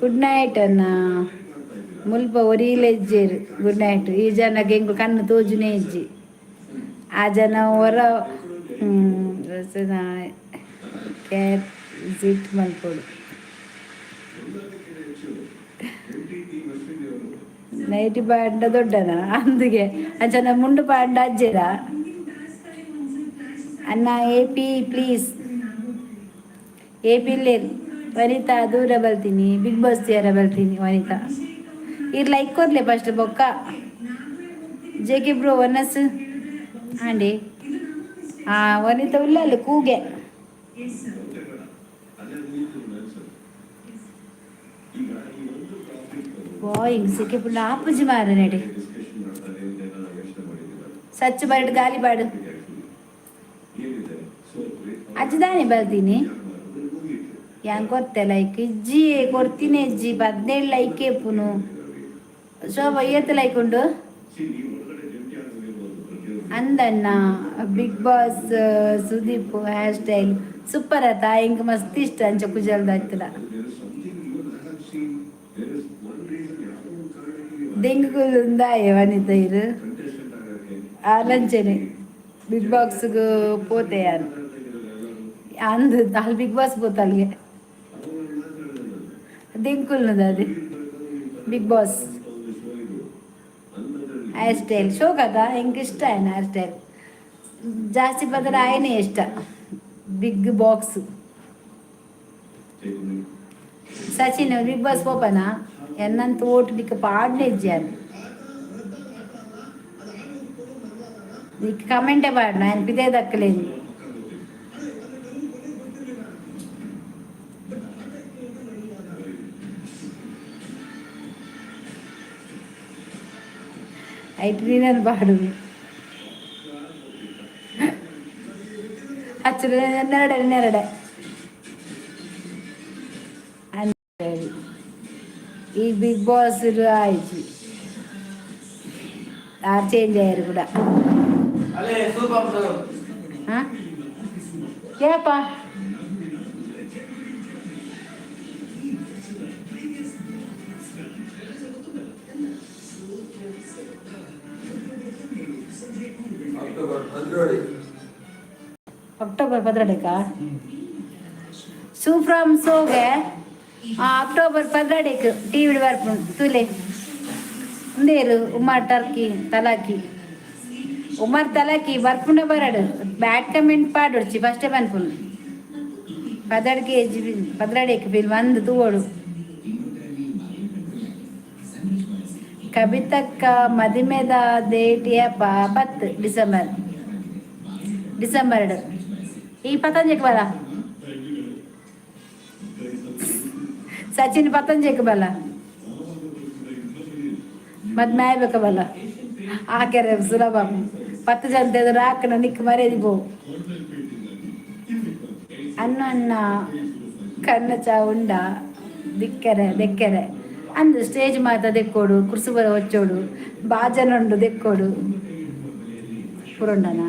ಗುಡ್ ನೈಟ್ ಅಣ್ಣ. ಮುಲ್ಪ ಒರಿಲೆ ಇಜ್ಜೇರು. Good night. ಈ ಜನಕ್ಕೆ ಎಂಕು ಕಣ್ಣು ತೋಜುನೇ ಇಜ್ಜಿ. ಆ ಜನ ಹೊರ ಕ್ಯಾಟ್ ಜಿಟ್ ಮಲ್ಪೊಡು. ನೈಟಿ ಪಾಂಡ ದೊಡ್ಡನ ಅಂದಿಗೆ ಅಂಚನ ಮುಂಡು ಪಾಂಡ ಅಜ್ಜೇರ. ಅಣ್ಣ, A P please. A P ಇಲ್ಲೇರು. ವನಿತಾ ದೂರ ಬಲ್ತೀನಿ, ಬಿಗ್ ಬಾಸ್ ತೀರ ಬಲ್ತೀನಿ. ವನಿತಾ ಇರ್ ಲೈಕ್ ಕೊರ್ಲೆ ಫಸ್ಟ್ ಬೊಕ್ಕ. ಜೆ ಕೆ ಬ್ರೋ, ವನಸ್ ಆಂಡಿ. ಆ ವನಿತಾ ಉಲ್ಲಲ್ಲ ಕೂಗೆ. ಬಾಯ್ ಸಿಕ್ಕೆ ಪುಲ್ಲ ಆಪುಜಿ ಮಾರ ನಡಿ. ಸಚ್ಚ ಬಾಡು ಗಾಲಿ ಬಾಡು. ಅಜ್ಜದಾನೆ ಬರ್ತೀನಿ. ಯಾಂಗ್ ಕೊರ್ತೆ ಲೈಕ್ ಇಜ್ಜಿ, ಕೊರ್ತೀನಿ ಇಜ್ಜಿ. 17 ಲೈಕ್ ಏಪುನು. ಶೋಭಾ, ಏತ್ ಲೈಕ್ ಉಂಡು? ಅಂದಣ್ಣ, big boss Sudeep hair style super ಆತ. ಇಂಕ್ ಮಸ್ತ್ ಇಷ್ಟ ಅಂಚ ಕುಜಲ್ದ ಆಯ್ತಲ್ಲ. ದೆಂಗುಂದಾಯೆ ವನಿತ ಇರು ಆಲಂಚನೆ ಬಿಗ್ ಬಾಕ್ಸ್ಗೆ ಪೋತೆ ಯಾರು ಅಂದು ಅಲ್ಲಿ ಬಿಗ್ ಬಾಸ್ ಪೋತ ಅಲ್ಲಿಗೆ ದೆಂಕುಲ್ನದ ಅದು big boss. Hair style ಶೋಕ್ ಅದ. ಎಂಕ್ ಇಷ್ಟ ಆಯ್ನ ಹೇರ್ ಸ್ಟೈಲ್. ಜಾಸ್ತಿ ಬದಲ ಆಯನೇ ಇಷ್ಟ. Big boss Sachin big boss ಪೋಪನ ಎನ್ನಂತ ಓಟು ನಿಕ್ಕ ಪಾಡ್ನೆ ಇಜ್ಜಾನ್. ನಿಕ್ ಕಮೆಂಟೇ ಪಾಡ್ನ ఆయన ಪಿದೇ ದಕ್ಕಲೇನು. ಐಟ್ ನೀನನ್ನು ಪಾಡು ಅಚ್ಚು ನೆರಡೆ ನೆರಡೆ. ಈ ಬಿಗ್ ಬಾಸ್ ಆಯ್ತು, ಆರ್ ಚೇಂಜ್ ಆಯ್ರು ಕೂಡ. ಹಾಂ, ಯಾಪ? ಅಕ್ಟೋಬರ್ 12ಕ್ಕ ಸೂ ಫ್ರಮ್ ಸೋಗೆ. ಅಕ್ಟೋಬರ್ 12ಕ್ಕೆ ಟಿ ವಿ ಬರ್ಪುಂಡು ತುಲೆ. ಉಂದೇರು ಉಮರ್ ಟರ್ಕಿ ತಲಾಕಿ. ಉಮರ್ ತಲಾಕಿ ಬರ್ಪುಂಡ ಬರಡು. ಬ್ಯಾಡ್ ಕಮೆಂಟ್ ಪಾಡೊಡ್ಚಿ, ಫಸ್ಟೇ ಪನ್ಪುಂಡು. 12 ಕೆ ಜಿ 12ಕ್ಕೆ ಫಿಲ್ಮ್ ಅಂದು ತೂವೊಡು. ಕಬಿತಕ್ಕ ಮದಿಮೆದ ಡೇಟ್ ಏಪ? 10 ಡಿಸೆಂಬರ್, ಡಿಸೆಂಬರ್. ಈ ಪತಂಜಕ್ಕೆ ಬಲ ಸಚಿನ್, ಪತಂಜಕ್ಕೆ ಬಲ ಮದ್ಮೆ ಆಯ್ಬೇಕ ಬಲ್ಲ. ಆಕೆರೆ ಸುಲಭ. 10 ಜನ ಎದುರು ಹಾಕನ ನಿಕ್ ಮರ್ಯಾದೆ ಪೋ. ಅನ್ನ ಅನ್ನ ಕಣ್ಣ ಚಾ ಉಂಡ ದಿಕ್ಕರೆ ದೆಕ್ಕರೆ ಅಂದು ಸ್ಟೇಜ್ ಮಾತ ದೆಕ್ಕೋಡು, ಕುರ್ಸು ಬರ ಹೊಚ್ಚೋಡು, ಬಾಜನ ಉಂಡು ದೆಕ್ಕೋಡು ಪುರಂಡನ.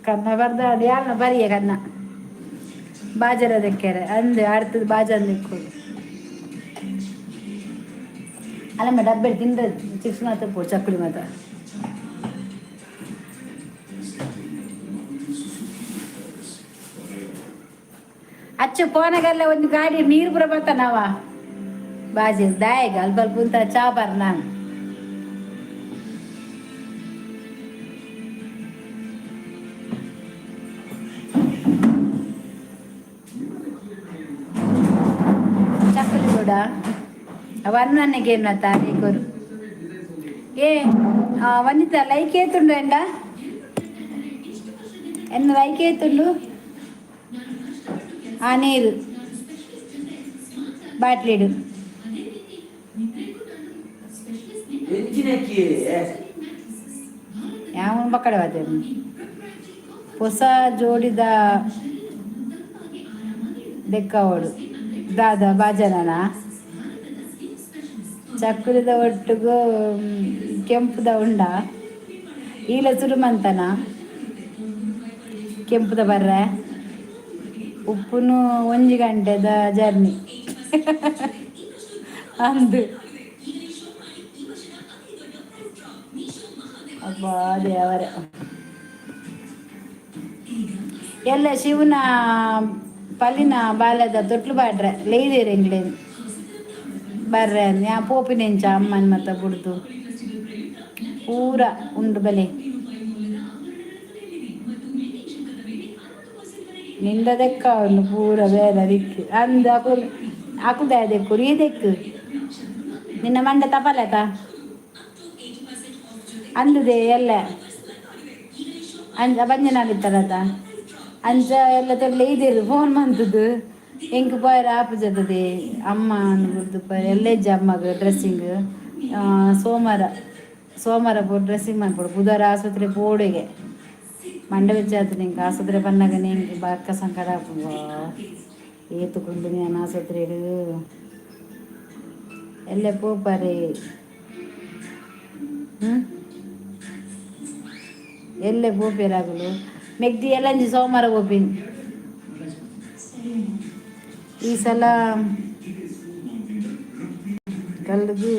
ಕನ್ನ ಬರ್ದ ಯಾಲ್ನ ಬರಿಯ ಕನ್ನ ಬಾಜರ ದೆಕ್ಕೆರೆ ಅಂದು அடுத்தது ಬಾಜನ ದೆಕ್ಕೋಡು. ಅಲ್ಲಮ್ಮ, ಡಬ್ಬೆ ತಿಂದ್ರೆ ಚಿಪ್ಸ್ ಮಾತ್ರ ಪೋ, ಚಕ್ಕುಲಿ ಮಾತ್ರ. ಅಚ್ಚು ಪೋನಗಲ್ಲ ಒಂದು ಗಾಡಿ ನೀರು ಪೂರ ಬರ್ತಾನವ ಬಾಜಿ ದಾಯಗ ಅಲ್ಪ ಅಲ್ಪ ಉಂತ ಚಾ ಬರ್ ನಾನು. ಚಕ್ಕುಲಿ ಕೂಡ ಅವನ್ನನಿಗೆ ತಾರೀಖರು. ಏ ವನಿತಾ, ಲೈಕ್ ಏತುಂಡು ಎಂಡ ಎನ್ನ ಲೈಕ್ ಏತುಂಡು? ಆ ನೀರು ಬಾಟ್ಲಿಡು. ಯಾವ ಬಕ್ಕಡೆ ಬಾತೆ ಹೊಸ ಜೋಡಿದ ದೆಕ್ಕವಡು ದಾದ ಬಾಜನನ ಚಕ್ಕುಲಿದ ಒಟ್ಟುಗು ಕೆಂಪುದ ಉಂಡ. ಈಲ ಸುರುಮಂತನ ಕೆಂಪುದ ಬರ್ರೆ ಉಪ್ಪುನು ಒಂಜಿ ಗಂಟೆದ ಜರ್ನಿ ಅಂದು. ಅಬ್ಬಾ ದೇವರೇ. ಎಲ್ಲ ಶಿವನ ಪಲ್ಲಿನ ಬಾಲ್ಯದ ತೊಟ್ಲು ಬಾಡ್ರೆ ಲೇದಿರ ಎಂಗ್ಲೇನ್ ಬರ್ರೆ ಯಾ ಪೋಪಿನೆಂಚ ಅಮ್ಮನ್ ಮತ್ತ ಬುಡ್ದು ಪೂರ ಉಂಡು ಬಲೆ ನಿಂದ ದೆಕ್ಕ ಅವನು ಪೂರ ಬೇರೆ ದಿಕ್ಕು ಅಂದ ಅಕುಲ್ ಅಕುಲ್ ದೆಕ್ಕು ರೀ ದೆಕ್ಕು ನಿನ್ನ ಮಂಡೆ ತಪಲತ ಅಂದದೆ ಎಲ್ಲ ಅಂಚ ಬಂಜನಾಗಿತ್ತಾರತ ಅಂಚ ಎಲ್ಲ ತೆಲ್ಲ ಇದಿರು ಫೋನ್ ಮಂತದ್ದು ಎಂಕ್ ಪೋಯರ ಆಪುಜತ್ತದೆ ಅಮ್ಮ ಬುಡ್ದು ಪೋಯರ ಎಲ್ಲ ಇಜ್ಜಿ ಅಮ್ಮಗ್ ಡ್ರೆಸ್ಸಿಂಗ್. ಸೋಮವಾರ ಸೋಮವಾರ ಪೋ ಡ್ರೆಸ್ಸಿಂಗ್ ಮನ್ಪೊಡು, ಬುಧವಾರ ಆಸ್ಪತ್ರೆ ಪೋಡೆಗೆ ಮಂಡೆ ಬೆಚ್ಚ ನಿಂಗೆ ಆಸ್ಪತ್ರೆ ಬನ್ನಾಗ ನಿಂಗೆ ಬಾಕ ಸಂಕಟ ಆಪುಂಡು. ಏತು ಕುಂಡು ನಾನು ಆಸ್ಪತ್ರೆಡ್ ಎಲ್ಲ ಪೋಪಾರೆ. ಹ್ಞೂ ಎಲ್ಲೆ ಪೋಪೆರಾಗುಲು ಮೆಗ್ದಿ ಎಲ್ಲಂಜಿ ಸೋಮವಾರ ಪೋಪಿನಿ ಈ ಸಲ ಕಲ್ಲದು.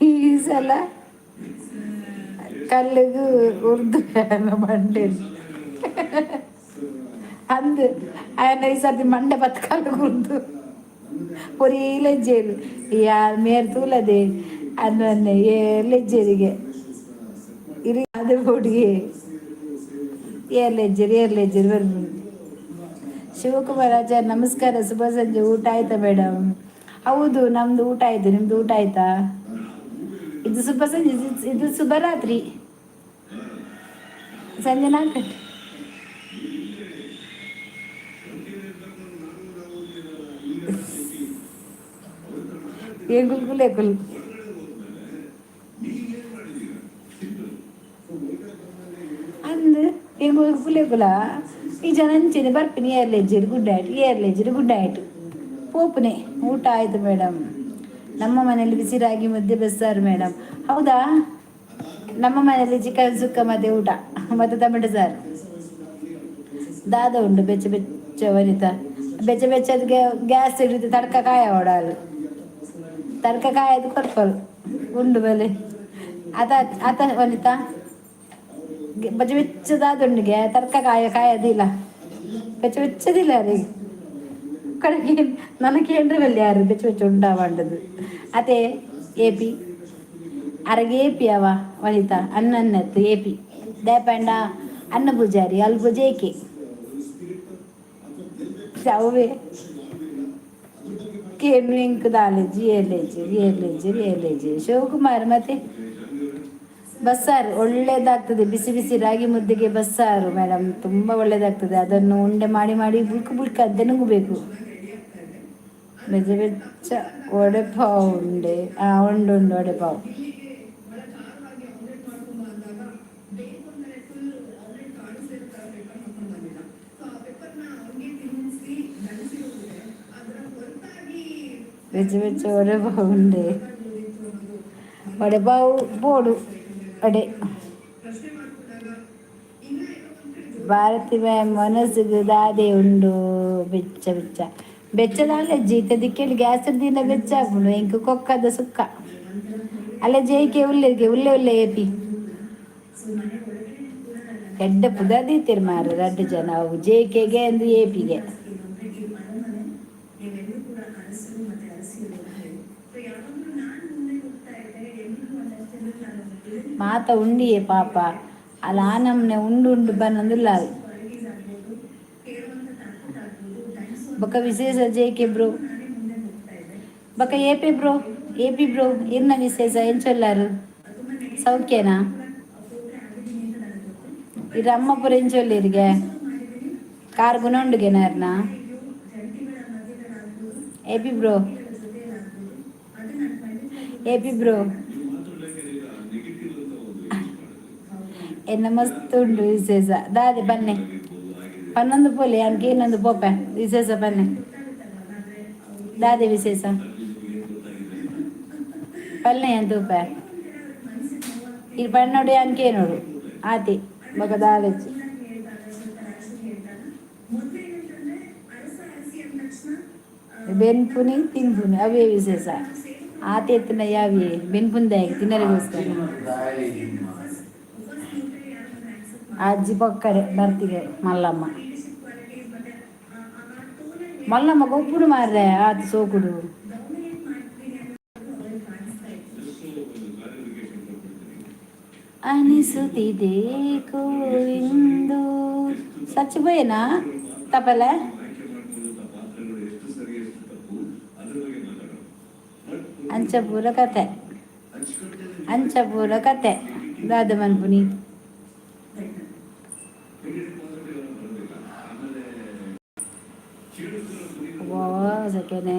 ಈ ಸಲ ಕಲ್ಲಿಗೆ ಉರ್ದು ಮಂಡೆ ಅಂದು ఆయన ಈ ಸರ್ತಿ ಮಂಡೆ ಬತ್ ಕಲ್ಲು ಉರ್ದು ಒರಿ ಲೆಜ್ಜೇರು ಯಾರ್ ಮೇರ್ ತೂಲದೆ ಅನ್ನ ಏ ಲೆಜ್ಜೇರಿಗೆ ಇರಿ ಅದೇ ಹುಡುಗಿ ಏರ್ ಲೆಜ್ಜೇರು ಏರ್ ಲೆಜ್ಜೇರು ಬರ್ಬೋದು. ಶಿವಕುಮಾರ್ ಆಚಾರ್ಯ ನಮಸ್ಕಾರ, ಶುಭ ಸಂಜೆ. ಊಟ ಆಯ್ತಾ ಮೇಡಮ್? ಹೌದು, ನಮ್ದು ಊಟ ಆಯ್ತು. ನಿಮ್ದು ಊಟ ಆಯ್ತಾ? ಇದು ಶುಭ ಸಂಜೆ, ಇದು ಶುಭರಾತ್ರಿ. ಸಂಜೆ 4 ಗಂಟೆ. ಏನ್ ಕುಲ್ ಕುಲ್. ಅಂದ್ ಎಂಕುಲು ಕುಲೆ ಈ ಜನ ಅಂಚೆನೆ ಬರ್ಪಿನಿ ಏರ್ಲೆಜ್ಜೆರ್ ಗುಡ್ ನೈಟ್, ಏರ್ಲೆಜ್ಜೆರ್ ಗುಡ್ ನೈಟ್ ಪೋಪುನೆ. ಊಟ ಆಯ್ತು ಮೇಡಮ್. ನಮ್ಮ ಮನೆಯಲ್ಲಿ ಬಿಸಿ ರಾಗಿ ಮುದ್ದೆ ಬಸ್ಸಾರು ಮೇಡಮ್. ಹೌದಾ? ನಮ್ಮ ಮನೆಯಲ್ಲಿ ಚಿಕನ್ ಸುಕ್ಕ ಮತ್ತೆ ಊಟ ಮತ್ತೆ ಟೊಮೆಟೊ ಸಾರು. ದಾದ ಉಂಡು ಬೆಚ್ಚ ಬೆಚ್ಚ ವನಿತಾ ಬೆಚ್ಚ ಬೆಚ್ಚದ ಗ್ಯಾಸ್ ಹಿಡಿದು ತಡ್ಕ ಕಾಯ ಓಡಾಲು ತಡ್ಕ ಕಾಯದು ಕೊರ್ಪಲು ಉಂಡು ಬಲೆ ಅತ ಅತ ವನಿತಾ ಬೆಚ್ಚ ಬೆಚ್ಚದಾದುಂಡಿಗೆ ತಡ್ಕ ಕಾಯ ಕಾಯದಿಲ್ಲ ಬೆಚ್ಚ ಬೆಚ್ಚದಿಲ್ಲ ರೀ ಕಡೆಗೆ ನನಗೆ ಏನ್ರ ಬಲ್ಲಿ ಯಾರು ಬೆಚ್ಚ ಬೆಚ್ಚ ಉಂಡಾವಂಡದು ಅದೇ ಎ ಪಿ ಅರಗೆ ಎ ಪಿ ಅವ ವನಿತಾ ಅನ್ನನ್ನತ್ತು ಎ ಪಿ ದೇಪಂಡ ಅನ್ನ ಪೂಜಾರಿ ಅಲ್ಪ ಜೇಕೆ ಅವೇ ಕೇನು ಇಂಕ್ ದಾಲೇಜಿ ಏಲೇಜಿ ಏಲೇಜಿ ಏಲೇಜಿ. ಶಿವಕುಮಾರ್ ಮತ್ತೆ ಬಸ್ಸಾರು ಒಳ್ಳೇದಾಗ್ತದೆ. ಬಿಸಿ ಬಿಸಿ ರಾಗಿ ಮುದ್ದೆಗೆ ಬಸ್ಸಾರು ಮೇಡಮ್ ತುಂಬ ಒಳ್ಳೇದಾಗ್ತದೆ. ಅದನ್ನು ಉಂಡೆ ಮಾಡಿ ಮಾಡಿ ಬುಳ್ಕು ಬುಳ್ಕು ಅದ್ದೆ ನುಂಗಬೇಕು. ಬೆಚ್ಚ ಬೆಚ್ಚ ವಡೆಪಾವ್ ಉಂಡೆ. ಹಾಂ, ಉಂಡು ಉಂಡು ವಡೆಪಾವ್. ಬೆಚ್ಚ ಬೆಚ್ಚ ವಡೆಪಾವ್ ಉಂಡೆ. ವಡೆಪಾವ್ ಬೋಡು ವಡೆ. ಭಾರತಿ ಮ್ಯಾಮ್ ಮನಸ್ಸಿಗೆ ದಾದೆ ಉಂಡು ಬೆಚ್ಚ ಬೆಚ್ಚ ಬೆಚ್ಚದಾಲೆ ಜೀತ ದಿಕ್ಕೇಳಿ ಗ್ಯಾಸ್ ದಿನ ಬೆಚ್ಚ ಆಪುಂಡು ಎಂಕ್ ಕೊಕ್ಕದ ಸುಕ್ಕ ಅಲ್ಲ ಜೈಕೆ ಉಲ್ಲೆಗೆ ಉಲ್ಲೆ ಉಲ್ಲೆ ಏಪಿ ಎಡ್ಡೆ ಪುದರ್ ಮಾರು ರಡ್ಡು ಜನ ಅವು ಜೇಕೆಗೆ ಅಂದು ಏಪಿಗೆ. ಮಾತ ಉಂಡಿಯೇ ಪಾಪ ಅಲ್ಲ ಆ ನಮ್ನೆ ಉಂಡು ಉಂಡು ಬನ್ನೊಂದುಲ್ಲ. ಬೊಕ ವಿಶೇಷ ಜೇಕೆ ಬ್ರೋ ಬೊಕ ಏಪಿ ಬ್ರೋ ಏಪಿ ಬ್ರೋ ಇರ್ನ ವಿಶೇಷ ಎಂಚೊಲ್ಲಾರು ಸೌಖ್ಯನಾ? ಇರ ಅಮ್ಮಪುರ ಎಂಚೊಲ್ಲಿರಿಗೆ ಕಾರ್ ಗುಣ ಉಂಡುಗೆ AP bro AP bro ಎನ್ನ ಮಸ್ತ್ ಉಂಡು ವಿಶೇಷ ದಾದೆ ಬನ್ನೆ ಪನ್ನೊಂದು ಪೋಲೆ ಅನ್ಕೆ ಇನ್ನೊಂದು ಪೋಪೆ ವಿಶೇಷ ಬನ್ನೆ ದಾದೆ ವಿಶೇಷ. ಪಲ್ಲೆ ತೂಪೆ ಈ ಪಣ್ಣೋಡು ಅನ್ಕೇನೋಡು ಆತಿ ಬೊಕ ದಾಲೆಜ್ಜಿ. ಬೆನ್ಪುನಿ ತಿನ್ಪುನಿ ಅವೇ ವಿಶೇಷ. ಆತಿ ಎತ್ತಿನ ಯಾವಿ ಬೆನ್ಪುಂದಾಗಿ ತಿನ್ನರಿಗೋಸ್ಕರ. ಅಜ್ಜಿ ಪೊಕ್ಕಡೆ ಬರ್ತಿಗೆ ಮಲ್ಲಮ್ಮ. ಮಲ್ಲಮ್ಮ ಗೊಬ್ಬುಡು ಮಾರ್ರೆ ಆತ ಸೋಕುಡು. ಅನಿಸುತ್ತಿದೆ ಇಂದು ಸಚ್ಚಿపోయేనా ತಪಲೆ. ಅಂಚ ಪೂರ ಕತೆ, ಅಂಚ ಪೂರ ಕತೆ ದಾದ ಮನ್ಪುನಿ. ವಾ ಸೆಕೆನೆ.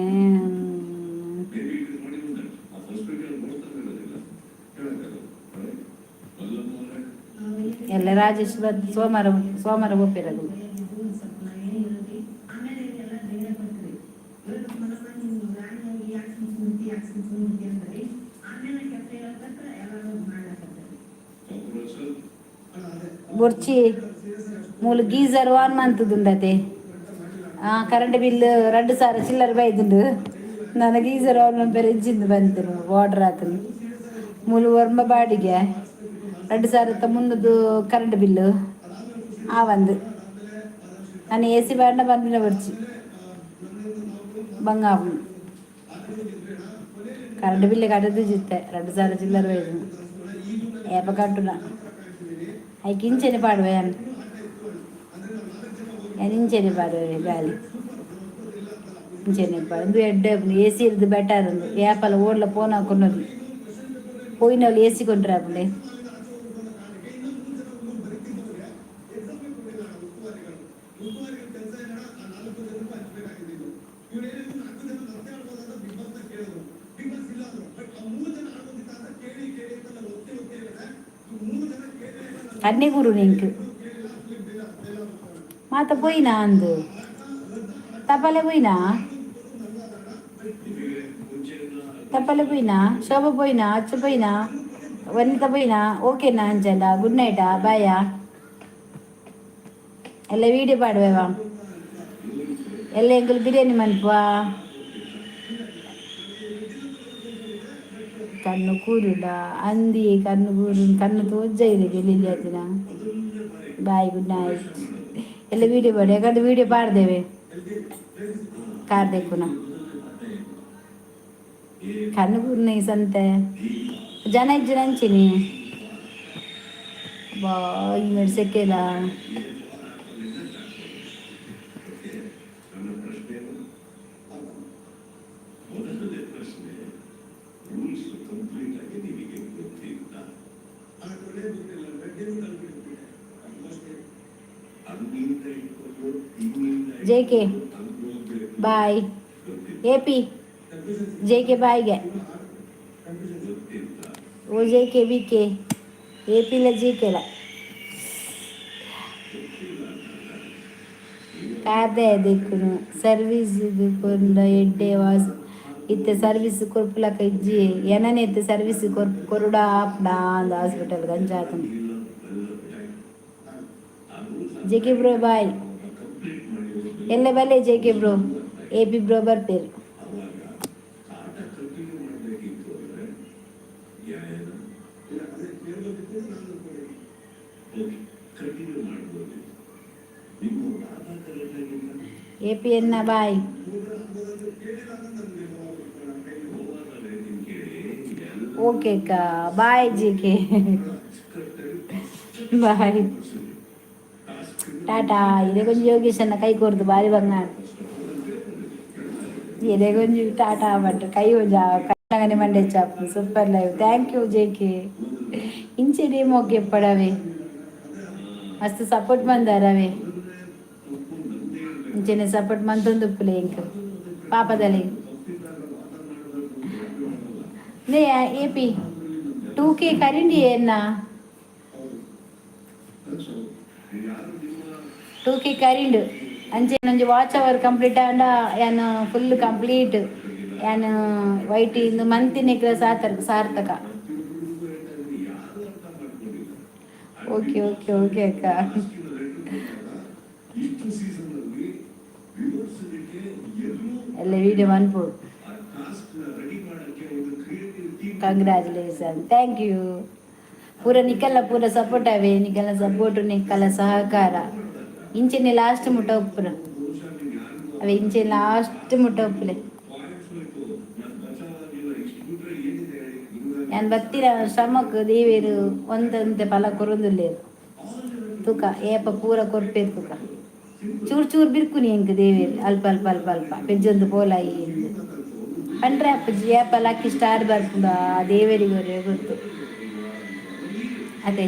ಎಲ್ಲ ರಾಜೇಶ್ ಬಂದು ಸೋಮವಾರ ಸೋಮವಾರ ಒಪ್ಪಿರೋದು. ಬೊರ್ಚಿ ಮೂಲು ಗೀಸರ್ ಆನ್ ಮಂತುದುಂಡತೆ. ಕರೆಂಟ್ ಬಿಲ್ 2000 ಚಿಲ್ಲರೆ ಬೈದುಂಡು. ನನ್ನ ಗೀಸರ್ ಆನ್ ಮನ್ಪೆರೆ ಇಜ್ಜಿಂದು ಬಂತು ವಾಟರ್ ಆತನು. ಮೂಲು ಒರ್ಂಬ ಬಾಡಿಗೆ 2000 ಮುನ್ನದು ಕರೆಂಟ್ ಬಿಲ್ಲು ಆ ಒಂದು. ನಾನು ಎ ಸಿ ಬಾಂಡ ಬಂದಿನ ಬರ್ಚಿ ಬಂಗ. ಕರೆಂಟ್ ಬಿಲ್ ಕಟ್ಟದು ಜಿತ್ತೆ 2000 ಚಿಲ್ಲರೆ ಬೈದು. ಏಪ ಕಟ್ಟುನ? ಐಕ್ ಇಂಚೆನೆ ಪಾಡುವೆ ಯಾನ್. ಯಾನ್ ಇಂಚೆನೆ ಪಾಡುವೆ ಗಾಲಿ ಇಂಚೆನೆ ಪಾಡು. ಇಂದು ಎಡ್ಡೆ ಎ ಸಿ ಇರ್ದು ಬೆಟರ್. ಉಂದು ಏಪಲ ಓಡ್ಲ ಪೋನ್ ಹಾಕೊನ್ನೊಲಿ ಪೋಯಿನವ್ಲು ಎ ಸಿ ಕೊಂಡ್ರೆ ಆಪುಂಡೆ. ಕನ್ನೆ ಗುರು ನಿಂಕ್ ಮಾತ ಪೋಯಿನಾ ಅಂದು ತಪಲೆ ಪೋಯಿನಾ, ತಪ್ಪಲೆ ಪೋಯಿನಾ, ಶೋಭ ಪೋಯಿನಾ, ಅಚ್ಚು ಪೋಯಿನಾ, ವನಿತಾ ಪೋಯಿನಾ? ಓಕೆನಾ ಅಂಚಂಡ ಗುಡ್ ನೈಟಾ, ಬಾಯಾ. ಎಲ್ಲ ವೀಡಿಯೋ ಪಾಡುವೆವಾ. ಎಲ್ಲ ಎಂಕುಲು ಬಿರಿಯಾನಿ ಮನ್ಪುವ. ಕಣ್ಣು ಕೂರುಡ ಅಂದಿ ಕಣ್ಣು ಕೂರು ಕಣ್ಣು ತೋಜ್ಜ ಇದೆ ಗೆಲ್ಲಿ ಆತಿನ. Bye, good night. ಎಲ್ಲ ವೀಡಿಯೋ ಪಾಡು, ಯಾಕಂದ್ರೆ ವೀಡಿಯೋ ಪಾಡ್ದೇವೆ. ಕಾರ್ ದೇಕುನ ಕಣ್ಣು ಕೂರ್ನ ಈ ಸಂತೆ ಜನ ಇಜ್ಜು ನಂಚಿನಿ. ಬಾ ಈ ಮೆಡ್ಸಕ್ಕೆಲ್ಲ. J K bye. A P J K ಬಾಯ್ಗೆ. O J K B K A P ಲ ಜೆ ಕೆ ಲ ಕಾದೆ ದಿಕ್ಕುನು ಸರ್ವಿಸ್ ಕೊರ್ಂಡ ಎಡ್ಡೆ ವಾಸ್ ಇತ್ತೆ. ಸರ್ವಿಸ್ ಕೊರ್ಪುಲಕ ಇಜ್ಜಿ ಎನನೆ ಇತ್ತೆ. ಸರ್ವಿಸ್ ಕೊರ್ಪು ಕೊರುಡ ಆಪ್ಡ ಅಂದ್ ಹಾಸ್ಪಿಟಲ್ ಗಂಜಾತನು. J K bro bye. ಎಲ್ಲ ಬಲ್ಲೆ J K bro. A P bro ಬರ್ಪೇರು. A P ಎನ್ನ ಬಾಯ್. ಓಕೆ ಅಕ್ಕ, bye. J K bye, Tata. ಇದೇ ಕೊಂಚ ಯೋಗೇಶನ್ನ ಕೈ ಕೊರ್ದು ಬಾರಿ ಬಂಗಾರ. ಇದೇ ಕೊಂಚ ಟಾಟಾ ಬಟ್ ಕೈ ಒಂಜ ಕಣ್ಣಗನೆ ಮಂಡೆ chop. Super live, thank you J K. ಇಂಚೆನೆ ಮೋಕೆ ಪಡವೆ ಮಸ್ತ್ ಸಪೋರ್ಟ್ ಬಂದಾರವೆ. ಇಂಚೆನೆ ಸಪೋರ್ಟ್ ಮಂತೊಂದುಪ್ಪುಲೆ ಇಂಕ್ ಪಾಪದಲ್ಲಿ. ನೇ A P 2K ಕರಿಂಡಿ ಎನ್ನ 2K ಕರಿಂಡು. ಅಂಚೆ ಒಂಜಿ watch hour complete ಆಂಡ ಯಾನ್ ಫುಲ್ ಕಂಪ್ಲೀಟ್. ಯಾನ್ ವೈಟ್ ಇಂದು ಮಂತಿನೆಕ್ಲ ಸಾರ್ಥಕ ಸಾರ್ಥಕ. ಪ್ರತಿಯೊಬ್ಬರಿಗೂ ಹೇಳ್ತಾ ಇದ್ದೀನಿ, ಯಾರು ಅರ್ಥ ಮಾಡ್ಕೊಂಡಿಲ್ಲ. ಓಕೆ ಓಕೆ ಓಕೆ ಅಕ್ಕ. ಲೆಟರ್ ಕೊಟ್ಟಾಗ ಇಷ್ಟು ಸೀಸನ್ ಅಲ್ಲಿ ವ್ಯೂವರ್ಸ್ ಇದಕ್ಕೆ ಎಲ್ಲೂ ಎಲ್ಲ ವೀಡಿಯೋ ಮನ್ಪೋಡು. ಆ ಟಾಸ್ಕ್ ರೆಡಿ ಮಾಡಕ್ಕೆ ಒಂದು creative team. Congratulation, thank you. ಪೂರ ನಿಕಲ್ಲ ಪೂರ ಸಪೋರ್ಟ್ ಅವೇ, ನಿಕಲ್ಲ ಸಪೋರ್ಟ್, ನಿಕಲ್ಲ ಸಹಕಾರ ಇಂಚಿನ ಲಾಸ್ಟ್ ಮುಟ್ಟ ಉಪ್ಪುನ. ಬಹುಶಃ ನೀವು ಯಾರಿಗೂ ಅವೇ ಇಂಚಿನ ಲಾಸ್ಟ್ ಮುಟ್ಟ ಉಪ್ಪುಲೆ. ಪಾಯಿಂಟ್ಸ್ ಹೋಯ್ತು, ನಾನು ಬಚಾವ್ ಆಗಿಲ್ಲ. ಇಷ್ಟು ಬಿಟ್ರೆ ಏನಿದೆ ಹೇಳಿ ಹಿಂಗಾಗಿ? ಯಾನ್ ಬತ್ತಿರ ಶ್ರಮಕ್ ದೇವೇರು ಒಂದಂತೆ ಫಲ ಕೊರೊಂದುಲ್ಲೇರು. ತೂಕ ಏಪ ಪೂರ ಕೊರ್ಪೇರು ತೂಕ. ಚೂರು ಚೂರು ಬಿರ್ಕುನಿ ಎಂಕ್ ದೇವೇರು, ಅಲ್ಪ ಅಲ್ಪ ಅಲ್ಪ ಅಲ್ಪ ಪೆಜ್ಜೊಂದು ಪೋಲಾಯಿ ಎಂದು ಪಂಡ್ರೆ ಅಪ್ಪಜಿ. ಏಪ ಲಕ್ಕಿ ಸ್ಟಾರ್ ಬರ್ಪುಂಡು ಆ ದೇವರಿಗೆ ಗೊತ್ತು ಅದೇ.